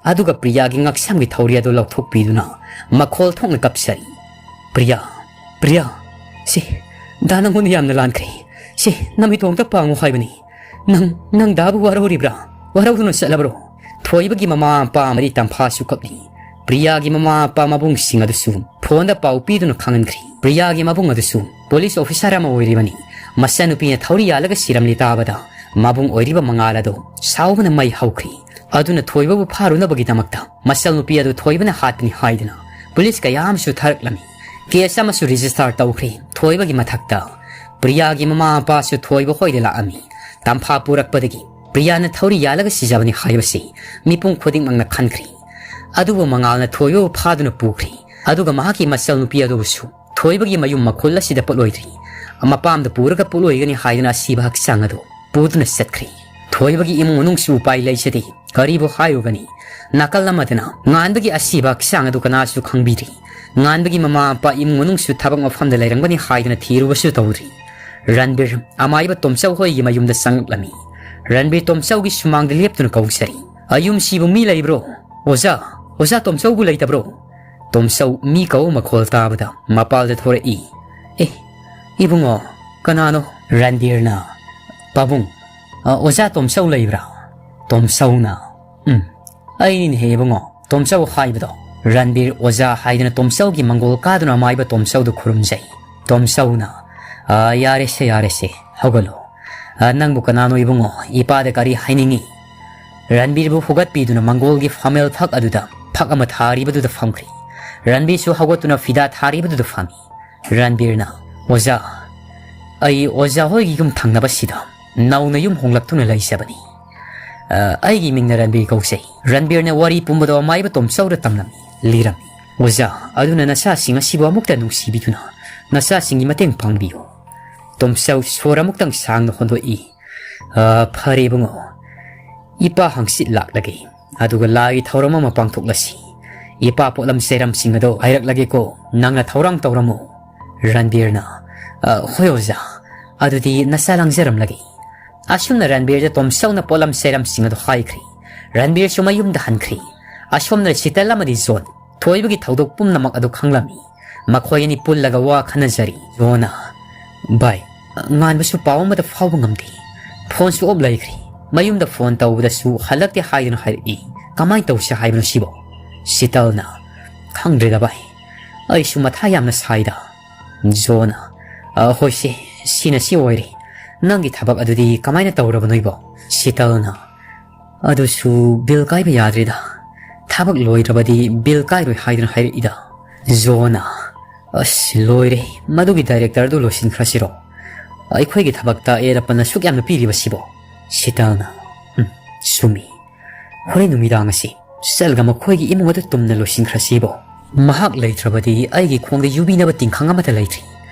ꯑꯗꯨꯒ ꯄ꯭ꯔꯤꯌꯥꯒꯤ ꯉꯛꯁꯝꯒꯤ ꯊꯧꯔꯤ ꯑꯗꯨ ꯂꯧꯊꯣꯛꯄꯤꯗꯨꯅ ꯃꯈꯣꯜ ꯊꯣꯛꯅ ꯀꯞꯆꯔꯤ꯫ "ꯄ꯭ꯔꯤꯌꯥ, ꯄ꯭ꯔꯤꯌꯥ, ꯁꯤ, ꯗꯥ ꯅꯪꯉꯣꯟꯗ ꯌꯥꯝꯅ ꯂꯥꯟꯈ꯭ꯔꯦ꯫ "ꯁꯦ, ꯅꯃꯤꯠꯇꯣ ꯑꯝꯇ ꯄꯥꯡꯉꯨ ꯍꯥꯏꯕꯅꯤ꯫ ꯅꯪ, ꯅꯪ ꯗꯥꯕꯨ ꯋꯥꯔꯧꯔꯤꯕ꯭ꯔꯥ? ꯋꯥꯔꯧꯗꯨꯅ ꯆꯠꯂꯕ꯭ꯔꯣ?" ꯊꯣꯏꯕꯒꯤ ꯃꯃꯥ ꯃꯄꯥ ꯑꯃꯗꯤ ꯇꯝꯐꯥꯁꯨ ꯀꯞꯂꯤ꯫ ꯄ꯭ꯔꯤꯌꯥꯒꯤ ꯃꯃꯥ ꯃꯄꯥ ꯃꯕꯨꯡꯁꯤꯡ ꯑꯗꯨꯁꯨ ꯐꯣꯟꯗ ꯄꯥꯎ ꯄꯤꯗꯨꯅ ꯈꯪꯍꯟꯈ꯭ꯔꯤ꯫ ꯄ꯭ꯔꯤꯌꯥꯒꯤ ꯃꯕꯨꯡ ꯑꯗꯨꯁꯨ ꯄꯨꯂꯤꯁ ꯑꯣꯐꯤꯁꯥꯔ ꯑꯃ ꯑꯣꯏꯔꯤꯕꯅꯤ꯫ ꯃꯆꯟꯅꯨꯄꯤꯅ ꯊꯧꯔꯤ ꯌꯥꯜꯂꯒ ꯁꯤꯔꯝꯂꯤ ꯇꯥꯕꯗ ꯃꯕꯨꯡ ꯑꯣꯏꯔꯤꯕ ꯃꯉꯥꯜ ꯑꯗꯨ ꯁꯥꯎꯕꯅ ꯃꯩ ꯍꯧꯈ꯭ꯔꯤ꯫ ꯑꯗꯨꯅ ꯊꯣꯏꯕꯕꯨ ꯐꯥꯔꯨꯅꯕꯒꯤꯗꯃꯛꯇ ꯃꯆꯟꯅꯨꯄꯤ ꯑꯗꯨ ꯊꯣꯏꯕꯅ ꯍꯥꯠꯄꯅꯤ ꯍꯥꯏꯗꯨꯅ ꯄꯨꯂꯤꯁ ꯀꯌꯥ ꯑꯃꯁꯨ ꯊꯥꯔꯛꯂꯝꯃꯤ꯫ ꯀꯦꯁ ꯑꯃꯁꯨ ꯔꯦꯖꯤꯁꯇꯥꯔ ꯇꯧꯈ꯭ꯔꯦ꯫ ꯊꯣꯏꯕꯒꯤ ꯃꯊꯛꯇ ꯄ꯭ꯔꯤꯌꯥꯒꯤ ꯃꯃꯥ ꯃꯄꯥꯁꯨ ꯊꯣꯏꯕ ꯍꯣꯏꯗ ꯂꯥꯛꯂꯝꯃꯤ꯫ ꯇꯝꯐꯥ ꯄꯨꯔꯛꯄꯗꯒꯤ ꯄ꯭ꯔꯤꯌꯥꯅ ꯊꯧꯔꯤ ꯌꯥꯜꯂꯒ ꯁꯤꯖꯕꯅꯤ ꯍꯥꯏꯕꯁꯤ ꯃꯤꯄꯨꯝ ꯈꯨꯗꯤꯡꯃꯛꯅ ꯈꯟꯈ꯭ꯔꯤ꯫ ꯑꯗꯨꯕꯨ ꯃꯉꯥꯜꯅ ꯊꯣꯏꯕꯕꯨ ꯐꯥꯗꯨꯅ ꯄꯨꯈ꯭ꯔꯤ꯫ ꯑꯗꯨꯒ ꯃꯍꯥꯛꯀꯤ ꯃꯆꯜ ꯅꯨꯄꯤ ꯑꯗꯨꯕꯨꯁꯨ ꯊꯣꯏꯕꯒꯤ ꯃꯌꯨꯝ ꯃꯈꯨꯜ ꯑꯁꯤꯗ ꯄꯣꯠꯂꯣꯏꯗ꯭ꯔꯤ꯫ ꯃꯄꯥꯝꯗ ꯄꯨꯔꯒ ꯄꯣꯠꯂꯣꯏꯒꯅꯤ ꯍꯥꯏꯗꯨꯅ ꯑꯁꯤꯕ ꯍꯛꯆꯥꯡ ꯑꯗꯨ ꯄꯨꯗꯨꯅ ꯆꯠꯈ꯭ꯔꯤ꯫ ꯊꯣꯏꯕꯒꯤ ꯏꯃꯨꯡ ꯃꯅꯨꯡꯁꯨ ꯎꯄꯥꯏ ꯂꯩꯖꯗꯦ꯫ ꯀꯔꯤꯕꯨ ꯍꯥꯏꯔꯨꯒꯅꯤ? ꯅꯥꯀꯜ ꯑꯃꯗꯅ ꯉꯥꯟꯕꯒꯤ ꯑꯁꯤꯕ ꯍꯛꯆꯥꯡ ꯑꯗꯨ ꯀꯅꯥꯁꯨ ꯈꯪꯕꯤꯗ꯭ꯔꯤ꯫ ꯉꯥꯟꯕꯒꯤ ꯃꯃꯥ ꯃꯄꯥ ꯏꯃꯨꯡ ꯃꯅꯨꯡꯁꯨ ꯊꯕꯛ ꯃꯐꯝꯗ ꯂꯩꯔꯝꯒꯅꯤ ꯍꯥꯏꯗꯨꯅ ꯊꯤꯔꯨꯕꯁꯨ ꯇꯧꯗ꯭ꯔꯤ꯫ ꯔꯟꯕꯤꯔ ꯑꯃꯥꯏꯕ ꯇꯣꯝꯆꯧ ꯍꯣꯏꯒꯤ ꯃꯌꯨꯝꯗ ꯆꯪꯂꯛꯂꯝꯃꯤ꯫ ꯔꯟꯕꯤꯔ ꯇꯣꯝꯆꯧꯒꯤ ꯁꯨꯃꯥꯡꯗ ꯂꯦꯞꯇꯨꯅ ꯀꯧꯖꯔꯤ꯫ "ꯑꯌꯨꯝꯁꯤꯕꯨ ꯃꯤ ꯂꯩꯕ꯭ꯔꯣ? ꯑꯣꯖꯥ, ꯑꯣꯖꯥ ꯇꯣꯝꯆꯧꯕꯨ ꯂꯩꯇꯕ꯭ꯔꯣ?" ꯇꯣꯝꯆꯧ ꯃꯤ ꯀꯧꯕ ꯃꯈꯣꯜ ꯇꯥꯕꯗ ꯃꯄꯥꯜꯗ ꯊꯣꯔꯛꯏ꯫ "ꯑꯦ, ꯏꯕꯨꯡꯉꯣ, ꯀꯅꯥꯅꯣ?" ꯔꯟꯕꯤꯔꯅ, "ꯄꯥꯕꯨꯡ, ꯑ, ꯑꯣꯖꯥ ꯇꯣꯝꯆꯧ ꯂꯩꯕ꯭ꯔꯥ?" ꯇꯣꯝꯆꯧꯅ, "ꯎꯝ, ꯑꯩꯅꯤꯅꯦꯍꯦ ꯏꯕꯨꯡꯉꯣ, ꯇꯣꯝꯆꯧ ꯍꯥꯏꯕꯗꯣ꯫" ꯔꯟꯕꯤꯔ ꯑꯣꯖꯥ ꯍꯥꯏꯗꯨꯅ ꯇꯣꯝꯆꯧꯒꯤ ꯃꯪꯒꯣꯜ ꯀꯥꯗꯨꯅ ꯑꯃꯥꯏꯕ ꯇꯣꯝꯆꯧꯗꯨ ꯈꯨꯔꯨꯝꯖꯩ꯫ ꯇꯣꯝꯆꯧꯅ, "ꯑ, ꯌꯥꯔꯦꯁꯦ, ꯌꯥꯔꯦꯁꯦ, ꯍꯧꯒꯠꯂꯣ꯫ ꯑ, ꯅꯪꯕꯨ ꯀꯅꯥꯅꯣ ꯏꯕꯨꯡꯉꯣ? ꯏꯄꯥꯗ ꯀꯔꯤ ꯍꯥꯏꯅꯤꯡꯉꯤ?" ꯔꯟꯕꯤꯔꯕꯨ ꯍꯧꯒꯠꯄꯤꯗꯨꯅ ꯃꯪꯒꯣꯜꯒꯤ ꯐꯝꯃꯦꯜ ꯐꯛ ꯑꯗꯨꯗ ꯐꯛ ꯑꯃ ꯊꯥꯔꯤꯕꯗꯨꯗ ꯐꯝꯈ꯭ꯔꯤ꯫ ꯔꯟꯕꯤꯔꯁꯨ ꯍꯧꯒꯠꯇꯨꯅ ꯐꯤꯗꯥ ꯊꯥꯔꯤꯕꯗꯨꯗ ꯐꯝꯃꯤ꯫ ꯔꯟꯕꯤꯔꯅ, "ꯑꯣꯖꯥ, ꯑꯩ ꯑꯣꯖꯥ ꯍꯣꯏꯒꯤ ꯌꯨꯝ ꯊꯪꯅꯕꯁꯤꯗ ꯅꯧꯅ ꯌꯨꯝ ꯍꯣꯡꯂꯛꯇꯨꯅ ꯂꯩꯖꯕꯅꯤ꯫ ꯑ, ꯑꯩꯒꯤ ꯃꯤꯡꯅ ꯔꯟꯕꯤꯔ ꯀꯧꯖꯩ꯫" ꯔꯟꯕꯤꯔꯅ ꯋꯥꯔꯤ ꯄꯨꯝꯕꯗꯣ ꯑꯃꯥꯏꯕ ꯇꯣꯝꯆꯧꯗ ꯇꯝꯂꯝꯃꯤ, ꯂꯤꯔꯝꯃꯤ꯫ "ꯑꯣꯖꯥ, ꯑꯗꯨꯅ ꯅꯆꯥꯁꯤꯡ ꯑꯁꯤꯕꯨ ꯑꯃꯨꯛꯇ ꯅꯨꯡꯁꯤꯕꯤꯗꯨꯅ ꯅꯆꯥꯁꯤꯡꯒꯤ ꯃꯇꯦꯡ ꯄꯥꯡꯕꯤꯌꯨ꯫" ꯇꯣꯝꯆꯧ ꯁꯣꯔ ꯑꯃꯨꯛꯇꯪ ꯁꯥꯡꯅ ꯍꯣꯟꯗꯣꯛꯏ꯫ "ꯑ, ꯐꯔꯦ ꯏꯕꯨꯡꯉꯣ, ꯏꯄꯥ ꯍꯪꯆꯤꯠ ꯂꯥꯛꯂꯒꯦ꯫ ꯑꯗꯨꯒ ꯂꯥꯏꯒꯤ ꯊꯧꯔꯝ ꯑꯃ ꯄꯥꯡꯊꯣꯛꯂꯁꯤ꯫ ꯏꯄꯥ ꯄꯣꯠꯂꯝ ꯆꯩꯔꯝꯁꯤꯡ ꯑꯗꯣ ꯍꯥꯏꯔꯛꯂꯒꯦꯀꯣ, ꯅꯪꯅ ꯊꯧꯔꯥꯡ ꯇꯧꯔꯝꯃꯨ꯫" ꯔꯟꯕꯤꯔꯅ, "ꯑ, ꯍꯣꯏ ꯑꯣꯖꯥ, ꯑꯗꯨꯗꯤ ꯅꯆꯥ ꯂꯥꯡꯖꯔꯝꯂꯒꯦ꯫" ꯑꯁꯨꯝꯅ ꯔꯟꯕꯤꯔꯗ ꯇꯣꯝꯆꯧꯅ ꯄꯣꯠꯂꯝ ꯆꯩꯔꯝꯁꯤꯡ ꯑꯗꯨ ꯍꯥꯏꯈ꯭ꯔꯤ꯫ ꯔꯟꯕꯤꯔꯁꯨ ꯃꯌꯨꯝꯗ ꯍꯟꯈ꯭ꯔꯤ꯫ ꯑꯁꯣꯝꯗ ꯁꯤꯇꯜ ꯑꯃꯗꯤ ꯖꯣꯟ ꯊꯣꯏꯕꯒꯤ ꯊꯧꯗꯣꯛ ꯄꯨꯝꯅꯃꯛ ꯑꯗꯨ ꯈꯪꯂꯝꯃꯤ꯫ ꯃꯈꯣꯏ ꯑꯅꯤ ꯄꯨꯜꯂꯒ ꯋꯥ ꯈꯟꯅꯖꯔꯤ꯫ ꯖꯣꯟꯅ, "ꯚꯥꯏ, ꯉꯥꯟꯕꯁꯨ ꯄꯥꯎ ꯑꯃꯠꯇ ꯐꯥꯎꯕ ꯉꯝꯗꯦ꯫ ꯐꯣꯟꯁꯨ ꯑꯣꯐ ꯂꯩꯈ꯭ꯔꯦ꯫ ꯃꯌꯨꯝꯗ ꯐꯣꯟ ꯇꯧꯕꯗꯁꯨ ꯍꯜꯂꯛꯇꯦ ꯍꯥꯏꯗꯨꯅ ꯍꯥꯏꯔꯛꯏ꯫ ꯀꯃꯥꯏꯅ ꯇꯧꯁꯦ ꯍꯥꯏꯕꯅꯣ ꯁꯤꯕꯣ? ꯁꯤꯇꯜꯅ, ꯈꯪꯗ꯭ꯔꯦꯗ ꯚꯥꯏ, ꯑꯩꯁꯨ ꯃꯊꯥ ꯌꯥꯝꯅ ꯁꯥꯏꯗ꯫ ꯖꯣꯅ, "ꯑ, ꯍꯣꯏꯁꯦ, ꯁꯤꯅ ꯁꯤ ꯑꯣꯏꯔꯦ꯫ ꯅꯪꯒꯤ ꯊꯕꯛ ꯑꯗꯨꯗꯤ ꯀꯃꯥꯏꯅ ꯇꯧꯔꯕꯅꯣ ꯏꯕꯣ?" ꯁꯤꯇꯜꯅ, "ꯑꯗꯨꯁꯨ ꯕꯤꯜ ꯀꯥꯏꯕ ꯌꯥꯗ꯭ꯔꯦꯗ꯫ ꯊꯕꯛ ꯂꯣꯏꯗ꯭ꯔꯕꯗꯤ ꯕꯤꯜ ꯀꯥꯏꯔꯣꯏ ꯍꯥꯏꯗꯨꯅ ꯍꯥꯏꯔꯛꯏꯗ꯫" ꯖꯣꯅ, "ꯑꯁ, ꯂꯣꯏꯔꯦ, ꯃꯗꯨꯒꯤ ꯗꯥꯏꯔꯦꯛꯇꯔꯗꯨ ꯂꯣꯏꯁꯤꯟꯈ꯭ꯔꯁꯤꯔꯣ? ꯑꯩꯈꯣꯏꯒꯤ ꯊꯕꯛꯇ ꯑꯦꯔꯞꯄꯅ ꯁꯨꯛ ꯌꯥꯝꯅ ꯄꯤꯔꯤꯕꯁꯤꯕꯣ?" ꯁꯤꯇꯜꯅ, "ꯎꯝ, ꯆꯨꯝꯃꯤ꯫ ꯍꯣꯔꯦꯟ ꯅꯨꯃꯤꯗꯥꯡ ꯑꯁꯤ ꯆꯠꯂꯒ ꯃꯈꯣꯏꯒꯤ ꯏꯃꯨꯡ ꯑꯗꯨ ꯇꯨꯝꯅ ꯂꯣꯏꯁꯤꯟꯈ꯭ꯔꯁꯤꯕꯣ?" "ꯃꯍꯥꯛ ꯂꯩꯇ꯭ꯔꯕꯗꯤ ꯑꯩꯒꯤ ꯈꯣꯡꯗ ꯌꯨꯕꯤꯅꯕ ꯇꯤꯡꯈꯪ ꯑꯃꯠꯇ ꯂꯩꯇ꯭ꯔꯤ꯫"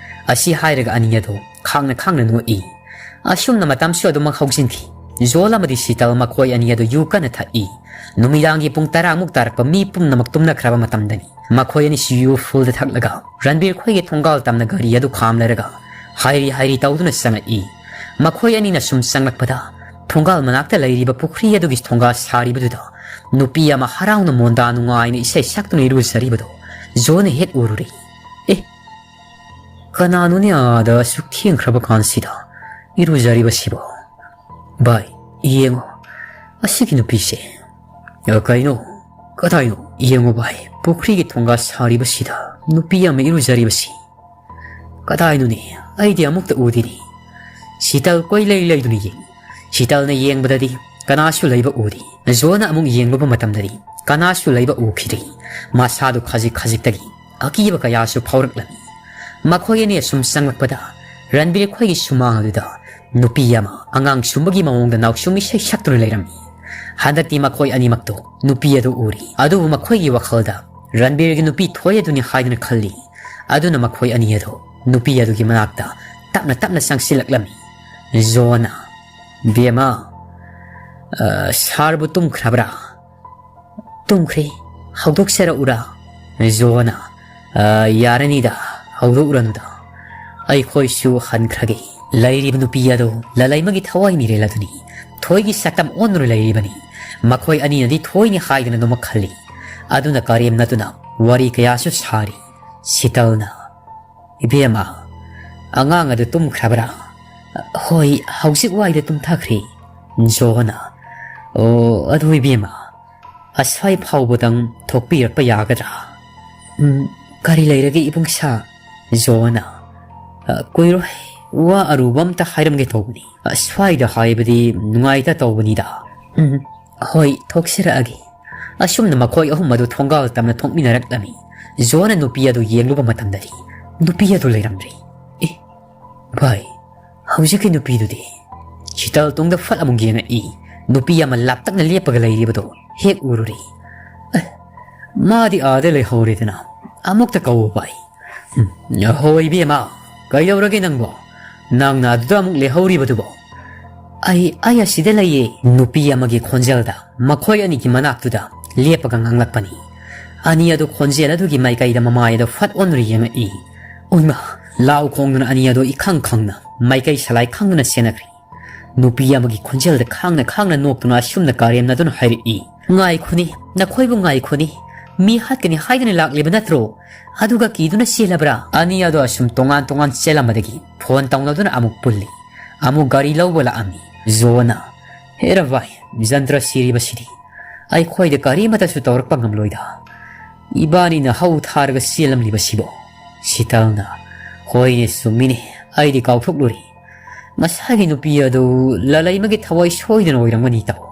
ꯑꯁꯤ ꯍꯥꯏꯔꯒ ꯑꯅꯤ ꯑꯗꯨ ꯈꯥꯡꯅ ꯈꯥꯡꯅ ꯅꯣꯛꯏ꯫ ꯑꯁꯨꯝꯅ ꯃꯇꯝꯁꯨ ꯑꯗꯨꯃꯛ ꯍꯧꯖꯤꯟꯈꯤ꯫ ꯖꯣꯜ ꯑꯃꯗꯤ ꯁꯤꯇꯜ ꯃꯈꯣꯏ ꯑꯅꯤ ꯑꯗꯨ ꯌꯨ ꯀꯟꯅ ꯊꯛꯏ꯫ ꯅꯨꯃꯤꯗꯥꯡꯒꯤ ꯄꯨꯡ ꯇꯔꯥꯃꯨꯛ ꯇꯥꯔꯛꯄ, ꯃꯤ ꯄꯨꯝꯅꯃꯛ ꯇꯨꯝꯅꯈ꯭ꯔꯕ ꯃꯇꯝꯗꯅꯤ꯫ ꯃꯈꯣꯏ ꯑꯅꯤꯁꯨ ꯌꯨ ꯐꯨꯜꯗ ꯊꯛꯂꯒ ꯔꯟꯕꯤꯔ ꯈꯣꯏꯒꯤ ꯊꯣꯡꯒꯥꯜ ꯇꯝꯅ ꯒꯥꯔꯤ ꯑꯗꯨ ꯈꯥꯝꯂꯔꯒ ꯍꯥꯏꯔꯤ ꯍꯥꯏꯔꯤ ꯇꯧꯗꯨꯅ ꯆꯪꯂꯛꯏ꯫ ꯃꯈꯣꯏ ꯑꯅꯤꯅ ꯁꯨꯝ ꯆꯪꯂꯛꯄꯗ ꯊꯣꯡꯒꯥꯜ ꯃꯅꯥꯛꯇ ꯂꯩꯔꯤꯕ ꯄꯨꯈ꯭ꯔꯤ ꯑꯗꯨꯒꯤ ꯊꯣꯡꯒꯥꯜ ꯁꯥꯔꯤꯕꯗꯨꯗ ꯅꯨꯄꯤ ꯑꯃ ꯍꯔꯥꯎꯅ ꯃꯣꯟꯗꯥ ꯅꯨꯡꯉꯥꯏꯅ ꯏꯁꯩ ꯁꯛꯇꯨꯅ ꯏꯔꯨꯖꯔꯤꯕꯗꯨ ꯖꯣꯅ ꯍꯦꯛ ꯎꯔꯨꯔꯦ꯫ "ꯑꯦ, ꯀꯅꯥꯅꯣꯅꯦ ꯑꯥꯗ ꯑꯁꯨꯛ ꯊꯦꯡꯈ꯭ꯔꯕ ꯀꯥꯟꯁꯤꯗ ꯏꯔꯨꯖꯔꯤꯕꯁꯤꯕꯣ? ꯚꯥꯏ, ꯌꯦꯡꯉꯣ, ꯑꯁꯤꯒꯤ ꯅꯨꯄꯤꯁꯦ꯫" "ꯑ, ꯀꯩꯅꯣ? ꯀꯗꯥꯏꯅꯣ? ꯌꯦꯡꯉꯣ ꯚꯥꯏ, ꯄꯨꯈ꯭ꯔꯤꯒꯤ ꯊꯣꯡꯒꯥꯜ ꯁꯥꯔꯤꯕꯁꯤꯗ ꯅꯨꯄꯤ ꯑꯃ ꯏꯔꯨꯖꯔꯤꯕꯁꯤ꯫ ꯀꯗꯥꯏꯅꯣꯅꯦ? ꯑꯩꯗꯤ ꯑꯃꯨꯛꯇ ꯎꯗꯦꯅꯦ꯫" ꯁꯤꯇꯜ ꯀꯣꯏꯂꯩ ꯂꯩꯗꯨꯅ ꯌꯦꯡꯉꯤ꯫ ꯁꯤꯇꯜꯅ ꯌꯦꯡꯕꯗꯗꯤ ꯀꯅꯥꯁꯨ ꯂꯩꯕ ꯎꯗꯦ꯫ ꯖꯣꯅ ꯑꯃꯨꯛ ꯌꯦꯡꯂꯨꯕ ꯃꯇꯝꯗꯗꯤ ꯀꯅꯥꯁꯨ ꯂꯩꯕ ꯎꯈꯤꯗꯦ꯫ ꯃꯁꯥꯗꯨ ꯈꯖꯤꯛ ꯈꯖꯤꯛꯇꯒꯤ ꯑꯀꯤꯕ ꯀꯌꯥꯁꯨ ꯐꯥꯎꯔꯛꯂꯝꯃꯤ꯫ ꯃꯈꯣꯏ ꯑꯅꯤ ꯑꯁꯨꯝ ꯆꯪꯂꯛꯄꯗ ꯔꯟꯕꯤꯔ ꯈꯣꯏꯒꯤ ꯁꯨꯃꯥꯡ ꯑꯗꯨꯗ ꯅꯨꯄꯤ ꯑꯃ ꯑꯉꯥꯡ ꯁꯨꯝꯕꯒꯤ ꯃꯑꯣꯡꯗ ꯅꯥꯎꯁꯨꯝ ꯏꯁꯩ ꯁꯛꯇꯨꯅ ꯂꯩꯔꯝꯃꯤ꯫ ꯍꯟꯗꯛꯇꯤ ꯃꯈꯣꯏ ꯑꯅꯤꯃꯛꯇꯣ ꯅꯨꯄꯤ ꯑꯗꯨ ꯎꯔꯤ꯫ ꯑꯗꯨꯕꯨ ꯃꯈꯣꯏꯒꯤ ꯋꯥꯈꯜꯗ ꯔꯟꯕꯤꯔꯒꯤ ꯅꯨꯄꯤ ꯊꯣꯏ ꯑꯗꯨꯅꯤ ꯍꯥꯏꯗꯨꯅ ꯈꯜꯂꯤ꯫ ꯑꯗꯨꯅ ꯃꯈꯣꯏ ꯑꯅꯤ ꯑꯗꯨ ꯅꯨꯄꯤ ꯑꯗꯨꯒꯤ ꯃꯅꯥꯛꯇ ꯇꯞꯅ ꯇꯞꯅ ꯆꯪꯁꯤꯜꯂꯛꯂꯝꯃꯤ꯫ ꯖꯣꯅ, "ꯕꯦꯝꯃ, ꯑ, ꯁꯥꯔꯕꯨ ꯇꯨꯝꯈ꯭ꯔꯕ꯭ꯔꯥ?" "ꯇꯨꯝꯈ꯭ꯔꯦ, ꯍꯧꯗꯣꯛꯆꯔꯛꯎꯔꯥ?" ꯖꯣꯅ, "ꯑ, ꯌꯥꯔꯅꯤꯗ, ꯍꯧꯗꯣꯛꯎꯔꯅꯨꯗ, ꯑꯩꯈꯣꯏꯁꯨ ꯍꯟꯈ꯭ꯔꯒꯦ꯫" ꯂꯩꯔꯤꯕ ꯅꯨꯄꯤ ꯑꯗꯨ ꯂꯂꯩꯃꯒꯤ ꯊꯋꯥꯏ ꯃꯤꯔꯦꯜ ꯑꯗꯨꯅꯤ꯫ ꯊꯣꯏꯒꯤ ꯁꯛꯇꯝ ꯑꯣꯟꯗꯨꯅ ꯂꯩꯔꯤꯕꯅꯤ꯫ ꯃꯈꯣꯏ ꯑꯅꯤꯅꯗꯤ ꯊꯣꯏꯅꯤ ꯍꯥꯏꯗꯨꯅ ꯅꯣꯡꯃ ꯈꯜꯂꯤ꯫ ꯑꯗꯨꯅ ꯀꯔꯦꯝ ꯅꯠꯇꯨꯅ ꯋꯥꯔꯤ ꯀꯌꯥꯁꯨ ꯁꯥꯔꯤ꯫ ꯁꯤꯇꯜꯅ, "ꯏꯕꯦꯝꯃ, "ꯑꯉꯥꯡ ꯑꯗꯨ ꯇꯨꯝꯈ꯭ꯔꯕ꯭ꯔꯥ?" "ꯍꯣꯏ, ꯍꯧꯖꯤꯛ ꯋꯥꯏꯗ ꯇꯨꯝꯊꯈ꯭ꯔꯦ," ꯖꯣꯅ꯫ "ꯑꯣ, ꯑꯗꯨ ꯏꯕꯦꯝꯃ, ꯑꯁ꯭ꯋꯥꯏ ꯐꯥꯎꯕꯗꯪ ꯊꯣꯛꯄꯤꯔꯛꯄ ꯌꯥꯒꯗ꯭ꯔꯥ?" "ꯎꯝ, ꯀꯔꯤ ꯂꯩꯔꯒꯦ ꯏꯕꯨꯡꯁꯥ?" ꯖꯣꯅ꯫ "ꯑ, ꯀꯨꯏꯔꯣꯏ, ꯋꯥ ꯑꯔꯨꯕ ꯑꯝꯇ ꯍꯥꯏꯔꯝꯒꯦ ꯇꯧꯕꯅꯤ꯫ ꯑꯁ꯭ꯋꯥꯏꯗ ꯍꯥꯏꯕꯗꯤ ꯅꯨꯡꯉꯥꯏꯇ ꯇꯧꯕꯅꯤꯗ꯫" "ꯎꯝ, ꯍꯣꯏ, ꯊꯣꯛꯆꯔꯛꯑꯒꯦ꯫" ꯑꯁꯨꯝꯅ ꯃꯈꯣꯏ ꯑꯍꯨꯝ ꯑꯗꯨ ꯊꯣꯡꯒꯥꯜ ꯇꯝꯅ ꯊꯣꯛꯃꯤꯟꯅꯔꯛꯂꯝꯃꯤ꯫ ꯖꯣꯅ ꯅꯨꯄꯤ ꯑꯗꯨ ꯌꯦꯡꯂꯨꯕ ꯃꯇꯝꯗꯗꯤ ꯅꯨꯄꯤ ꯑꯗꯨ ꯂꯩꯔꯝꯗ꯭ꯔꯦ꯫ "ꯑꯦ, ꯚꯥꯏ, ꯍꯧꯖꯤꯛꯀꯤ ꯅꯨꯄꯤꯗꯨꯗꯤ?" ꯁꯤꯇꯜ ꯇꯨꯡꯗ ꯐꯠ ꯑꯃꯨꯛ ꯌꯦꯡꯉꯛꯏ꯫ ꯅꯨꯄꯤ ꯑꯃ ꯂꯥꯞꯇꯛꯅ ꯂꯦꯞꯄꯒ ꯂꯩꯔꯤꯕꯗꯨ ꯍꯦꯛ ꯎꯔꯨꯔꯦ꯫ "ꯑꯦ, ꯃꯥꯗꯤ ꯑꯥꯗ ꯂꯩꯍꯧꯔꯦꯗꯅ, ꯑꯃꯨꯛꯇ ꯀꯧꯋꯣ ꯚꯥꯏ꯫" "ꯎꯝ, ꯍꯣꯏ ꯏꯕꯦꯝꯃ, ꯀꯩꯗꯧꯔꯒꯦ ꯅꯪꯕꯣ? ꯅꯪꯅ ꯑꯗꯨꯗ ꯑꯃꯨꯛ ꯂꯩꯍꯧꯔꯤꯕꯗꯨꯕꯣ?" "ꯑꯩ, ꯑꯩ ꯑꯁꯤꯗ ꯂꯩꯌꯦ꯫" ꯅꯨꯄꯤ ꯑꯃꯒꯤ ꯈꯣꯟꯖꯦꯜꯗ ꯃꯈꯣꯏ ꯑꯅꯤꯒꯤ ꯃꯅꯥꯛꯇꯨꯗ ꯂꯦꯞꯄꯒ ꯉꯥꯡꯂꯛꯄꯅꯤ꯫ ꯑꯅꯤ ꯑꯗꯨ ꯈꯣꯟꯖꯦꯜ ꯑꯗꯨꯒꯤ ꯃꯥꯏꯀꯩꯗ ꯃꯃꯥꯏ ꯑꯗꯨ ꯐꯠ ꯑꯣꯟꯗꯨꯅ ꯌꯦꯡꯉꯛꯏ꯫ "ꯑꯣꯏꯃꯥ!" ꯂꯥꯎ ꯈꯣꯡꯗꯨꯅ ꯑꯅꯤ ꯑꯗꯨ ꯏꯈꯪ ꯈꯪꯅ ꯃꯥꯏꯀꯩ ꯁꯂꯥꯏ ꯈꯪꯗꯨꯅ ꯆꯦꯟꯅꯈ꯭ꯔꯦ꯫ ꯅꯨꯄꯤ ꯑꯃꯒꯤ ꯈꯣꯟꯖꯦꯜꯗ ꯈꯥꯡꯅ ꯈꯥꯡꯅ ꯅꯣꯛꯇꯨꯅ ꯑꯁꯨꯝꯅ ꯀꯥꯔꯦꯝꯅꯗꯨꯅ ꯍꯥꯏꯔꯛꯏ, "ꯉꯥꯏꯈꯣꯅꯦ, ꯅꯈꯣꯏꯕꯨ ꯉꯥꯏꯈꯣꯅꯦ, ꯃꯤ ꯍꯥꯠꯀꯅꯤ ꯍꯥꯏꯗꯨꯅ ꯂꯥꯛꯂꯤꯕ ꯅꯠꯇ꯭ꯔꯣ? ꯑꯗꯨꯒ ꯀꯤꯗꯨꯅ ꯆꯦꯜꯂꯕ꯭ꯔꯥ?" ꯑꯅꯤ ꯑꯗꯨ ꯑꯁꯨꯝ ꯇꯣꯉꯥꯟ ꯇꯣꯉꯥꯟ ꯆꯦꯜꯂꯝꯕꯗꯒꯤ ꯐꯣꯟ ꯇꯧꯅꯗꯨꯅ ꯑꯃꯨꯛ ꯄꯨꯜꯂꯤ꯫ ꯑꯃꯨꯛ ꯒꯥꯔꯤ ꯂꯧꯕ ꯂꯥꯛꯑꯝꯃꯤ꯫ ꯖꯣꯅ, "ꯍꯦꯔꯥ ꯚꯥꯏ, ꯖꯟꯇ꯭ꯔ ꯁꯤꯔꯤꯕꯁꯤꯗꯤ ꯑꯩꯈꯣꯏꯗ ꯀꯔꯤꯃꯠꯇꯁꯨ ꯇꯧꯔꯛꯄ ꯉꯝꯂꯣꯏꯗ꯫ ꯏꯕꯥꯅꯤꯅ ꯍꯧ ꯊꯥꯔꯒ ꯆꯦꯜꯂꯝꯂꯤꯕꯁꯤꯕꯣ?" ꯁꯤꯇꯜꯅ, "ꯍꯣꯏꯅꯦ, ꯆꯨꯝꯃꯤꯅꯦ, ꯑꯩꯗꯤ ꯀꯥꯎꯊꯣꯛꯂꯨꯔꯦ꯫ ꯉꯁꯥꯏꯒꯤ ꯅꯨꯄꯤ ꯑꯗꯨ ꯂꯂꯩꯃꯒꯤ ꯊꯋꯥꯏ ꯁꯣꯏꯗꯅ ꯑꯣꯏꯔꯝꯒꯅꯤ ꯇꯧ꯫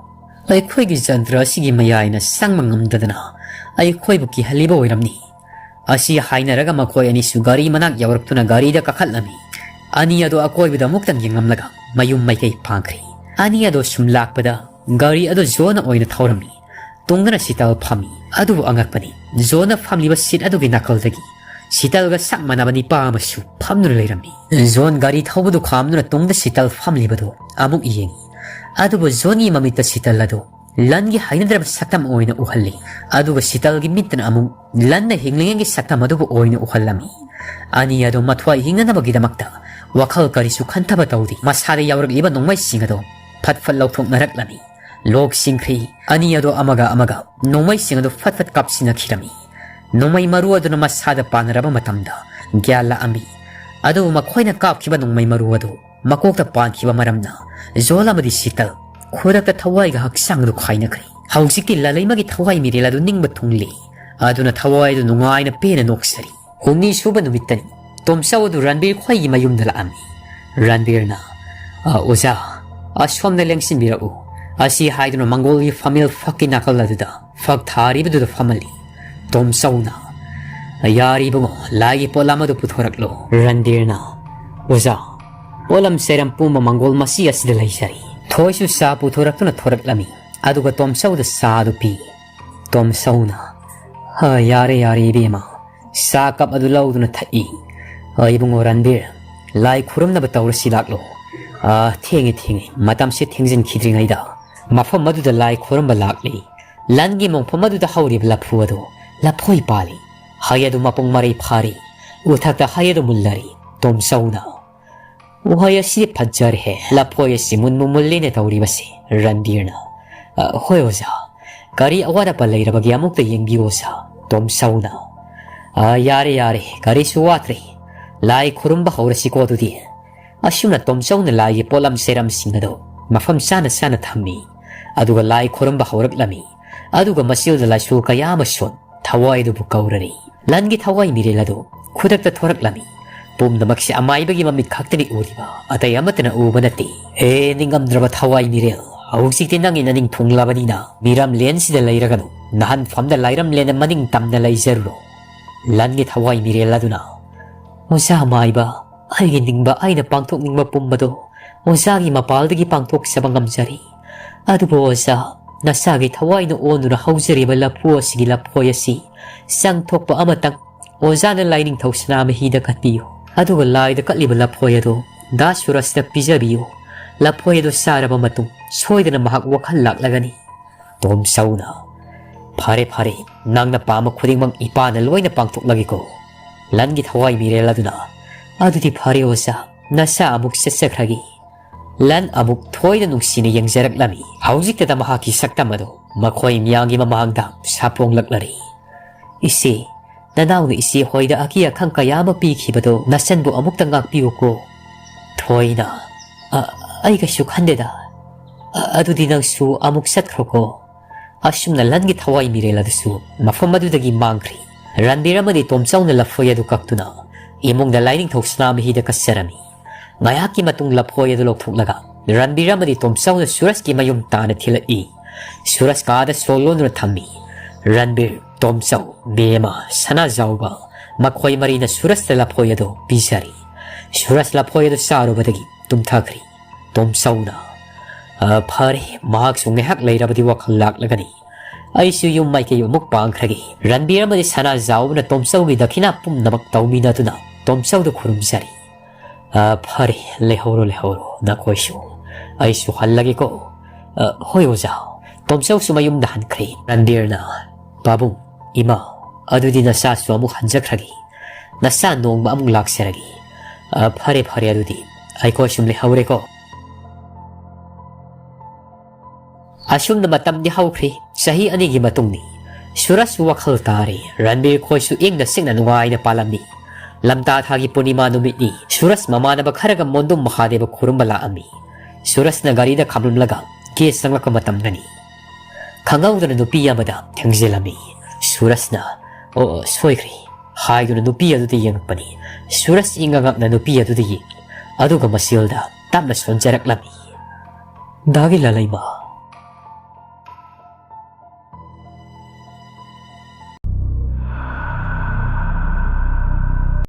ꯑꯩꯈꯣꯏꯒꯤ ꯖꯟꯇ꯭ꯔ ꯑꯁꯤꯒꯤ ꯃꯌꯥꯏꯅ ꯆꯪꯕ ꯉꯝꯗꯗꯅ ꯑꯩꯈꯣꯏꯕꯨ ꯀꯤꯍꯜꯂꯤꯕ ꯑꯣꯏꯔꯝꯅꯤ꯫" ꯑꯁꯤ ꯍꯥꯏꯅꯔꯒ ꯃꯈꯣꯏ ꯑꯅꯤꯁꯨ ꯒꯥꯔꯤ ꯃꯅꯥꯛ ꯌꯧꯔꯛꯇꯨꯅ ꯒꯥꯔꯤꯗ ꯀꯥꯈꯠꯂꯝꯃꯤ꯫ ꯑꯅꯤ ꯑꯗꯨ ꯑꯀꯣꯏꯕꯗ ꯑꯃꯨꯛꯇꯪ ꯌꯦꯡꯂꯝꯂꯒ ꯃꯌꯨꯝ ꯃꯥꯏꯀꯩ ꯄꯥꯡꯈ꯭ꯔꯦ꯫ ꯑꯅꯤ ꯑꯗꯨ ꯁꯨꯝ ꯂꯥꯛꯄꯗ ꯒꯥꯔꯤ ꯑꯗꯨ ꯖꯣꯅ ꯑꯣꯏꯅ ꯊꯧꯔꯝꯃꯤ꯫ ꯇꯨꯡꯗꯅ ꯁꯤꯇꯜ ꯐꯝꯃꯤ꯫ ꯑꯗꯨꯕꯨ ꯑꯉꯛꯄꯅꯤ, ꯖꯣꯟꯅ ꯐꯝꯂꯤꯕ ꯁꯤꯠ ꯑꯗꯨꯒꯤ ꯅꯥꯀꯜꯗꯒꯤ ꯁꯤꯇꯜꯒ ꯆꯞ ꯃꯥꯟꯅꯕ ꯅꯤꯄꯥ ꯑꯃꯁꯨ ꯐꯝꯗꯨꯅ ꯂꯩꯔꯝꯃꯤ꯫ ꯖꯣꯟ ꯒꯥꯔꯤ ꯊꯧꯕꯗꯨ ꯈꯥꯝꯗꯨꯅ ꯇꯨꯡꯗ ꯁꯤꯇꯜ ꯐꯝꯂꯤꯕꯗꯨ ꯑꯃꯨꯛ ꯌꯦꯡꯉꯤ꯫ ꯑꯗꯨꯕꯨ ꯖꯣꯟꯒꯤ ꯃꯃꯤꯠꯇ ꯁꯤꯇꯜ ꯑꯗꯨ ꯂꯟꯒꯤ ꯍꯩꯅꯗ꯭ꯔꯕ ꯁꯛꯇꯝ ꯑꯣꯏꯅ ꯎꯍꯜꯂꯤ꯫ ꯑꯗꯨꯒ ꯁꯤꯇꯜꯒꯤ ꯃꯤꯠꯇꯅ ꯑꯃꯨꯛ ꯂꯟꯅ ꯍꯤꯡꯂꯤꯉꯩꯒꯤ ꯁꯛꯇꯝ ꯑꯗꯨꯕꯨ ꯑꯣꯏꯅ ꯎꯍꯜꯂꯝꯃꯤ꯫ ꯑꯅꯤ ꯑꯗꯨ ꯃꯊ꯭ꯋꯥꯏ ꯍꯤꯡꯅꯅꯕꯒꯤꯗꯃꯛꯇ ꯋꯥꯈꯜ ꯀꯔꯤꯁꯨ ꯈꯟꯊꯕ ꯇꯧꯗꯦ꯫ ꯃꯁꯥꯗ ꯌꯥꯎꯔꯛꯂꯤꯕ ꯅꯣꯡꯃꯩꯁꯤꯡ ꯑꯗꯨ ꯐꯠ ꯐꯠ ꯂꯧꯊꯣꯛꯅꯔꯛꯂꯝꯃꯤ꯫ ꯂꯣꯛꯁꯤꯡꯈ꯭ꯔꯤ꯫ ꯑꯅꯤ ꯑꯗꯨ ꯑꯃꯒ ꯑꯃꯒ ꯅꯣꯡꯃꯩꯁꯤꯡ ꯑꯗꯨ ꯐꯠ ꯐꯠ ꯀꯥꯞꯁꯤꯟꯅꯈꯤꯔꯝꯃꯤ꯫ ꯅꯣꯡꯃꯩ ꯃꯔꯨ ꯑꯗꯨꯅ ꯃꯁꯥꯗ ꯄꯥꯟꯅꯔꯕ ꯃꯇꯝꯗ ꯒ꯭ꯌꯥꯟ ꯂꯥꯛꯑꯝꯃꯤ꯫ ꯑꯗꯨꯕꯨ ꯃꯈꯣꯏꯅ ꯀꯥꯞꯈꯤꯕ ꯅꯣꯡꯃꯩ ꯃꯔꯨ ꯑꯗꯨ ꯃꯀꯣꯛꯇ ꯄꯥꯟꯈꯤꯕ ꯃꯔꯝꯅ ꯖꯣꯜ ꯑꯃꯗꯤ ꯁꯤꯇꯜ ꯈꯨꯗꯛꯇ ꯊꯋꯥꯏꯒ ꯍꯛꯆꯥꯡꯗꯨ ꯈꯥꯏꯅꯈ꯭ꯔꯦ꯫ ꯍꯧꯖꯤꯛꯇꯤ ꯂꯂꯩꯃꯒꯤ ꯊꯋꯥꯏ ꯃꯤꯔꯦꯜ ꯑꯗꯨ ꯅꯤꯡꯕ ꯊꯨꯡꯂꯤ꯫ ꯑꯗꯨꯅ ꯊꯋꯥꯏ ꯑꯗꯨ ꯅꯨꯡꯉꯥꯏꯅ ꯄꯦꯟꯅ ꯅꯣꯛꯆꯔꯤ꯫ ꯍꯨꯝꯅꯤ ꯁꯨꯕ ꯅꯨꯃꯤꯠꯇꯅꯤ꯫ ꯇꯣꯝꯆꯧ ꯑꯗꯨ ꯔꯟꯕꯤꯔ ꯈꯣꯏꯒꯤ ꯃꯌꯨꯝꯗ ꯂꯥꯛꯑꯝꯃꯤ꯫ ꯔꯟꯕꯤꯔꯅ, "ꯑ, ꯑꯣꯖꯥ, ꯑꯁꯣꯝꯗ ꯂꯦꯡꯁꯤꯟꯕꯤꯔꯛꯎ" ꯑꯁꯤ ꯍꯥꯏꯗꯨꯅ ꯃꯪꯒꯣꯜꯒꯤ ꯐꯝꯃꯦꯜ ꯐꯛꯀꯤ ꯅꯥꯀꯜ ꯑꯗꯨꯗ ꯐꯛ ꯊꯥꯔꯤꯕꯗꯨꯗ ꯐꯝꯍꯜꯂꯤ꯫ ꯇꯣꯝꯆꯧꯅ, "ꯌꯥꯔꯦ ꯏꯕꯨꯡꯉꯣ, ꯂꯥꯏꯒꯤ ꯄꯣꯠꯂꯝ ꯑꯗꯨ ꯄꯨꯊꯣꯔꯛꯂꯣ"꯫ ꯔꯟꯕꯤꯔꯅ, "ꯑꯣꯖꯥ, ꯄꯣꯠꯂꯝ ꯆꯩꯔꯝ ꯄꯨꯝꯕ ꯃꯪꯒꯣꯜ ꯃꯆꯤ ꯑꯁꯤꯗ ꯂꯩꯖꯔꯤ"꯫ ꯊꯣꯏꯁꯨ ꯆꯥ ꯄꯨꯊꯣꯔꯛꯇꯨꯅ ꯊꯣꯔꯛꯂꯝꯃꯤ꯫ ꯑꯗꯨꯒ ꯇꯣꯝꯆꯧꯗ ꯆꯥ ꯑꯗꯨ ꯄꯤ꯫ ꯇꯣꯝꯆꯧꯅ, "ꯍ, ꯌꯥꯔꯦ, ꯌꯥꯔꯦ ꯏꯕꯦꯝꯃ"꯫ ꯆꯥ ꯀꯞ ꯑꯗꯨ ꯂꯧꯗꯨꯅ ꯊꯛꯏ꯫ "ꯑ, ꯏꯕꯨꯡꯉꯣ ꯔꯟꯕꯤꯔ, ꯂꯥꯏ ꯈꯨꯔꯨꯝꯅꯕ ꯇꯧꯔꯁꯤ ꯂꯥꯛꯂꯣ꯫ ꯑ, ꯊꯦꯡꯉꯦ, ꯊꯦꯡꯉꯦ, ꯃꯇꯝꯁꯦ ꯊꯦꯡꯖꯤꯟꯈꯤꯗ꯭ꯔꯤꯉꯩꯗ"꯫ ꯃꯐꯝ ꯑꯗꯨꯗ ꯂꯥꯏ ꯈꯨꯔꯨꯝꯕ ꯂꯥꯛꯂꯤ꯫ ꯂꯟꯒꯤ ꯃꯣꯡꯐꯝ ꯑꯗꯨꯗ ꯍꯧꯔꯤꯕ ꯂꯐꯨ ꯑꯗꯨ ꯂꯐꯣꯏ ꯄꯥꯜꯂꯤ꯫ ꯍꯩ ꯑꯗꯨ ꯃꯄꯨꯡ ꯃꯔꯩ ꯐꯥꯔꯤ꯫ ꯎꯊꯛꯇ ꯍꯩ ꯑꯗꯨ ꯃꯨꯜꯂꯔꯤ꯫ ꯇꯣꯝꯆꯧꯅ, "ꯎꯍꯩ ꯑꯁꯤ ꯐꯖꯔꯦꯍꯦ, ꯂꯐꯣꯏ ꯑꯁꯤ ꯃꯨꯟꯕꯨ ꯃꯨꯜꯂꯤꯅꯦ ꯇꯧꯔꯤꯕꯁꯦ"꯫ ꯔꯟꯕꯤꯔꯅ, "ꯑ, ꯍꯣꯏ ꯑꯣꯖꯥ, ꯀꯔꯤ ꯑꯋꯥꯠ ꯑꯄꯥ ꯂꯩꯔꯕꯒꯦ ꯑꯃꯨꯛꯇ ꯌꯦꯡꯕꯤꯌꯨ ꯑꯣꯖꯥ"꯫ ꯇꯣꯝꯆꯧꯅ, "ꯑ, ꯌꯥꯔꯦ, ꯌꯥꯔꯦ, ꯀꯔꯤꯁꯨ ꯋꯥꯠꯇ꯭ꯔꯦ, ꯂꯥꯏ ꯈꯨꯔꯨꯝꯕ ꯍꯧꯔꯁꯤꯀꯣ ꯑꯗꯨꯗꯤ"꯫ ꯑꯁꯨꯝꯅ ꯇꯣꯝꯆꯧꯅ ꯂꯥꯏꯒꯤ ꯄꯣꯠꯂꯝ ꯆꯩꯔꯝꯁꯤꯡ ꯑꯗꯨ ꯃꯐꯝ ꯆꯥꯅ ꯆꯥꯅ ꯊꯝꯃꯤ꯫ ꯑꯗꯨꯒ ꯂꯥꯏ ꯈꯨꯔꯨꯝꯕ ꯍꯧꯔꯛꯂꯝꯃꯤ꯫ ꯑꯗꯨꯒ ꯃꯆꯤꯜꯗ ꯂꯥꯏꯁꯣꯜ ꯀꯌꯥ ꯑꯃ ꯁꯣꯟ ꯊꯋꯥꯏ ꯑꯗꯨꯕꯨ ꯀꯧꯔꯔꯤ꯫ ꯂꯟꯒꯤ ꯊꯋꯥꯏ ꯃꯤꯔꯦꯜ ꯑꯗꯨ ꯈꯨꯗꯛꯇ ꯊꯣꯔꯛꯂꯝꯃꯤ꯫ ꯄꯨꯝꯅꯃꯛꯁꯦ ꯑꯃꯥꯏꯕꯒꯤ ꯃꯃꯤꯠ ꯈꯛꯇꯅꯤ ꯎꯔꯤꯕ, ꯑꯇꯩ ꯑꯃꯠꯇꯅ ꯎꯕ ꯅꯠꯇꯦ꯫ "ꯍꯦ ꯅꯤꯡꯉꯝꯗ꯭ꯔꯕ ꯊꯋꯥꯏ ꯃꯤꯔꯦꯜ, ꯍꯧꯖꯤꯛꯇꯤ ꯅꯪꯒꯤ ꯅꯅꯤꯡ ꯊꯨꯡꯂꯕꯅꯤꯅ ꯃꯤꯔꯝꯂꯦꯟꯁꯤꯗ ꯂꯩꯔꯒꯅꯨ, ꯅꯍꯟꯐꯝꯗ ꯂꯥꯏꯔꯝꯂꯦꯟꯗ ꯃꯅꯤꯡ ꯇꯝꯅ ꯂꯩꯖꯔꯨꯔꯣ"꯫ ꯂꯟꯒꯤ ꯊꯋꯥꯏ ꯃꯤꯔꯦꯜ ꯑꯗꯨꯅ, "ꯑꯣꯖꯥ ꯑꯃꯥꯏꯕ, ꯑꯩꯒꯤ ꯅꯤꯡꯕ, ꯑꯩꯅ ꯄꯥꯡꯊꯣꯛꯅꯤꯡꯕ ꯄꯨꯝꯕꯗꯣ ꯑꯣꯖꯥꯒꯤ ꯃꯄꯥꯜꯗꯒꯤ ꯄꯥꯡꯊꯣꯛꯆꯕ ꯉꯝꯖꯔꯤ꯫ ꯑꯗꯨꯕꯨ ꯑꯣꯖꯥ, ꯅꯁꯥꯒꯤ ꯊꯋꯥꯏꯅ ꯑꯣꯟꯗꯨꯅ ꯍꯧꯖꯔꯤꯕ ꯂꯐꯨ ꯑꯁꯤꯒꯤ ꯂꯐꯣꯏ ꯑꯁꯤ ꯆꯪꯊꯣꯛꯄ ꯑꯃꯇꯪ ꯑꯣꯖꯥꯅ ꯂꯥꯏꯅꯤꯡꯊꯧ ꯁꯅꯥꯃꯍꯤꯗ ꯀꯠꯄꯤꯌꯨ꯫ ꯑꯗꯨꯒ ꯂꯥꯏꯗ ꯀꯠꯂꯤꯕ ꯂꯐꯣꯏ ꯑꯗꯨ ꯗꯥ ꯁꯨꯔꯖꯇ ꯄꯤꯖꯕꯤꯌꯨ꯫ ꯂꯐꯣꯏ ꯑꯗꯨ ꯆꯥꯔꯕ ꯃꯇꯨꯡ ꯁꯣꯏꯗꯅ ꯃꯍꯥꯛ ꯋꯥꯈꯜ ꯂꯥꯛꯂꯒꯅꯤ"꯫ ꯇꯣꯝꯆꯧꯅ, "ꯐꯔꯦ, ꯐꯔꯦ, ꯅꯪꯅ ꯄꯥꯝꯕ ꯈꯨꯗꯤꯡꯃꯛ ꯏꯄꯥꯅ ꯂꯣꯏꯅ ꯄꯥꯡꯊꯣꯛꯂꯒꯦꯀꯣ"꯫ ꯂꯟꯒꯤ ꯊꯋꯥꯏ ꯃꯤꯔꯦꯜ ꯑꯗꯨꯅ, "ꯑꯗꯨꯗꯤ ꯐꯔꯦ ꯑꯣꯖꯥ, ꯅꯁꯥ ꯑꯃꯨꯛ ꯆꯠꯆꯈ꯭ꯔꯒꯦ"꯫ ꯂꯟ ꯑꯃꯨꯛ ꯊꯣꯏꯅ ꯅꯨꯡꯁꯤꯅ ꯌꯦꯡꯖꯔꯛꯂꯝꯃꯤ꯫ ꯍꯧꯖꯤꯛꯇꯗ ꯃꯍꯥꯛꯀꯤ ꯁꯛꯇꯝ ꯑꯗꯨ ꯃꯈꯣꯏ ꯃꯤꯌꯥꯝꯒꯤ ꯃꯃꯥꯡꯗ ꯁꯥꯄꯣꯡꯂꯛꯂꯔꯤ꯫ "ꯏꯆꯦ, ꯅꯅꯥꯎꯅ ꯏꯆꯦ ꯍꯣꯏꯗ ꯑꯀꯤ ꯑꯈꯪ ꯀꯌꯥ ꯑꯃ ꯄꯤꯈꯤꯕꯗꯣ ꯅꯆꯟꯕꯨ ꯑꯃꯨꯛꯇ ꯉꯥꯛꯄꯤꯌꯨꯀꯣ꯫ ꯊꯣꯏꯅ, "ꯑ, ꯑꯩ ꯀꯩꯁꯨ ꯈꯟꯗꯦꯗ꯫ ꯑ, ꯑꯗꯨꯗꯤ ꯅꯪꯁꯨ ꯑꯃꯨꯛ ꯆꯠꯈ꯭ꯔꯣꯀꯣ"꯫ ꯑꯁꯨꯝꯅ ꯂꯟꯒꯤ ꯊꯋꯥꯏ ꯃꯤꯔꯦꯜ ꯑꯗꯨꯁꯨ ꯃꯐꯝ ꯑꯗꯨꯗꯒꯤ ꯃꯥꯡꯈ꯭ꯔꯤ꯫ ꯔꯟꯕꯤꯔ ꯑꯃꯗꯤ ꯇꯣꯝꯆꯧꯅ ꯂꯐꯣꯏ ꯑꯗꯨ ꯀꯛꯇꯨꯅ ꯏꯃꯨꯡꯗ ꯂꯥꯏꯅꯤꯡꯊꯧ ꯁꯅꯥꯃꯍꯤꯗ ꯀꯠꯆꯔꯝꯃꯤ꯫ ꯉꯥꯏꯍꯥꯛꯀꯤ ꯃꯇꯨꯡ ꯂꯐꯣꯏ ꯑꯗꯨ ꯂꯧꯊꯣꯛꯂꯒ ꯔꯟꯕꯤꯔ ꯑꯃꯗꯤ ꯇꯣꯝꯆꯧꯅ ꯁꯨꯔꯖꯀꯤ ꯃꯌꯨꯝ ꯇꯥꯟꯅ ꯊꯤꯜꯂꯛꯏ꯫ ꯁꯨꯔꯖ ꯀꯥꯗ ꯁꯣ ꯂꯣꯟꯗꯨꯅ ꯊꯝꯃꯤ꯫ ꯔꯟꯕꯤꯔ, ꯇꯣꯝꯆꯧ, ꯕꯦꯝꯃ, ꯁꯅꯥꯖꯥꯎꯕ, ꯃꯈꯣꯏ ꯃꯔꯤꯅ ꯁꯨꯔꯖꯇ ꯂꯐꯣꯏ ꯑꯗꯨ ꯄꯤꯖꯔꯤ꯫ ꯁꯨꯔꯖ ꯂꯐꯣꯏ ꯑꯗꯨ ꯆꯥꯔꯨꯕꯗꯒꯤ ꯇꯨꯝꯊꯈ꯭ꯔꯤ꯫ ꯇꯣꯝꯆꯧꯅ, "ꯑ, ꯐꯔꯦ, ꯃꯍꯥꯛꯁꯨ ꯉꯥꯏꯍꯥꯛ ꯂꯩꯔꯕꯗꯤ ꯋꯥꯈꯜ ꯂꯥꯛꯂꯒꯅꯤ꯫ ꯑꯩꯁꯨ ꯌꯨꯝ ꯃꯥꯏꯀꯩ ꯑꯃꯨꯛ ꯄꯥꯡꯈ꯭ꯔꯒꯦ"꯫ ꯔꯟꯕꯤꯔ ꯑꯃꯗꯤ ꯁꯅꯥꯖꯥꯎꯕꯅ ꯇꯣꯝꯆꯧꯒꯤ ꯗꯈꯤꯅꯥ ꯄꯨꯝꯅꯃꯛ ꯇꯧꯃꯤꯟꯅꯗꯨꯅ ꯇꯣꯝꯆꯧꯗ ꯈꯨꯔꯨꯝꯖꯔꯤ꯫ "ꯑ, ꯐꯔꯦ, ꯂꯩꯍꯧꯔꯣ, ꯂꯩꯍꯧꯔꯣ, ꯅꯈꯣꯏꯁꯨ꯫ ꯑꯩꯁꯨ ꯍꯜꯂꯒꯦꯀꯣ"꯫ "ꯑ, ꯍꯣꯏ ꯑꯣꯖꯥ"꯫ ꯇꯣꯝꯆꯧꯁꯨ ꯃꯌꯨꯝꯗ ꯍꯟꯈ꯭ꯔꯦ꯫ ꯔꯟꯕꯤꯔꯅ, "ꯄꯥꯕꯨꯡ, ꯏꯃꯥ, ꯑꯗꯨꯗꯤ ꯅꯆꯥꯁꯨ ꯑꯃꯨꯛ ꯍꯟꯖꯈ꯭ꯔꯒꯦ꯫ ꯅꯆꯥ ꯅꯣꯡꯃ ꯑꯃꯨꯛ ꯂꯥꯛꯆꯔꯒꯦ꯫ ꯑ, ꯐꯔꯦ, ꯐꯔꯦ, ꯑꯗꯨꯗꯤ ꯑꯩꯈꯣꯏ ꯁꯨꯝ ꯂꯩꯍꯧꯔꯦꯀꯣ"꯫ ꯑꯁꯨꯝꯅ ꯃꯇꯝꯗꯤ ꯍꯧꯈ꯭ꯔꯤ꯫ ꯆꯍꯤ ꯑꯅꯤꯒꯤ ꯃꯇꯨꯡꯅꯤ꯫ ꯁꯨꯔꯖꯁꯨ ꯋꯥꯈꯜ ꯇꯥꯔꯦ꯫ ꯔꯟꯕꯤꯔ ꯈꯣꯏꯁꯨ ꯏꯪꯅ ꯆꯤꯛꯅ ꯅꯨꯡꯉꯥꯏꯅ ꯄꯥꯜꯂꯝꯃꯤ꯫ ꯂꯝꯇꯥ ꯊꯥꯒꯤ ꯄꯨꯔꯅꯤꯃꯥ ꯅꯨꯃꯤꯠꯅꯤ꯫ ꯁꯨꯔꯖ ꯃꯃꯥꯟꯅꯕ ꯈꯔꯒ ꯃꯣꯟꯗꯨꯝ ꯃꯍꯥꯗꯦꯕ ꯈꯨꯔꯨꯝꯕ ꯂꯥꯛꯑꯝꯃꯤ꯫ ꯁꯨꯔꯖꯅ ꯒꯥꯔꯤꯗ ꯈꯥꯝꯂꯝꯂꯒ ꯒꯦꯠ ꯆꯪꯂꯛꯄ ꯃꯇꯝꯗꯅꯤ꯫ ꯈꯪꯍꯧꯗꯅ ꯅꯨꯄꯤ ꯑꯃꯗ ꯊꯦꯡꯖꯤꯜꯂꯝꯃꯤ꯫ ꯁꯨꯔꯖꯅ, "ꯑꯣ, ꯑꯣ, ꯁꯣꯏꯈ꯭ꯔꯦ" ꯍꯥꯏꯗꯨꯅ ꯅꯨꯄꯤ ꯑꯗꯨꯗ ꯌꯦꯡꯂꯛꯄꯅꯤ꯫ ꯁꯨꯔꯖ ꯏꯪꯉ ꯉꯛꯅ ꯅꯨꯄꯤ ꯑꯗꯨꯗ ꯌꯦꯡꯉꯤ꯫ ꯑꯗꯨꯒ ꯃꯆꯤꯜꯗ ꯇꯞꯅ ꯁꯣꯟꯖꯔꯛꯂꯝꯃꯤ꯫ "ꯗꯥꯒꯤ ꯂꯥꯂꯩꯃ,